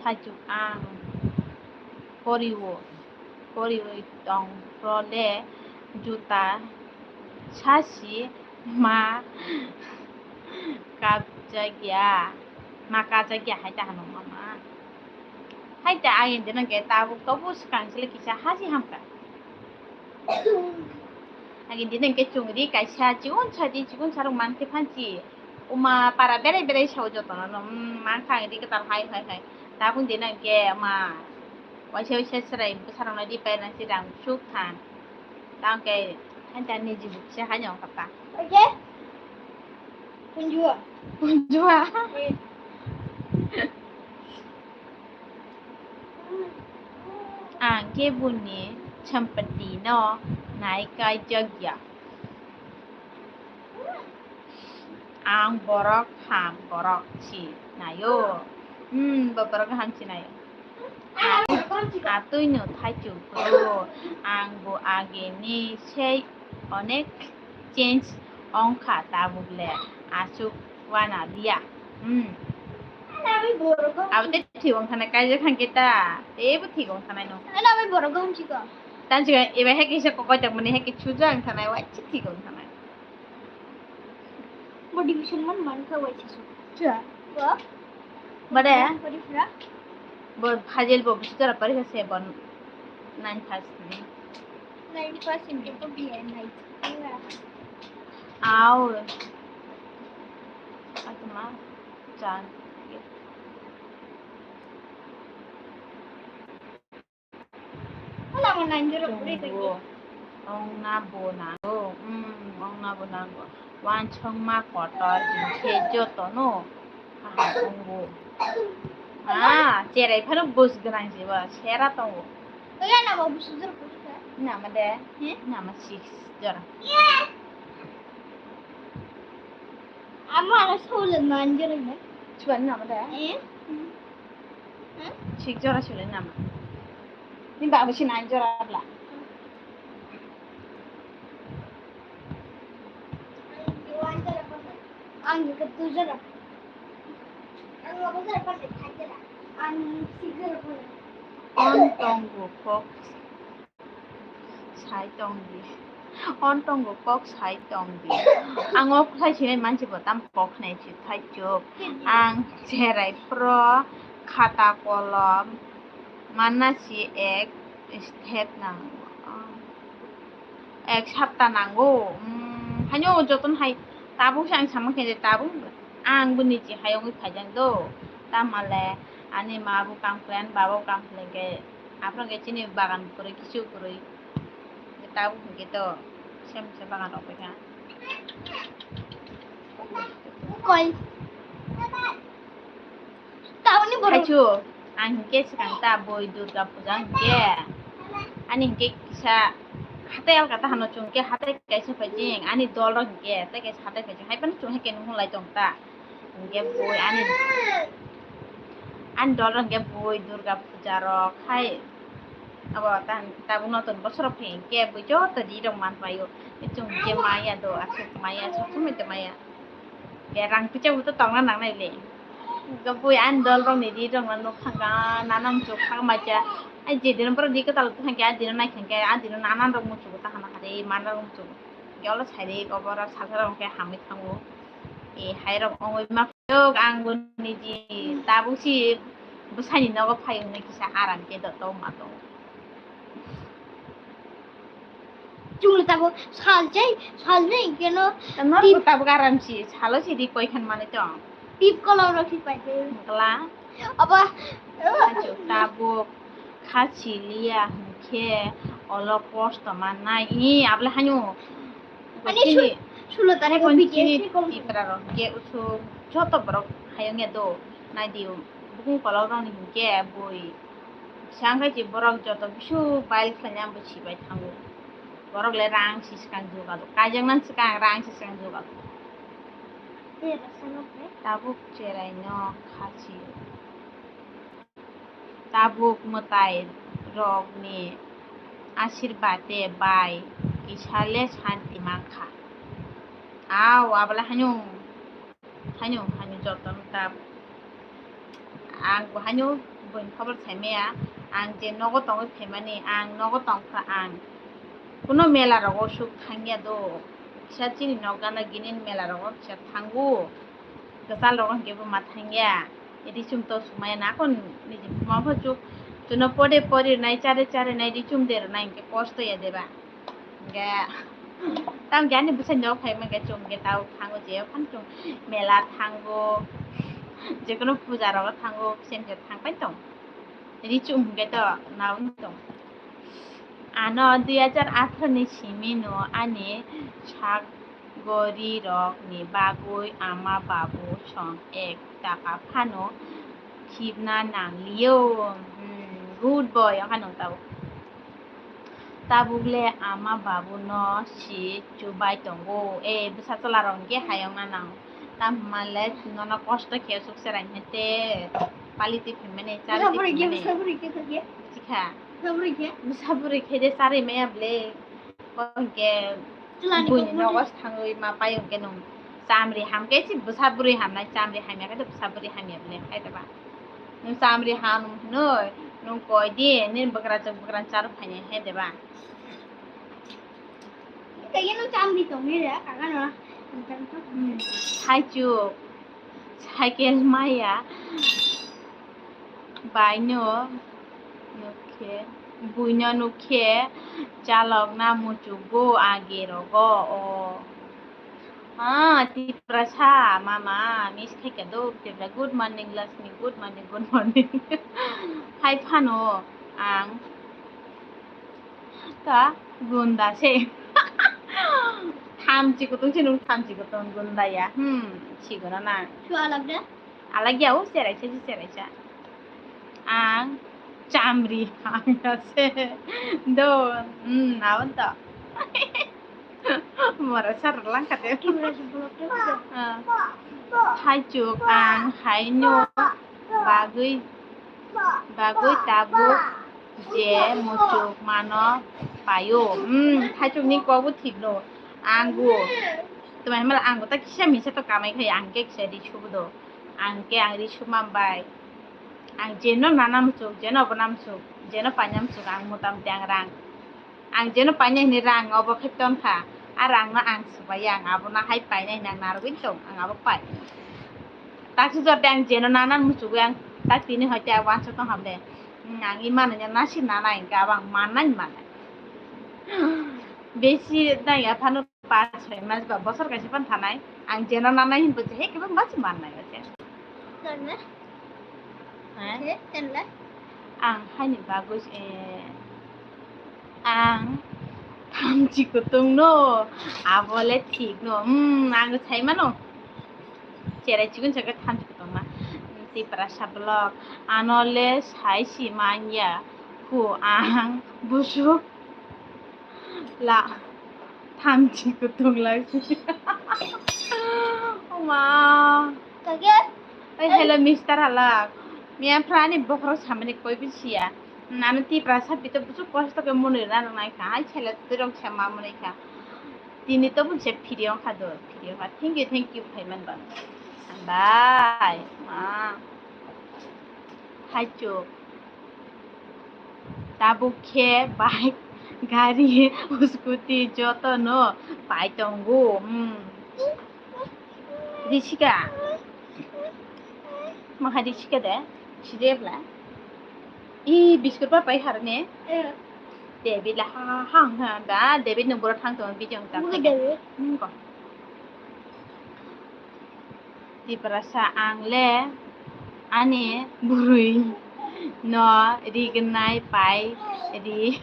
Thaichuk ang korio, koriwi tong pro le juta sasi. Ma kapjagya, ma kapjagya hai ta hano mama. Hai ta agin dinang ke tabuk tobu swkang sile kisa haji hamka. Agin dinang ke chungri kaisa chikon sadi chikon sarung manke phanchi. Uma para berai berai sao jotono no, mm, mankha agin di ketar hai hai hai. Tabuk dinang ke ma waisa waisa serai bwsarok no di pai nang si rang suk than. Tang ke hai ta niji bukse hai nyong kata. Oke. Kunjua. Kunjua. Eh. Ang keboni sampati no nai kai jagya. Ang borok ham borok si nayo. Hmm, bo borok ham si nayo. Atwino thaichuk bro, ang bo ageni sei onek change ongkha tabuk le aswk wana liya. Hmm. Abo te thik ong thanai kaijak thang kita, tebo thik ong thanai no. Tang siga eba heke se kokoi tak mani heke suja ang thanai, waisa thik ong thanai. Bo division man man kha waisa su. Cha. Bo? Bade? Bade pura? Bo Fazil bo busi jora porikha se bo nine pass ni. Nine pass ni ko biya nai. Aw. Atma chan. Wala mo nine jora puri tagi. Ong na bo nango. Hmm, ong na bo nango. Wansongma kotor hinkhe jotono kaham wngo. Ah, cherai phano bus gwnang jibo, sera tongo. Oya na bo bus jora puri kha. Nama de? He? Nama six jora. Amo ana solo nine jora na. Chuan nama de? Eh? Six jora solo nama. Ni babu si nine jora bla. Ang ke tu jora. Ang abo jora pa de khai jora. Ang six jora pa. Ang tongo kok sai tong di. Ang tongo kok sai tong di. Ang o khai sinai mansi bo tam kok nai si thai chuk. Ang cherai pro khata kolom manna si ek step nang. Ek sapta nango. Hmm, haino joton hai tabuk se ang samang khe tabuk ang bo niji hai wngwi phaijak do. Tamale ani ma bo kam khlai, ani baba bo kam khlai khe, aphuru khe chini bagan kwrwi kisu kwrwi. Tabuk hinkhe to sem sem bagan rok paikha. Koi. Tauni borok. Haichu, ang hinkhe swkang ta boi Durga puja hinkhe. Ani hinkhe kisa hatai alka ta hano chwng khe hatai kaisa phaijing. Ani dol rok hinkhe tei kaisa hatai phaijing. Hai phano chwng hai khe nung lai tong ta. Hinkhe boi ani, ani dol rok hinkhe boi Durga puja rok hai. Abo ta, tabuk notun bosor rok phai hinkhe boi joto ri rok man paio. Chwng hinkhe maya do, aswk maya, sob somoi to maya. Ge rang puisa bo to tongna nangnai le. Ge bui ani dol rok ni ri rok no nuk thang kha, nana muchuk thang mai khe. Ai je din borok ri kwtal thang khe, a din nai thang khe, a din nana rok muchuk ta hana hari, mana rok muchuk. Ge olo sai ri, obo rok salsa rok khe hamwi thango. E hai rok ongoi ma phiyok ang bo niji tabuk si bwsani nogo phai hwnwi kisa aram khe do tong ma tong. Chwngno tabuk sal jai, sal jai keno. Norok tip- tabuk aram si, salo si ri koi khan manwi tong. Tip kolom rok si pai de. Wngkla. Aba. Achuk tabuk kha siliya hwnkhe olo kosto mannai. Hi, abole haino. Ani chini, sul-, sulo tare ekon ko chini B T S ni kolom. Tipra rok hwnkhe usuk joto borok hayung ya do. Nai di, bukung kolok rok ni hwnkhe bui. Bising khe si borok joto bisu bail khlaina bo sibai thango. Borok le rang si swkang jugado. Kaijaknani swkang rang si swkang jugado. Tabuk cherai no kha si. Tabuk mwtai rok ni asirbat de bai kisa le santi mankha. Aw, abole haino. Haino, haino jotono ta. Ang bo haino buini khobor sai maya. Ang je nogo tongwi phaimani, ang nogo tongkha ang. Kuno mela rogo suk thangya do. Kisa chini nok gana gini mela rogo kisa thango. Kwchal rogo hwnkhe bo ma thangya. Ri chum to sumaya na kon niji buma pho chuk. Chuno pode pori nai chare chare nai ri chum de rwnai hwnkhe kosto ya deba. Hwnkhe, tamo khe ani bwsai nok phai mankhe chwng khe tao thango, je phano chwng mela thango, jekono puja rogo thango, kisa kisa thang pai tong. Ri chum hwnkhe to naui tong. Ano dui hajar atharo ni simi no ani sak gori rok ni bagwi ama babu song ek taka phano khibna nangliyo. Hmm, good boy, wngkha nwng tao. Tabuk le ama babu no si chubai tongo. E, bwsa chwla rok hwnkhe hayung na nang. Tam hwnma le nono kosto khe suk se rain hete. Pali twi phaimani, chari twi phaimani. Bwsa bwrwi khe to khe. Sikha. Bwsa bwrwi khe. Bwsa bwrwi khe de chari maya ble. Bo hwnkhe chwla ni buini nogo thangwi ma pai hwnkhe nwng chamri hamkhe si bwsa bwrwi hamnai, chamri hamya khe to bwsa bwrwi hamya ble khai da ba. Nwng chamri ham hwnwi nwng koi di, nini bwkrajwk bwkrang charwk phainai he de ba? Kaya nwng chamri tongwi re, kaka no. Hmm, haichuk, cycle maya, Baino nukhe, buino nukhe chalokna muchukgo agi rogo o. Ah, Tiprasa mama, miss khaikha do, Tipra. Good morning, Lakshmi. Good morning, good morning. Hai phano ang ta gunda se. Thamchi kutung se nung thamchi kutung gunda ya. Hmm, siguna na. Chu alak de? Alak ya, o seraisa, si seraisa. Ang chamri ang se. Do, hmm, naon to. Mora sar lang kate. Ah. Hai chuk ang hai no bagwi, bagwi tabuk je muchuk mano payo. Hmm, hai chuk ni kogu thik no. Anggu. Tumai mal anggu ta kisa misa to kamai khai ang ke kisa di chubu do. Ang ke ang ri sumam bai. Ang jeno nana muchuk, jeno obo na muchuk, jeno paina muchuk, ang motamoti ang rang. Ang jeno paina hini rang obo khe ton kha. A rang no ang subai ang abo na hai paina hini ang narwgwi tong, ang abo pai. Tak si jor de ang jeno nana muchugwi ang tak tini hoi te abo answer tong ham de. Hmm, ang i mano nya nasi nana hingke abo ang manna hini manna. Besi nai ya phano. Pas soi mas ba bosor kaisa pan thanai. Ang jeno nanai hin buji he kebo mas mannai o je. Thanne? He? He, thanne? Ang haini bagwi, eh, ang thamchi kutung no, abole thik no. Hmm, ang sai mano. Cherai chikon chakhe thamchi kutung ma. Tiprasa vlog. Ano le sai si manya. Hu ang busuk. La, thamchi kutung lai. Oma. Kage? Oi, hello, mister Halak. Miya phrani bokhorok samani koi bisiya. Nani Tiprasa bito busu kosto ke muni rana nang nai kha. Ai, chele tirok sama muni kha. Tini to busi phiri ong kha do, phiri ong kha. Thank you, thank you, phaiman ba. Bye. Ma. Hai chuk. Tabuk khe bike, gari, scooty joto no pai tongo. Hmm. Risika. Maha risika de. Side bla. I biscuit pa pai har ne. Eh. David la ha ha ha da. David no boro thang tongo video ta. Bugi David. Hmm, ko. Tiprasa ang le ani bwrwi no rignai pai ri-,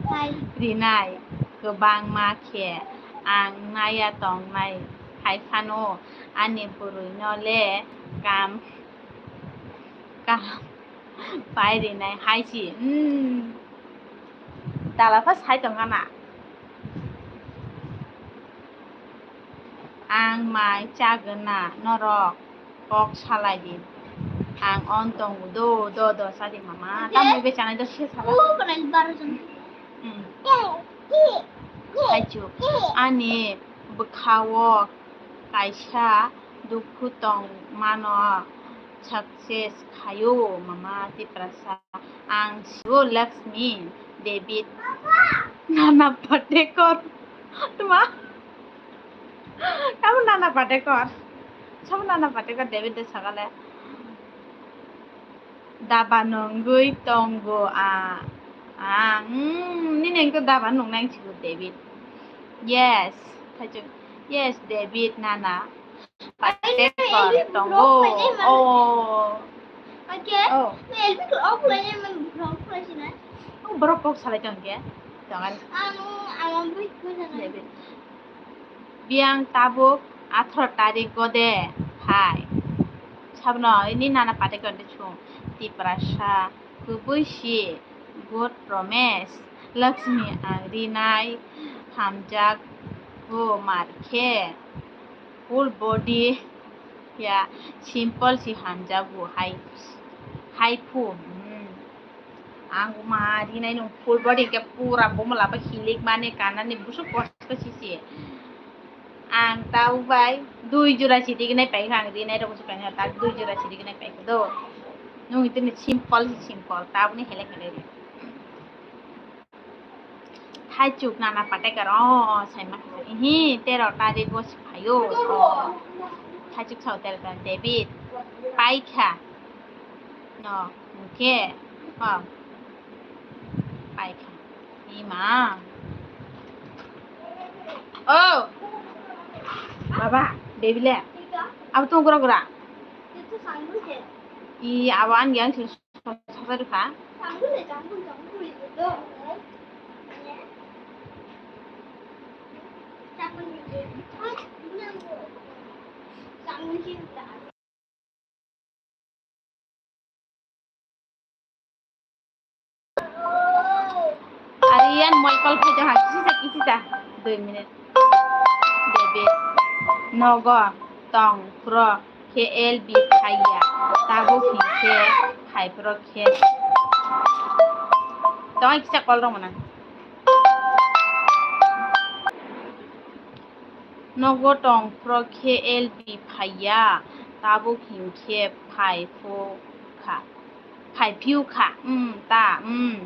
pai rinai kwbangma khe ang naiya tongnai hai phano ani bwrwi no le kam, kam pai rinai hai si. Hmm. Dala pha sai tong gana. Ang mai chagwna norok kok salai di. Ang on tongo do, do, do, sadi mama. Tamni be chanai do se sala. Hmm. Hai chu. Ani bwkhao kaisa dukhu tong mano, success khaio mama Tiprasa. Ang sibo Lakshmi, David, Nana Patekar. Tuma? Tamo Nana Patekar? Sabo Nana Patekar David de sagale. Daba nungwi tongo a, ang, mm, nini engko daba nungnai sigo David. Yes, thaichuk. Yes, David, Nana. Patekar tongo. Oh. Okay. Oh. Elbit ko off lai, man vlog ko sina. Oh, borok kok salai tong ke. Tongan. Ang, ang bui ko sana. David. Biyang tabuk atharo tarik gode hai. Sabno ini Nana Patekar de chung. Tiprasa kubui si good promise. Lakshmi ang rinai hamjak go mar khe. Full body ya simple si hamjago hai, hai phu. Hmm. Ang ma rinai nung full body ke pura bomo laba hilik mane kanani busuk kosto sisi. Ang tau bai dui jora chiri gnai pai ang rinai rok busuk pai tak dui jora chiri gnai pai do. Nung itini simple si simple tabuni hele hele ri. Thaichuk Nana Patekar, oh, saima kha. Ihi, tero tarik o si phaio. Oh. Thaichuk sao tero tarik David. Paikha. No. Hwnkhe, oh, paikha. Ima. Oh! Baba, baby le. Abo tong gura gura. I abo ani yang sing sasa rwkha. Ari yan moi call phai jaha, kisi sa, kisi sa. Dui minute. Debe. Nogo tong pro khe L B phaiya. Tabuk hinkhe phai pro khe. Tong kisa call rok mana. Nogo tong pro khe L B phaiya, tabuk hinkhe phai phu kha, phai phiu kha, um, ta, um.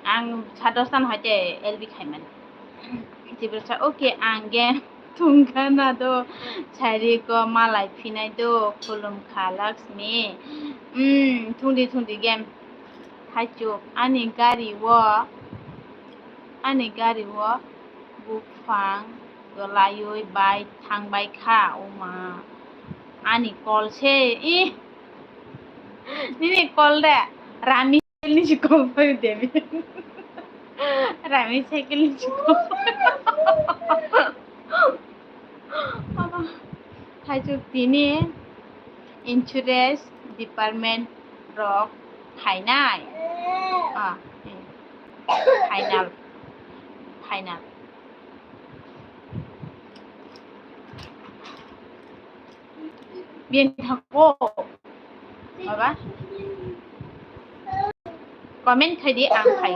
Ang sa dos tan hoite L B khaimani. Jibril sa, "Okay, ang ge thungkha na do, sairi ko malai phinai do, khulum kha Lakshmi." Um, thungdi, thungdi ge. Haichuk, ani gari o, ani gari o buphang kwlaiwi bai thangbai kha, oma. Ani call se, ih, nini call de, Rami ni si call bai debi. Rami cycle ni si call. Haichuk tini insurance department rok phainai. Ah, eh. Final. Final. Bien thago. Baba. Comment khai di, ang khai.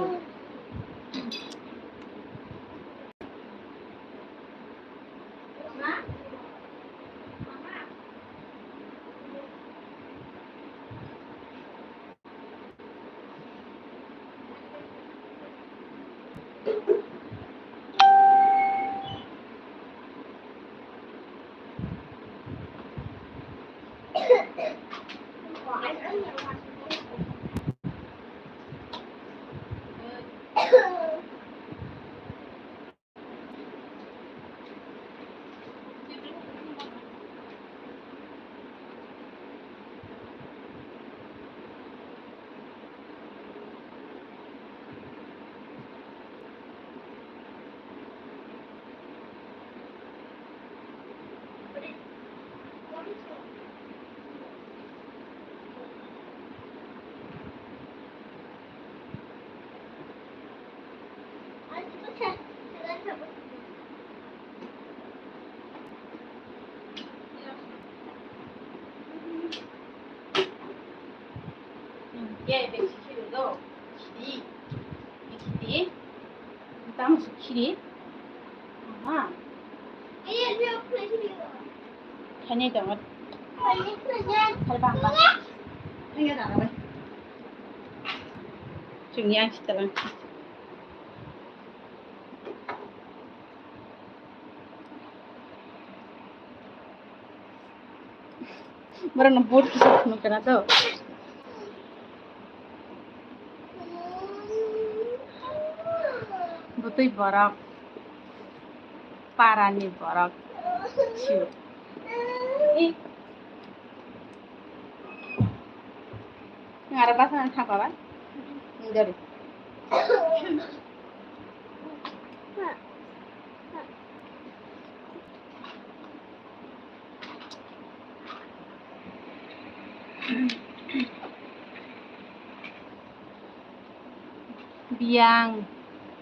Tamo se khiri. Aha. Khainai tongo. Khali bang bang. Chwng yang sitalang. Borokno vote kisa phunuk kana to. Bwtwi borok, parani borok sio. Nwng aro bwsano thapa ba? Nwng dori. Biyang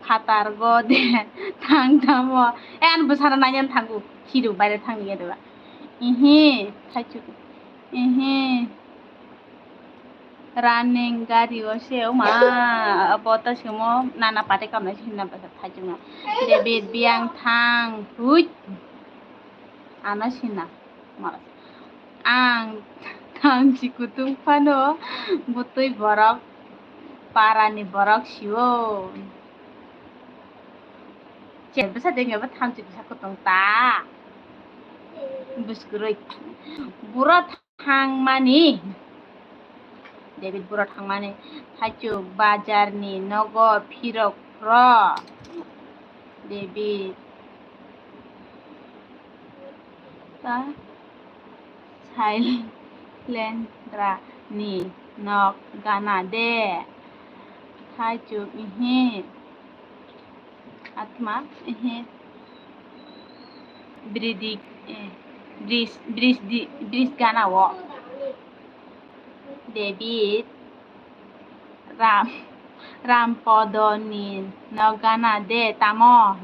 phatar go de thang tamo. Eh, ani bwsano naiyan thango. Khiru baire thangni ya deba. Ihi, thaichuk. Ihi. Running gari o se, o ma, bo ta simo nana pate kamnai se hinna bwsa thaichukma. David biyang thang, huit. Ano sinna. Ang thang si kutung phano bwtwi borok, parani borok sio. Che bwsa dengya bo thang si bwsa kutung ta. Bwskwrwi. Buro thangmani. David buro thangmani. Thaichuk, bazarni nogo phirok phro. David, ta Sailendra ni nok gana de. Thaichuk, ihi. Atma, ehe. Bridi, eh, bris, bris di, bris gana o. David, Ram, Rampodo ni nok gana de tamo.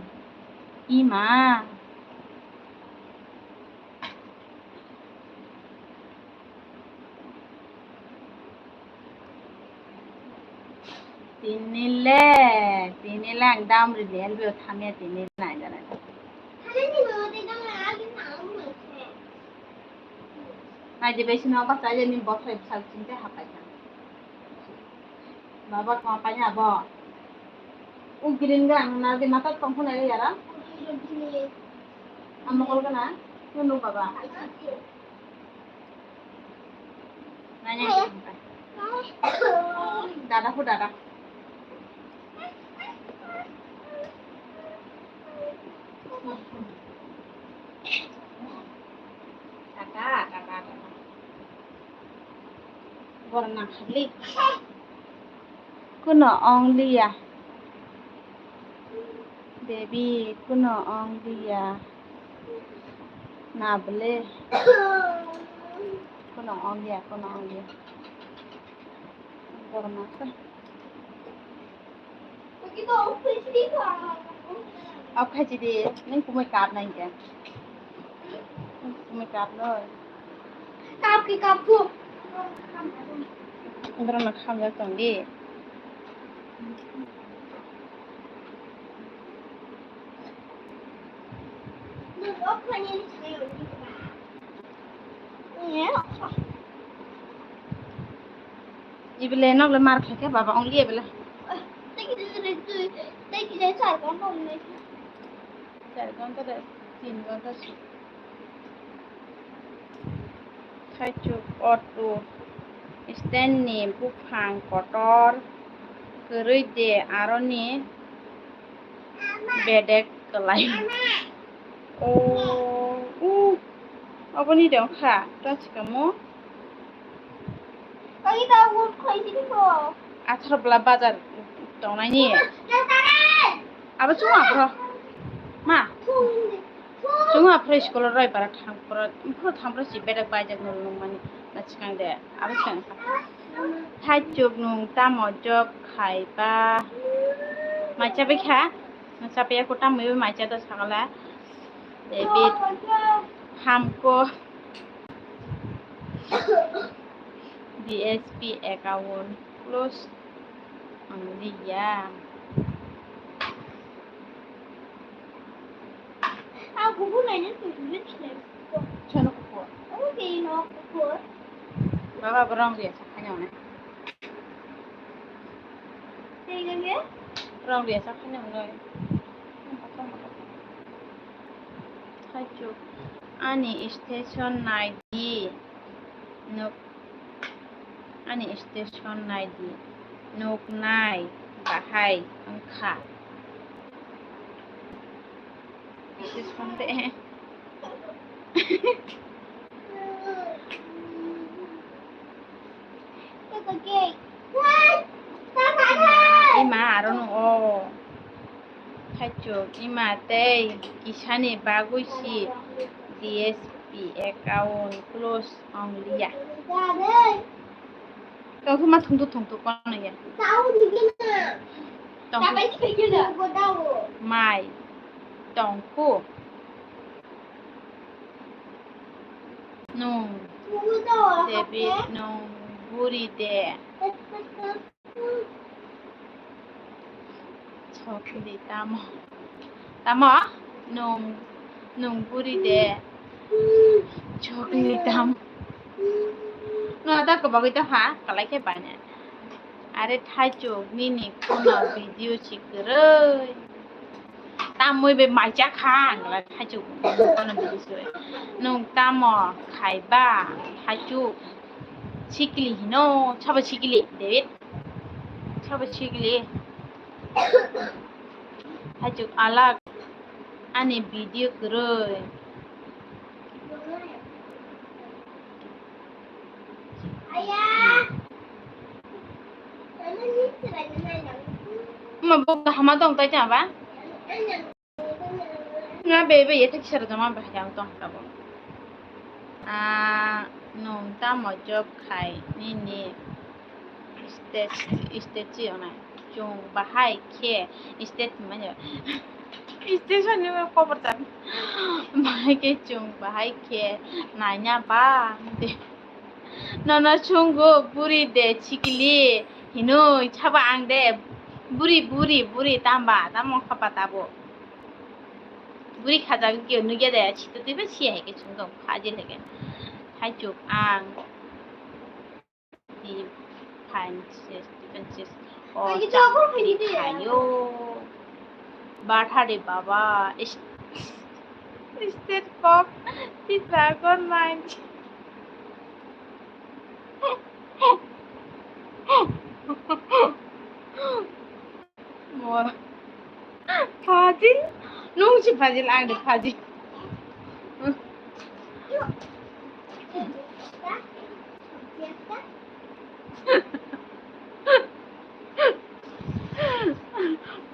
Ima. Tini le, tini le ang dam ri le, elbe o thamya tini nai da nai. Nai de besi no ba chai le ni bothai bwsal chinte hapai kha. Baba kma pai ha bo. U green grang na de mata tong khuna le yara. Amokol kana, nunu baba. Nanya, dada ko dada. Dada, dada, dada. Borok nang kharli. Kuno ong liya. Baby, kuno ong liya. Na bole. Kuno ong liya, kuno ong liya. Borok nang kha. Off khai chidi, nini kumui kap nai khe. Nini kumui kap noi. Kap ki kap ku. Borok no khamjak tong di. Nini off khai nini sai nini kap. Ibele nok le mar khaikhe baba ong liya bele. Char ghonta de tin ghonta si. Thaichuk auto stand ni buphang kotor kwrwi de aroni bedek kwlai. O, u, aboni de wngkha, ta sikamo. Atharo bwla bazar tongnai ni. Abo chwng aphro. Ma. Chwng aphro school roi bara thang phro, phro thang phro si bedek baijak nol nung mani na chikang de. Abo chwng kha. Thaichuk nung tamo job khai ba. Mai chabai kha. Mai chabai ya ko tamo mai cha da sakala. David Hamko D S P account close ang liya. Baba borong dia sakanya mana? Rong riyasa phano wngnai. Thaichuk. Ani station nai di. Nuk. Ani station nai di. Nuk nai bahai wngkha. Station de. Ima aro no o. Thaichuk ima tei kisani bagwi si D S P account close wng liya. Tongthuma thungtu thungtu kono ya. Tongthu. Mai. Tongkhu. Nung. David nung buri de. Chokli tamo. Tamo? Nung, nung buri de. Chokli tamo. No, ta ko bagwi ta ha, kalai ke bana. Are Thaichuk nini kuno video si kwrwi. Tamwi be mai cha kha, ang la Thaichuk kuno video si. Nung tamo khai ba Thaichuk. Sikili hino, sabo sikili, David. Sabo sikili. Haichuk alak ani video kwrwi. Omo bo kaham ma tong tai tong ba? Nga bebe ye thik sero jama bahai ang tong ka bo. Ah, nwng tamo job khai nini stage, stage chi ona. Chwng bahai khe stage manya. Station ni ma khobor ta. Bahai khe chwng bahai khe nanya ba. Nono chwnggo buri de chikili hinwi sabo ang de buri, buri, buri tamba, tamo khapa tabo. Buri khajagwi khe nugya de sito twibo siya hai khe chwng tong phajil hai khe. Hai chuk ang. Di phanches, di phanches. O chakri khayo. Bathari baba. Is-, state kok. Tipra kor nine. Mor. Phaji? Nung si phaji, ang de phaji.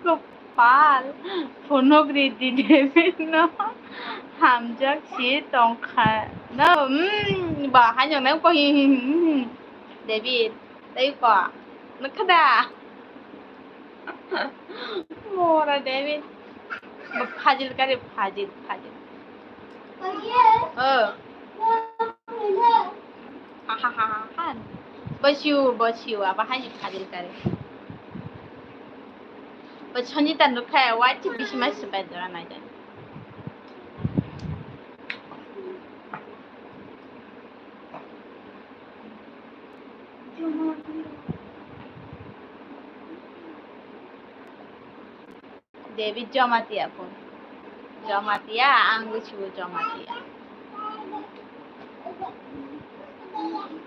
Kopal, phunukri di David no hamjak si tongkha no, mm, ba, haino nang ko hi, hi, hi, hi. David, tei ko, nukha da? Mora David. Ba, phajil kari, phajil, phajil. Oh. Ha, ha, ha, ha, ha. Basiu, basiu, aba hai phajil kari. Ba Sanjita nukha, wai chi bisi mai sebai dora nai dai. David Jamatia phone. Jamatia, ang gusibo Jamatia.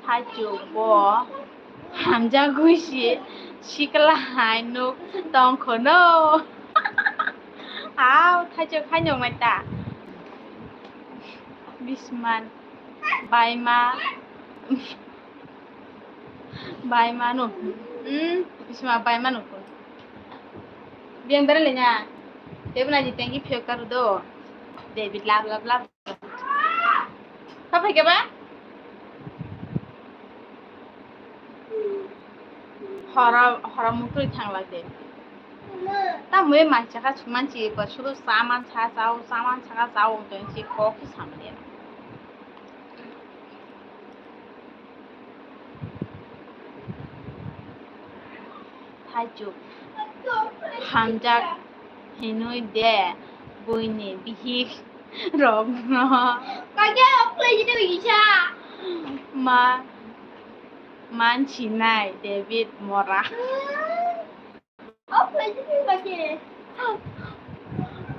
Thaichuk bo hamjagwi si sikla hai nuk tongkhono. Au, thaichuk hai nukmai ta. Bisman, baima. Bai manu. Hmm, bisma bai manu ko. Biang bere lenya. Tebna ji tengi phiyok karu do. David lab, lab, lab. Sapai ke ba? Hora, hora mutui thang lak de. Ta mui mancha ka chumanchi ko suru saman sa sao, saman sa ka sao tong si ko ki samle. Thaichuk hamjak hinwi de buini bihik rokno ma mansinai David Mora.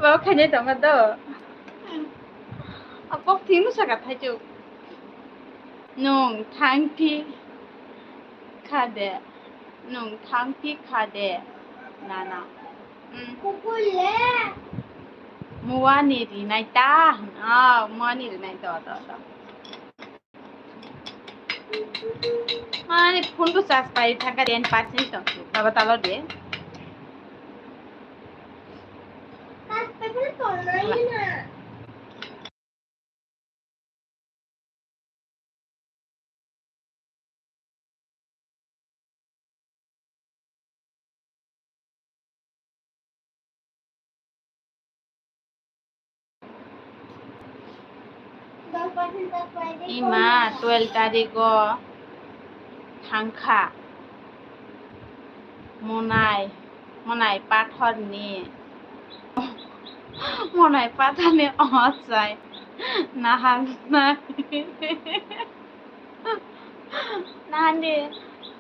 Bo khainai tongma do. Kok thwimo saka Thaichuk. Nwng thang phi kha de. Nwng thang phi kha de. Nana. Hmm. Muani rinai ta. Ah, muani rinai do, do, do. Ani phone bo charge pai thangkha ten percent tong. Baba talo de. Ima twelve tarigo thangkha monai, monai pathorni, monai pathorni ochai naharnai. Nahandi,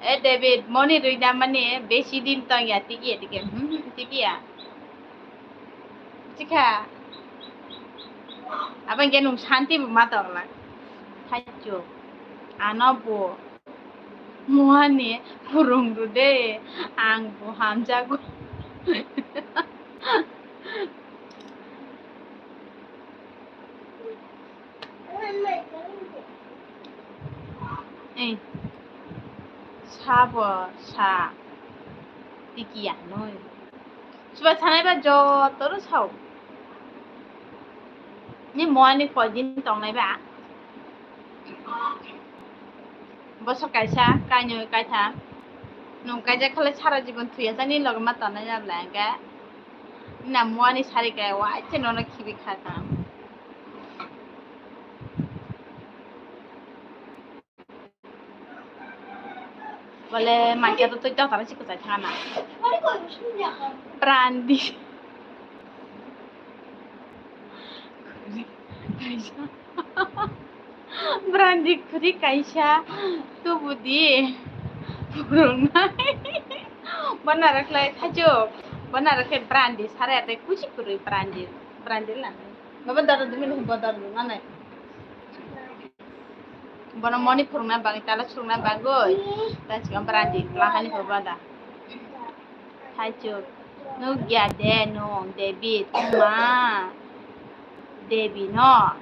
e David, moni rwina mani besi din tongya, tikiya, tikiya, hmm, tikiya. Chikha. Abang ke nung santi bu ma tongla. Thaichuk. Ano bu. Muani phwrwng rw de, ang bo hamjago. Ei, sabo sa tiki anoi. Chuba sanai ba joto ro sao. Ni muani koi din tongnai ba? Bosor kaisa, kainwi, kaitham. Nwng kaijak khalai sara jibon thwiya jani loge ma tongnai ya bwla hwnkhe. Na muani sari kaya waise nono khibi kha tong. Bole maikhe to twi totaro se kwchai thana. Brandi. Brandi khuri kaisa tubudi phwrwngnai. Bana rwkhlai thaichuk. Bana rwkhe brandi sare ate kuchi kwrwi brandi. Brandi la. Baba dara dumi lo bo dara dumi nai. Bono moni phwrwngna bagwi, tala swrwngna bagwi, ta chikon brandi, lahani phwrwngna da. Thaichuk, nukya de nwng, David, wngma, Devi no.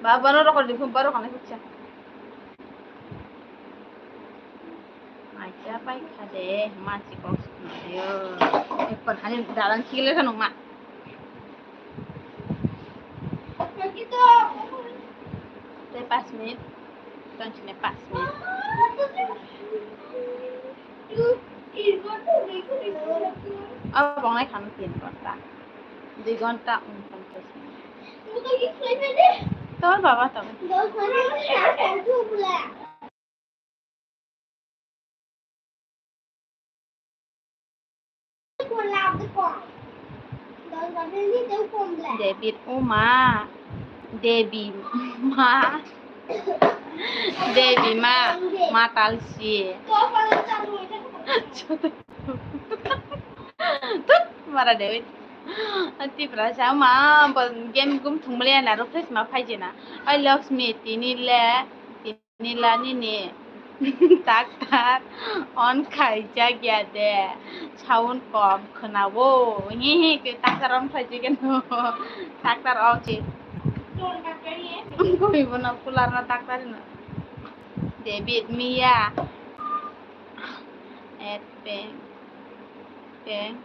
Ba, bono rokor di phun, borok hwnwi hukcha. Acha pai kha de, ma chikon sukma de. Ekor hani dalan chikle kha nungma. Tei pas minute, tongchine pas minute. Abo bongnai khano tin ghonta, dui ghonta unponchas minute. Tor baba tor. David Uma, Devi Ma, Devi Ma, Matalsi. Tut, mara David. Tipra sa ma, bo game gum thung mali na ro fresh ma phai jena. Ai Lakshmi tini le. Nila nini taktar on khaijak ya de, sound kom khwnao. Hi hi, khe taktar on khaijak ya no. Taktar off si. Bui bono cooler no taktar no. David Mia. At peng. Peng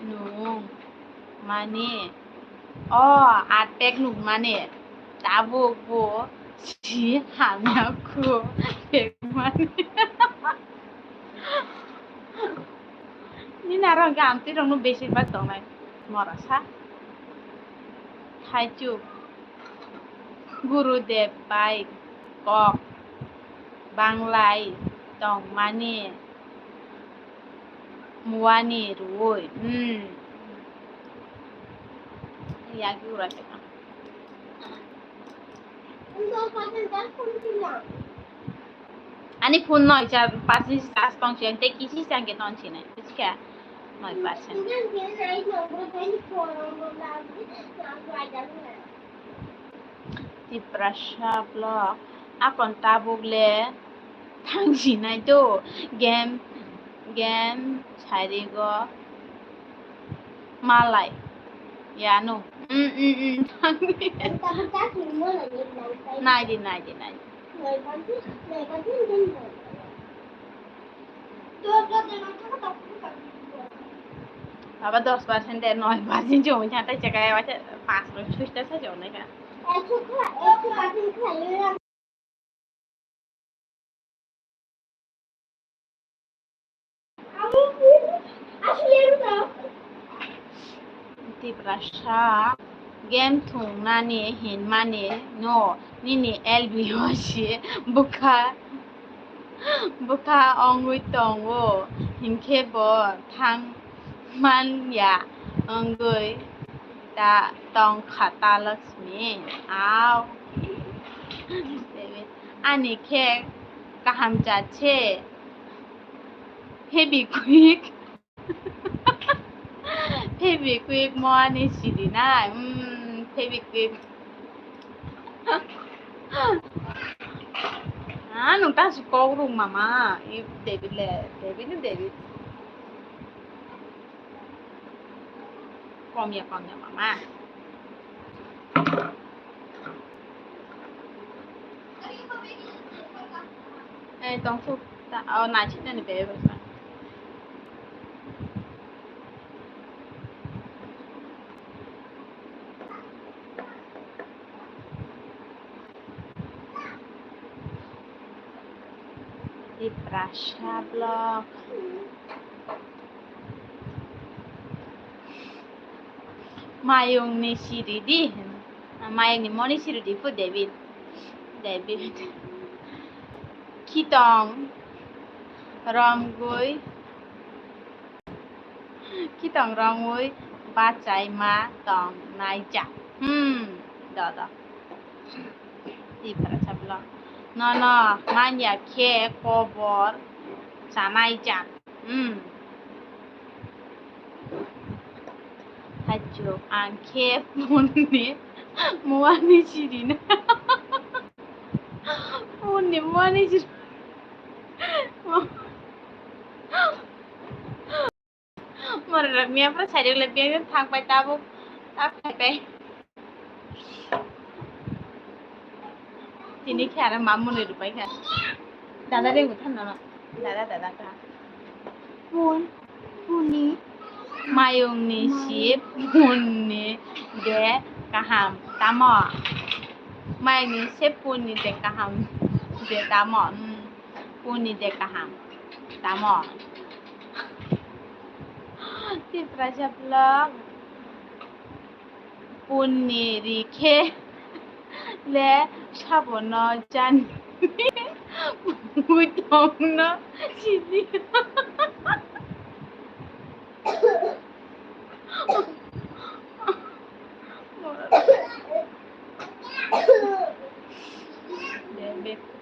nung mani. O, atpek nung mani. Tabuk bo si hamya kho pek mani. Nini aro hwnkhe amtwi rokno besir bak tongnai morasa. Thaichuk. Gurudev bai kok banglai tongmani muani rwui. Hmm. Yagi ura khe. Ani phone noi char percent charge tong si, tei kisi chang ke ton si nai, buji kha? Noi percent. Tiprasa vlog, akon tabuk le thang si nai do, game, game sari go malai, yanu, mm, mm, mm, thang di. Nai di, nai di, nai di. Baba dos percent de noi percent jong cha tai cha kaya wacha pas roi susta sa jong nai ka. Tiprasa game thungnani hinmani no nini L B O si bwkha, bwkha ongwi tongo, hinkhe bo thang man ya wngwi ta tong kha ta Lakshmi. Au. Ani khe kaham jat se. Febikwik. Febikwik mo ani sidi nai. Mm, Febikwik. Ah, nwng ta si kok rwng mama. I David le, David ni David. Komya, komya mama. Ei, tong su ta, oh, na si ta ni bebe basa. Tiprasa vlog. Mayung ni siri di. Mayung ni moni siri di pu David. David. Kitong romgui. Kitong romwi bachai ma tong nai jak. Hmm, do, do. Tiprasa vlog. Nono manya khe kobor chanai jak. Hmm. Hachuk ang khe phone ni muani siri na. Phone ni muani siri. Mora miya pura side le biya thang pai tabuk ta khai pai. Tini khe aro ma mwnwi rwpai kha. Dada ring bwtha nono. Dada, dada kha. Phone, phone ni. Mayung ni si phone ni de kaham tamo. Mayung ni se phone ni de kaham de tamo. Hmm. Phone ni de kaham tamo. Tiprasa vlog. Phone ni ri khe le sabo no jani. Bui tong no sidi.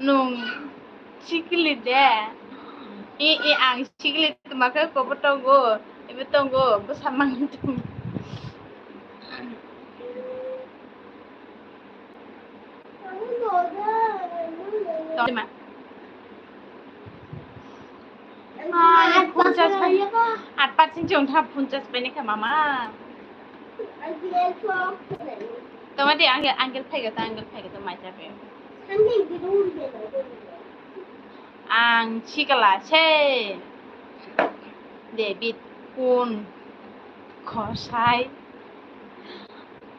Nung sikili de. I, i, ang sikili tuma khe kobo tongo. Ibo tongo, bwsa mangi tongo. Tongma. Ai, phunchas bai. At percent chong tha phunchas bai ni kha mama. Tongma di angel, angel phaiga ta, angel phaiga ta mai ta pe. Ang sikala se. David kun khosai.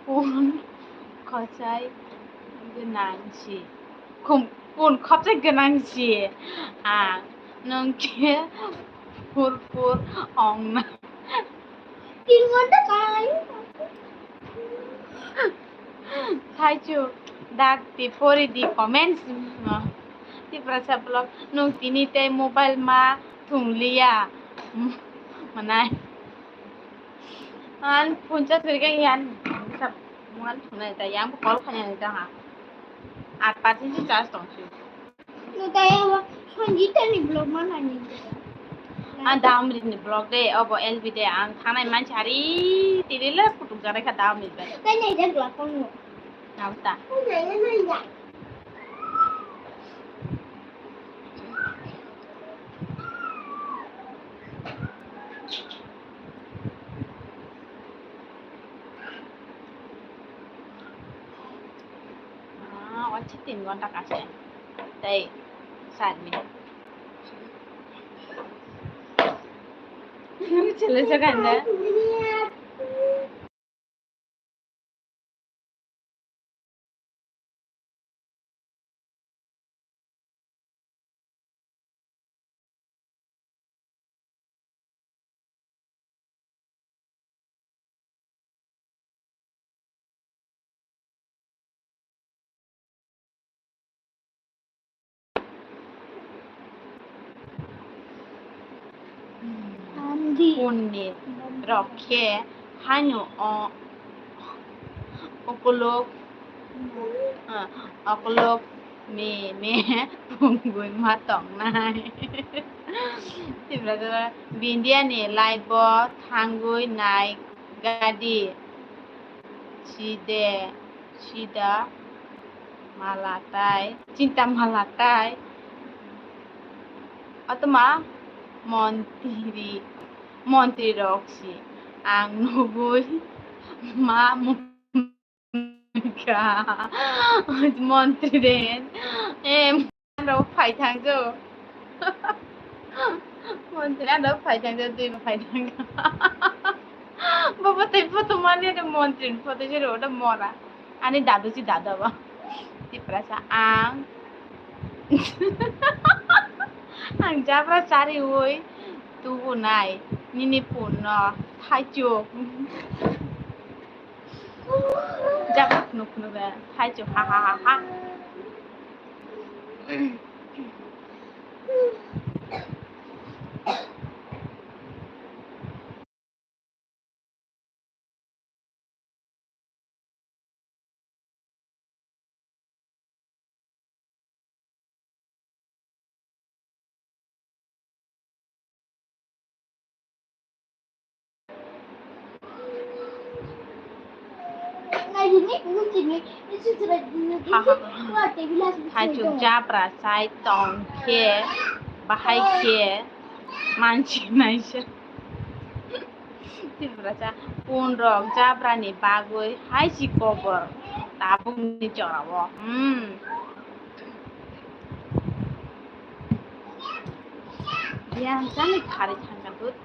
Kun khosai gwnang si. Kun khobjak gwnang si. Ang nwng khe purpur ongna. Tin ghonta kai. Thaichu dak ti pori di comments. Tiprasa vlog nwng tini tei mobile ma thungliya. Manai. An phuncha thwrikhe yan sa muan thunai ta yang call khanya ni ta ha. At percent si charge tong si. No ta ya wa Sanjita ni vlog ma nani. An damri ni vlog de obo L B de ang thanai manchari tiri le kutuk jare kha damri be. Tai nai jak la kon no. Nabta. Ko nai nai ya. Ah, wachi tin ghonta kase. Tei sat minute. Chale chakanda. Andi. Unni rok khe haino o-, okolog, ah, okolog me me pungwi ma tongnai. Tiprasa Bindia ni live o thangwi nai gadi side sida. Malatai, chinta malatai. Atma montri, montri rok si ang nugui ma mungka. Montri den. Em, rok phai thang jo. Montri ano phai thang jo, dui phai thang jo. Baba tei photo mani de montri photo jero oda mora. Ani dadu si dadu ba. Tiprasa ang. Ang jabra chari oi. Tubu nai. Nini punno. Thaichuk. Jabra khunu khunu be. Thaichuk. Ha ha ha ha. Thaichuk jabra chai tong khe, bahai khe manchi naisa. Tiprasa, pun rok jabra ni bagwi hai si kobor tabuk ni jora o. Hmm. Yang jani khari thangka dut.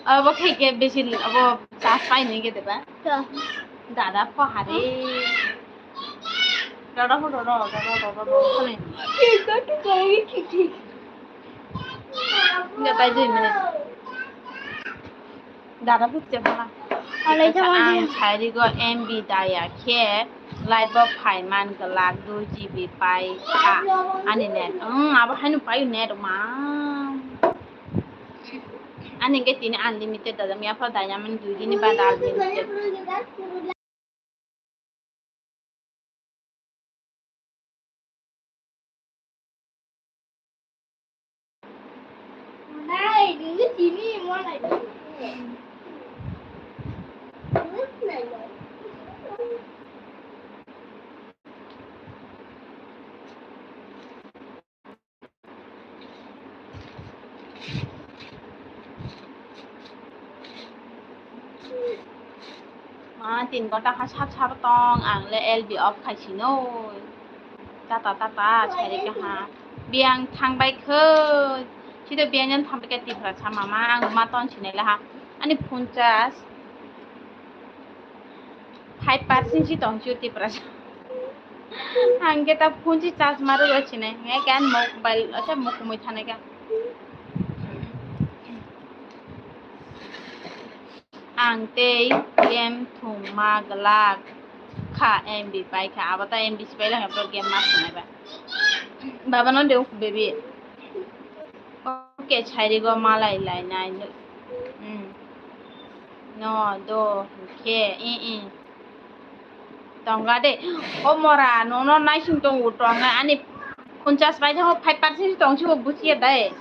Abo khe khe besi abo chas pai ni khe deba. Dada pho hari. Dada pho dada dada dada dada. Enggak tahu ini. Dada pho siapa? Ang sairigo M B daya khe live o phai man glak dui G B pai kha ani net. Hmm, abo haino pai net ma. Ani hwnkhe tini unlimited dada miya phar daya mani dui dini bada unlimited. Ma, tin gonta kha sap sap tong, ang le L B off khai sinoi. Tata tata, chari kaha. Biyang thangbai kho. Sida biyang jan thangbai khe Tiprasa mama, ang ma ton sinai laha. Ani phone charge. Five percent si tong chu Tiprasa. Ang khe ta phone si charge maru rw sinai. Nge kan mobile, acha mukumui thanai ka. Ang tei game thum ma glak kha M B pai kha. Abo ta M B si pai lang game ma sinai ba. Baba no de baby. Oke, chairigo malai lainai. Hmm. No, do, hwnkhe, i, i. Tongla de. O mora, nono naising tongo, tongnai. Ani ponchas bai thango, five percent tong sibo buchiya dai.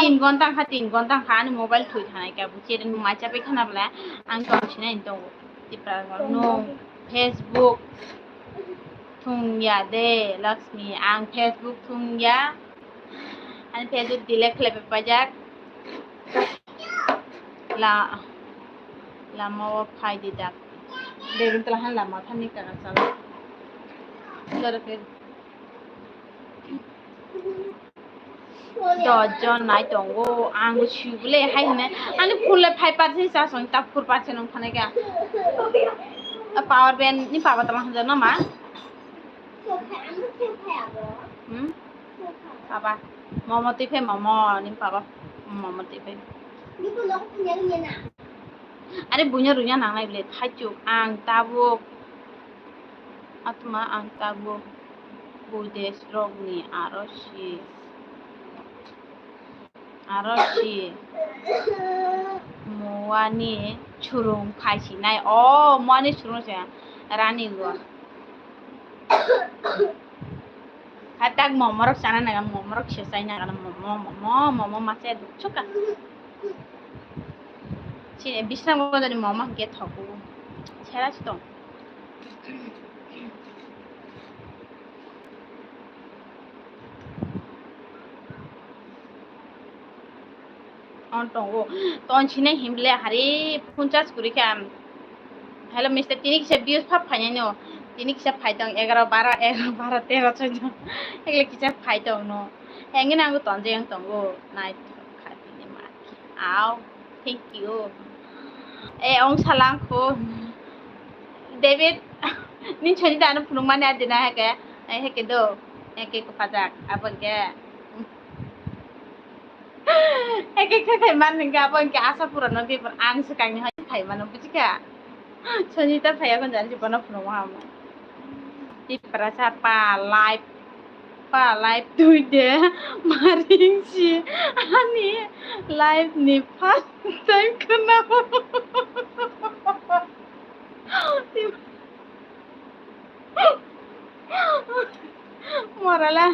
Tin gonta kha, tin gonta kha, ani mobile thwi thanai kha, buchiya de, nwng mai chapai khana bwla, ang tong sinai tongo. Tipra no, Facebook. Thung ya de, Lakshmi, ang Facebook thung ya. Ani Facebook delete khlai pai pajak. La, lama o phai di dak. Begun tela han lama thani kaka sala. Doro ke. Dos jon nai tongo, ang sibole hai hwnwi. Ani phone le five percent charge wng, ta four percent wng thanai kha. A power bank ni papa tama hwnjak no ma? Hmm? Papa, momo twi phai momo, ni papa momo twi phai. Are buino rwna nangnai bwle, thaichuk, ang tabuk. Atma ang tabuk budes rokni aro si, aro si muani churung phai sinai. O muani churung se rani go. Hatak momo rok chana naga, momo rok se chai naga, momo, momo, momo ma chai duk chuka. Chini bisna bodoni momo hingke thoku. Sera si tong. On tongo. Ton sine himle hari phone charge kuri kha. Hello, mister, tini kisa views pha phainai no. Tini kisa phai tong egaro, baro, egaro, baro, tero, chojak. Ekle kisa phai tong no. Hengin ang tonjak ang tongo. Nai kha tini ma. Au, thank you. E, ong salang kho. David, ni chhoni dano phunuk mani adina heke. E, heke do. Heke ko pajak. Abon ke. Eke khe khai man hingke abo hingke asa purano bebak ang swkangni hai khai mano, bujikha? Sonita phaiya gon jani bono phunukma hamo. Tiprasa pa live, pa live twi de maring si ani live ni first time khna. Morala.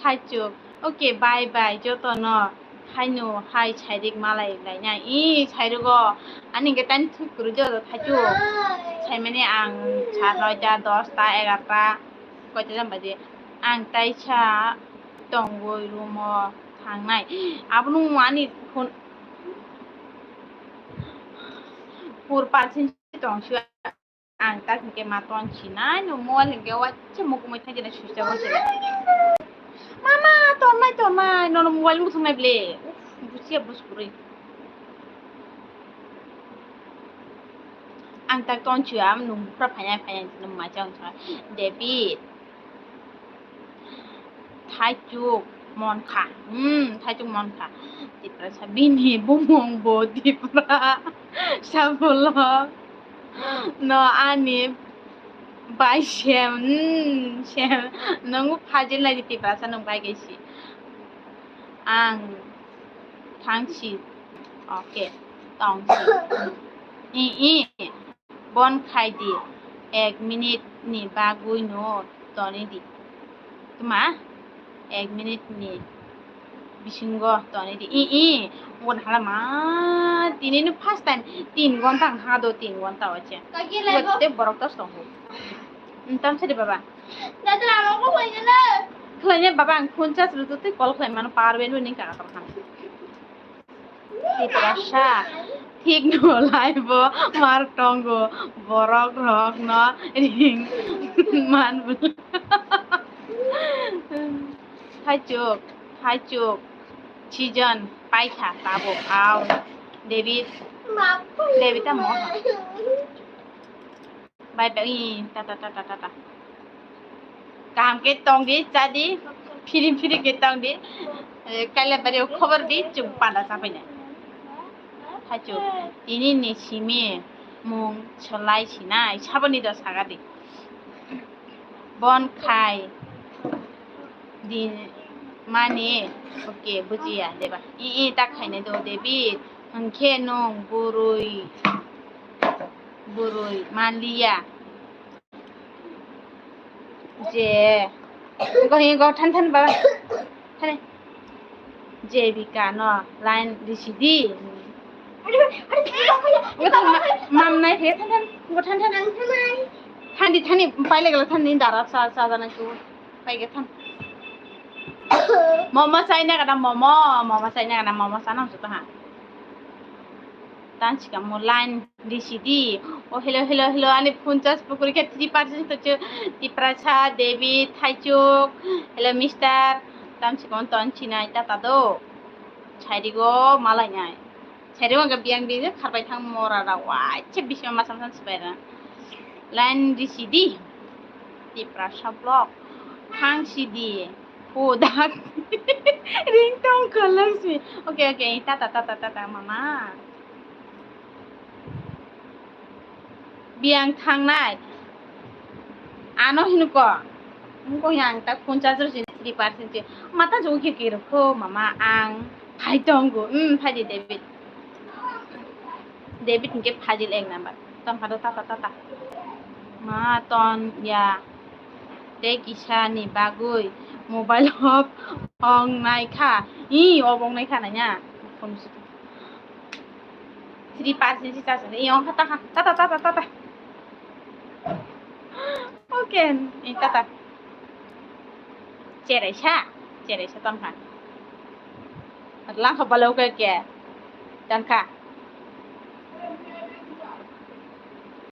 Thaichuk. Okay, bye bye, jotono. Thaino hai sairik malai laina. I sairugo. Ani hingke tani thuk kwrwi joto thaichuk. Saimani ang sa noita, dosta, egarta. Koita jam baje. Ang taisa tongwi room o thangnai. Abono ani phone. Pur percent tong siya. Ang tak hingke ma ton sinai, no mobile hingke waisa mukumui thaijina switch off se. Mama, tonmai, tonmai, nono mobile muthungnai ble. Uf, busia bus kurui. Ang tak ton siya, am nung bupra phainai, phainai, nung ma chang sa. David. Thaichuk Monkha. Hmm, Thaichuk Monkha. Tiprasa bini bumung bo Tipra. Sabolok. No ani bai sem. Hmm, sem. Nung phajil nai di Tiprasa nung bai kaisi. Ang thangsi. Okay. Tongsi. I, i. Bon khai di, ek minute ni bagwi no toni di. Tuma, ek minute ni bisingo toni di. I, i, bon hala ma, tini no first time, tin gonta ang ha do, tin gonta wache. Kaki lai bo. Te borok tos tong ho. Tam sari baba. Dada, ama ko khlai na. Khlai na baba, ang phone charge rwtwi call khlai mano, power bank bo ning kaka tong kha. Tiprasa, thik no lai bo mar tongo, borok rok no ring man bwlwi. Thaichuk, thaichuk, season paikha tabuk, au, David, David tamo. Bye bye. Ih, tata, tata, tata. Kaham khe tong di, cha di. Phiri phiri khe tong di. Eh, kaila bari o khobor di, chwng panda cha phainai. Thaichuk, tini ni simi mung swlai sinai, saboni do saga di. Bon khai di mani, okay, bujiya deba. I, i, ta khainai do, David. Hwnkhe nwng bwrwi, bwrwi manliya. Je. Go, go, than, than, baba. Thani. Jebika no line risi di. Go, than, ma-, mam nai phe, than, than. Go, than, than. Thandi, thani, paile gala, thandi, dara, sa, sa, jana, tu. Paige, than. Momo chai na gana, momo, momo chai na gana, momo chana, ha. Tan sikamo line risi di. O hello, hello, hello, ani phone charge pukuri khe three percent to chu Tiprasa, David, Thaichuk, hello mister. Tam sikamo ton sinai tata do. Sairigo malai nai. Sairigo ga biang biang kharbai thang mora da. Wai, che bisima masam san sibai da. Line risi di. Tiprasa block. Thang si di. Hudak. Ringtone colors ni. Okay, okay. Tata, tata, tata, mama. Biang thangnai. Ano hinuko. Muko yang tak phone charger sini three percent si. Mata jong kiri kiri ko mama ang. Phai tonggo. Hmm, phai di David. David hingke phajil ek number. Tongphado tata, tata. Ma ton ya. Tei kisa ni bagwi mobile off ong nai kha. Ih, off ong nai kha nanya. Three percent si charge. Ih, ong kha ta kha. Tata, tata, tata. Okay, ih, tata. Cherai sa, cherai sa ton kha. Lang kha balo ke ke. Ton kha.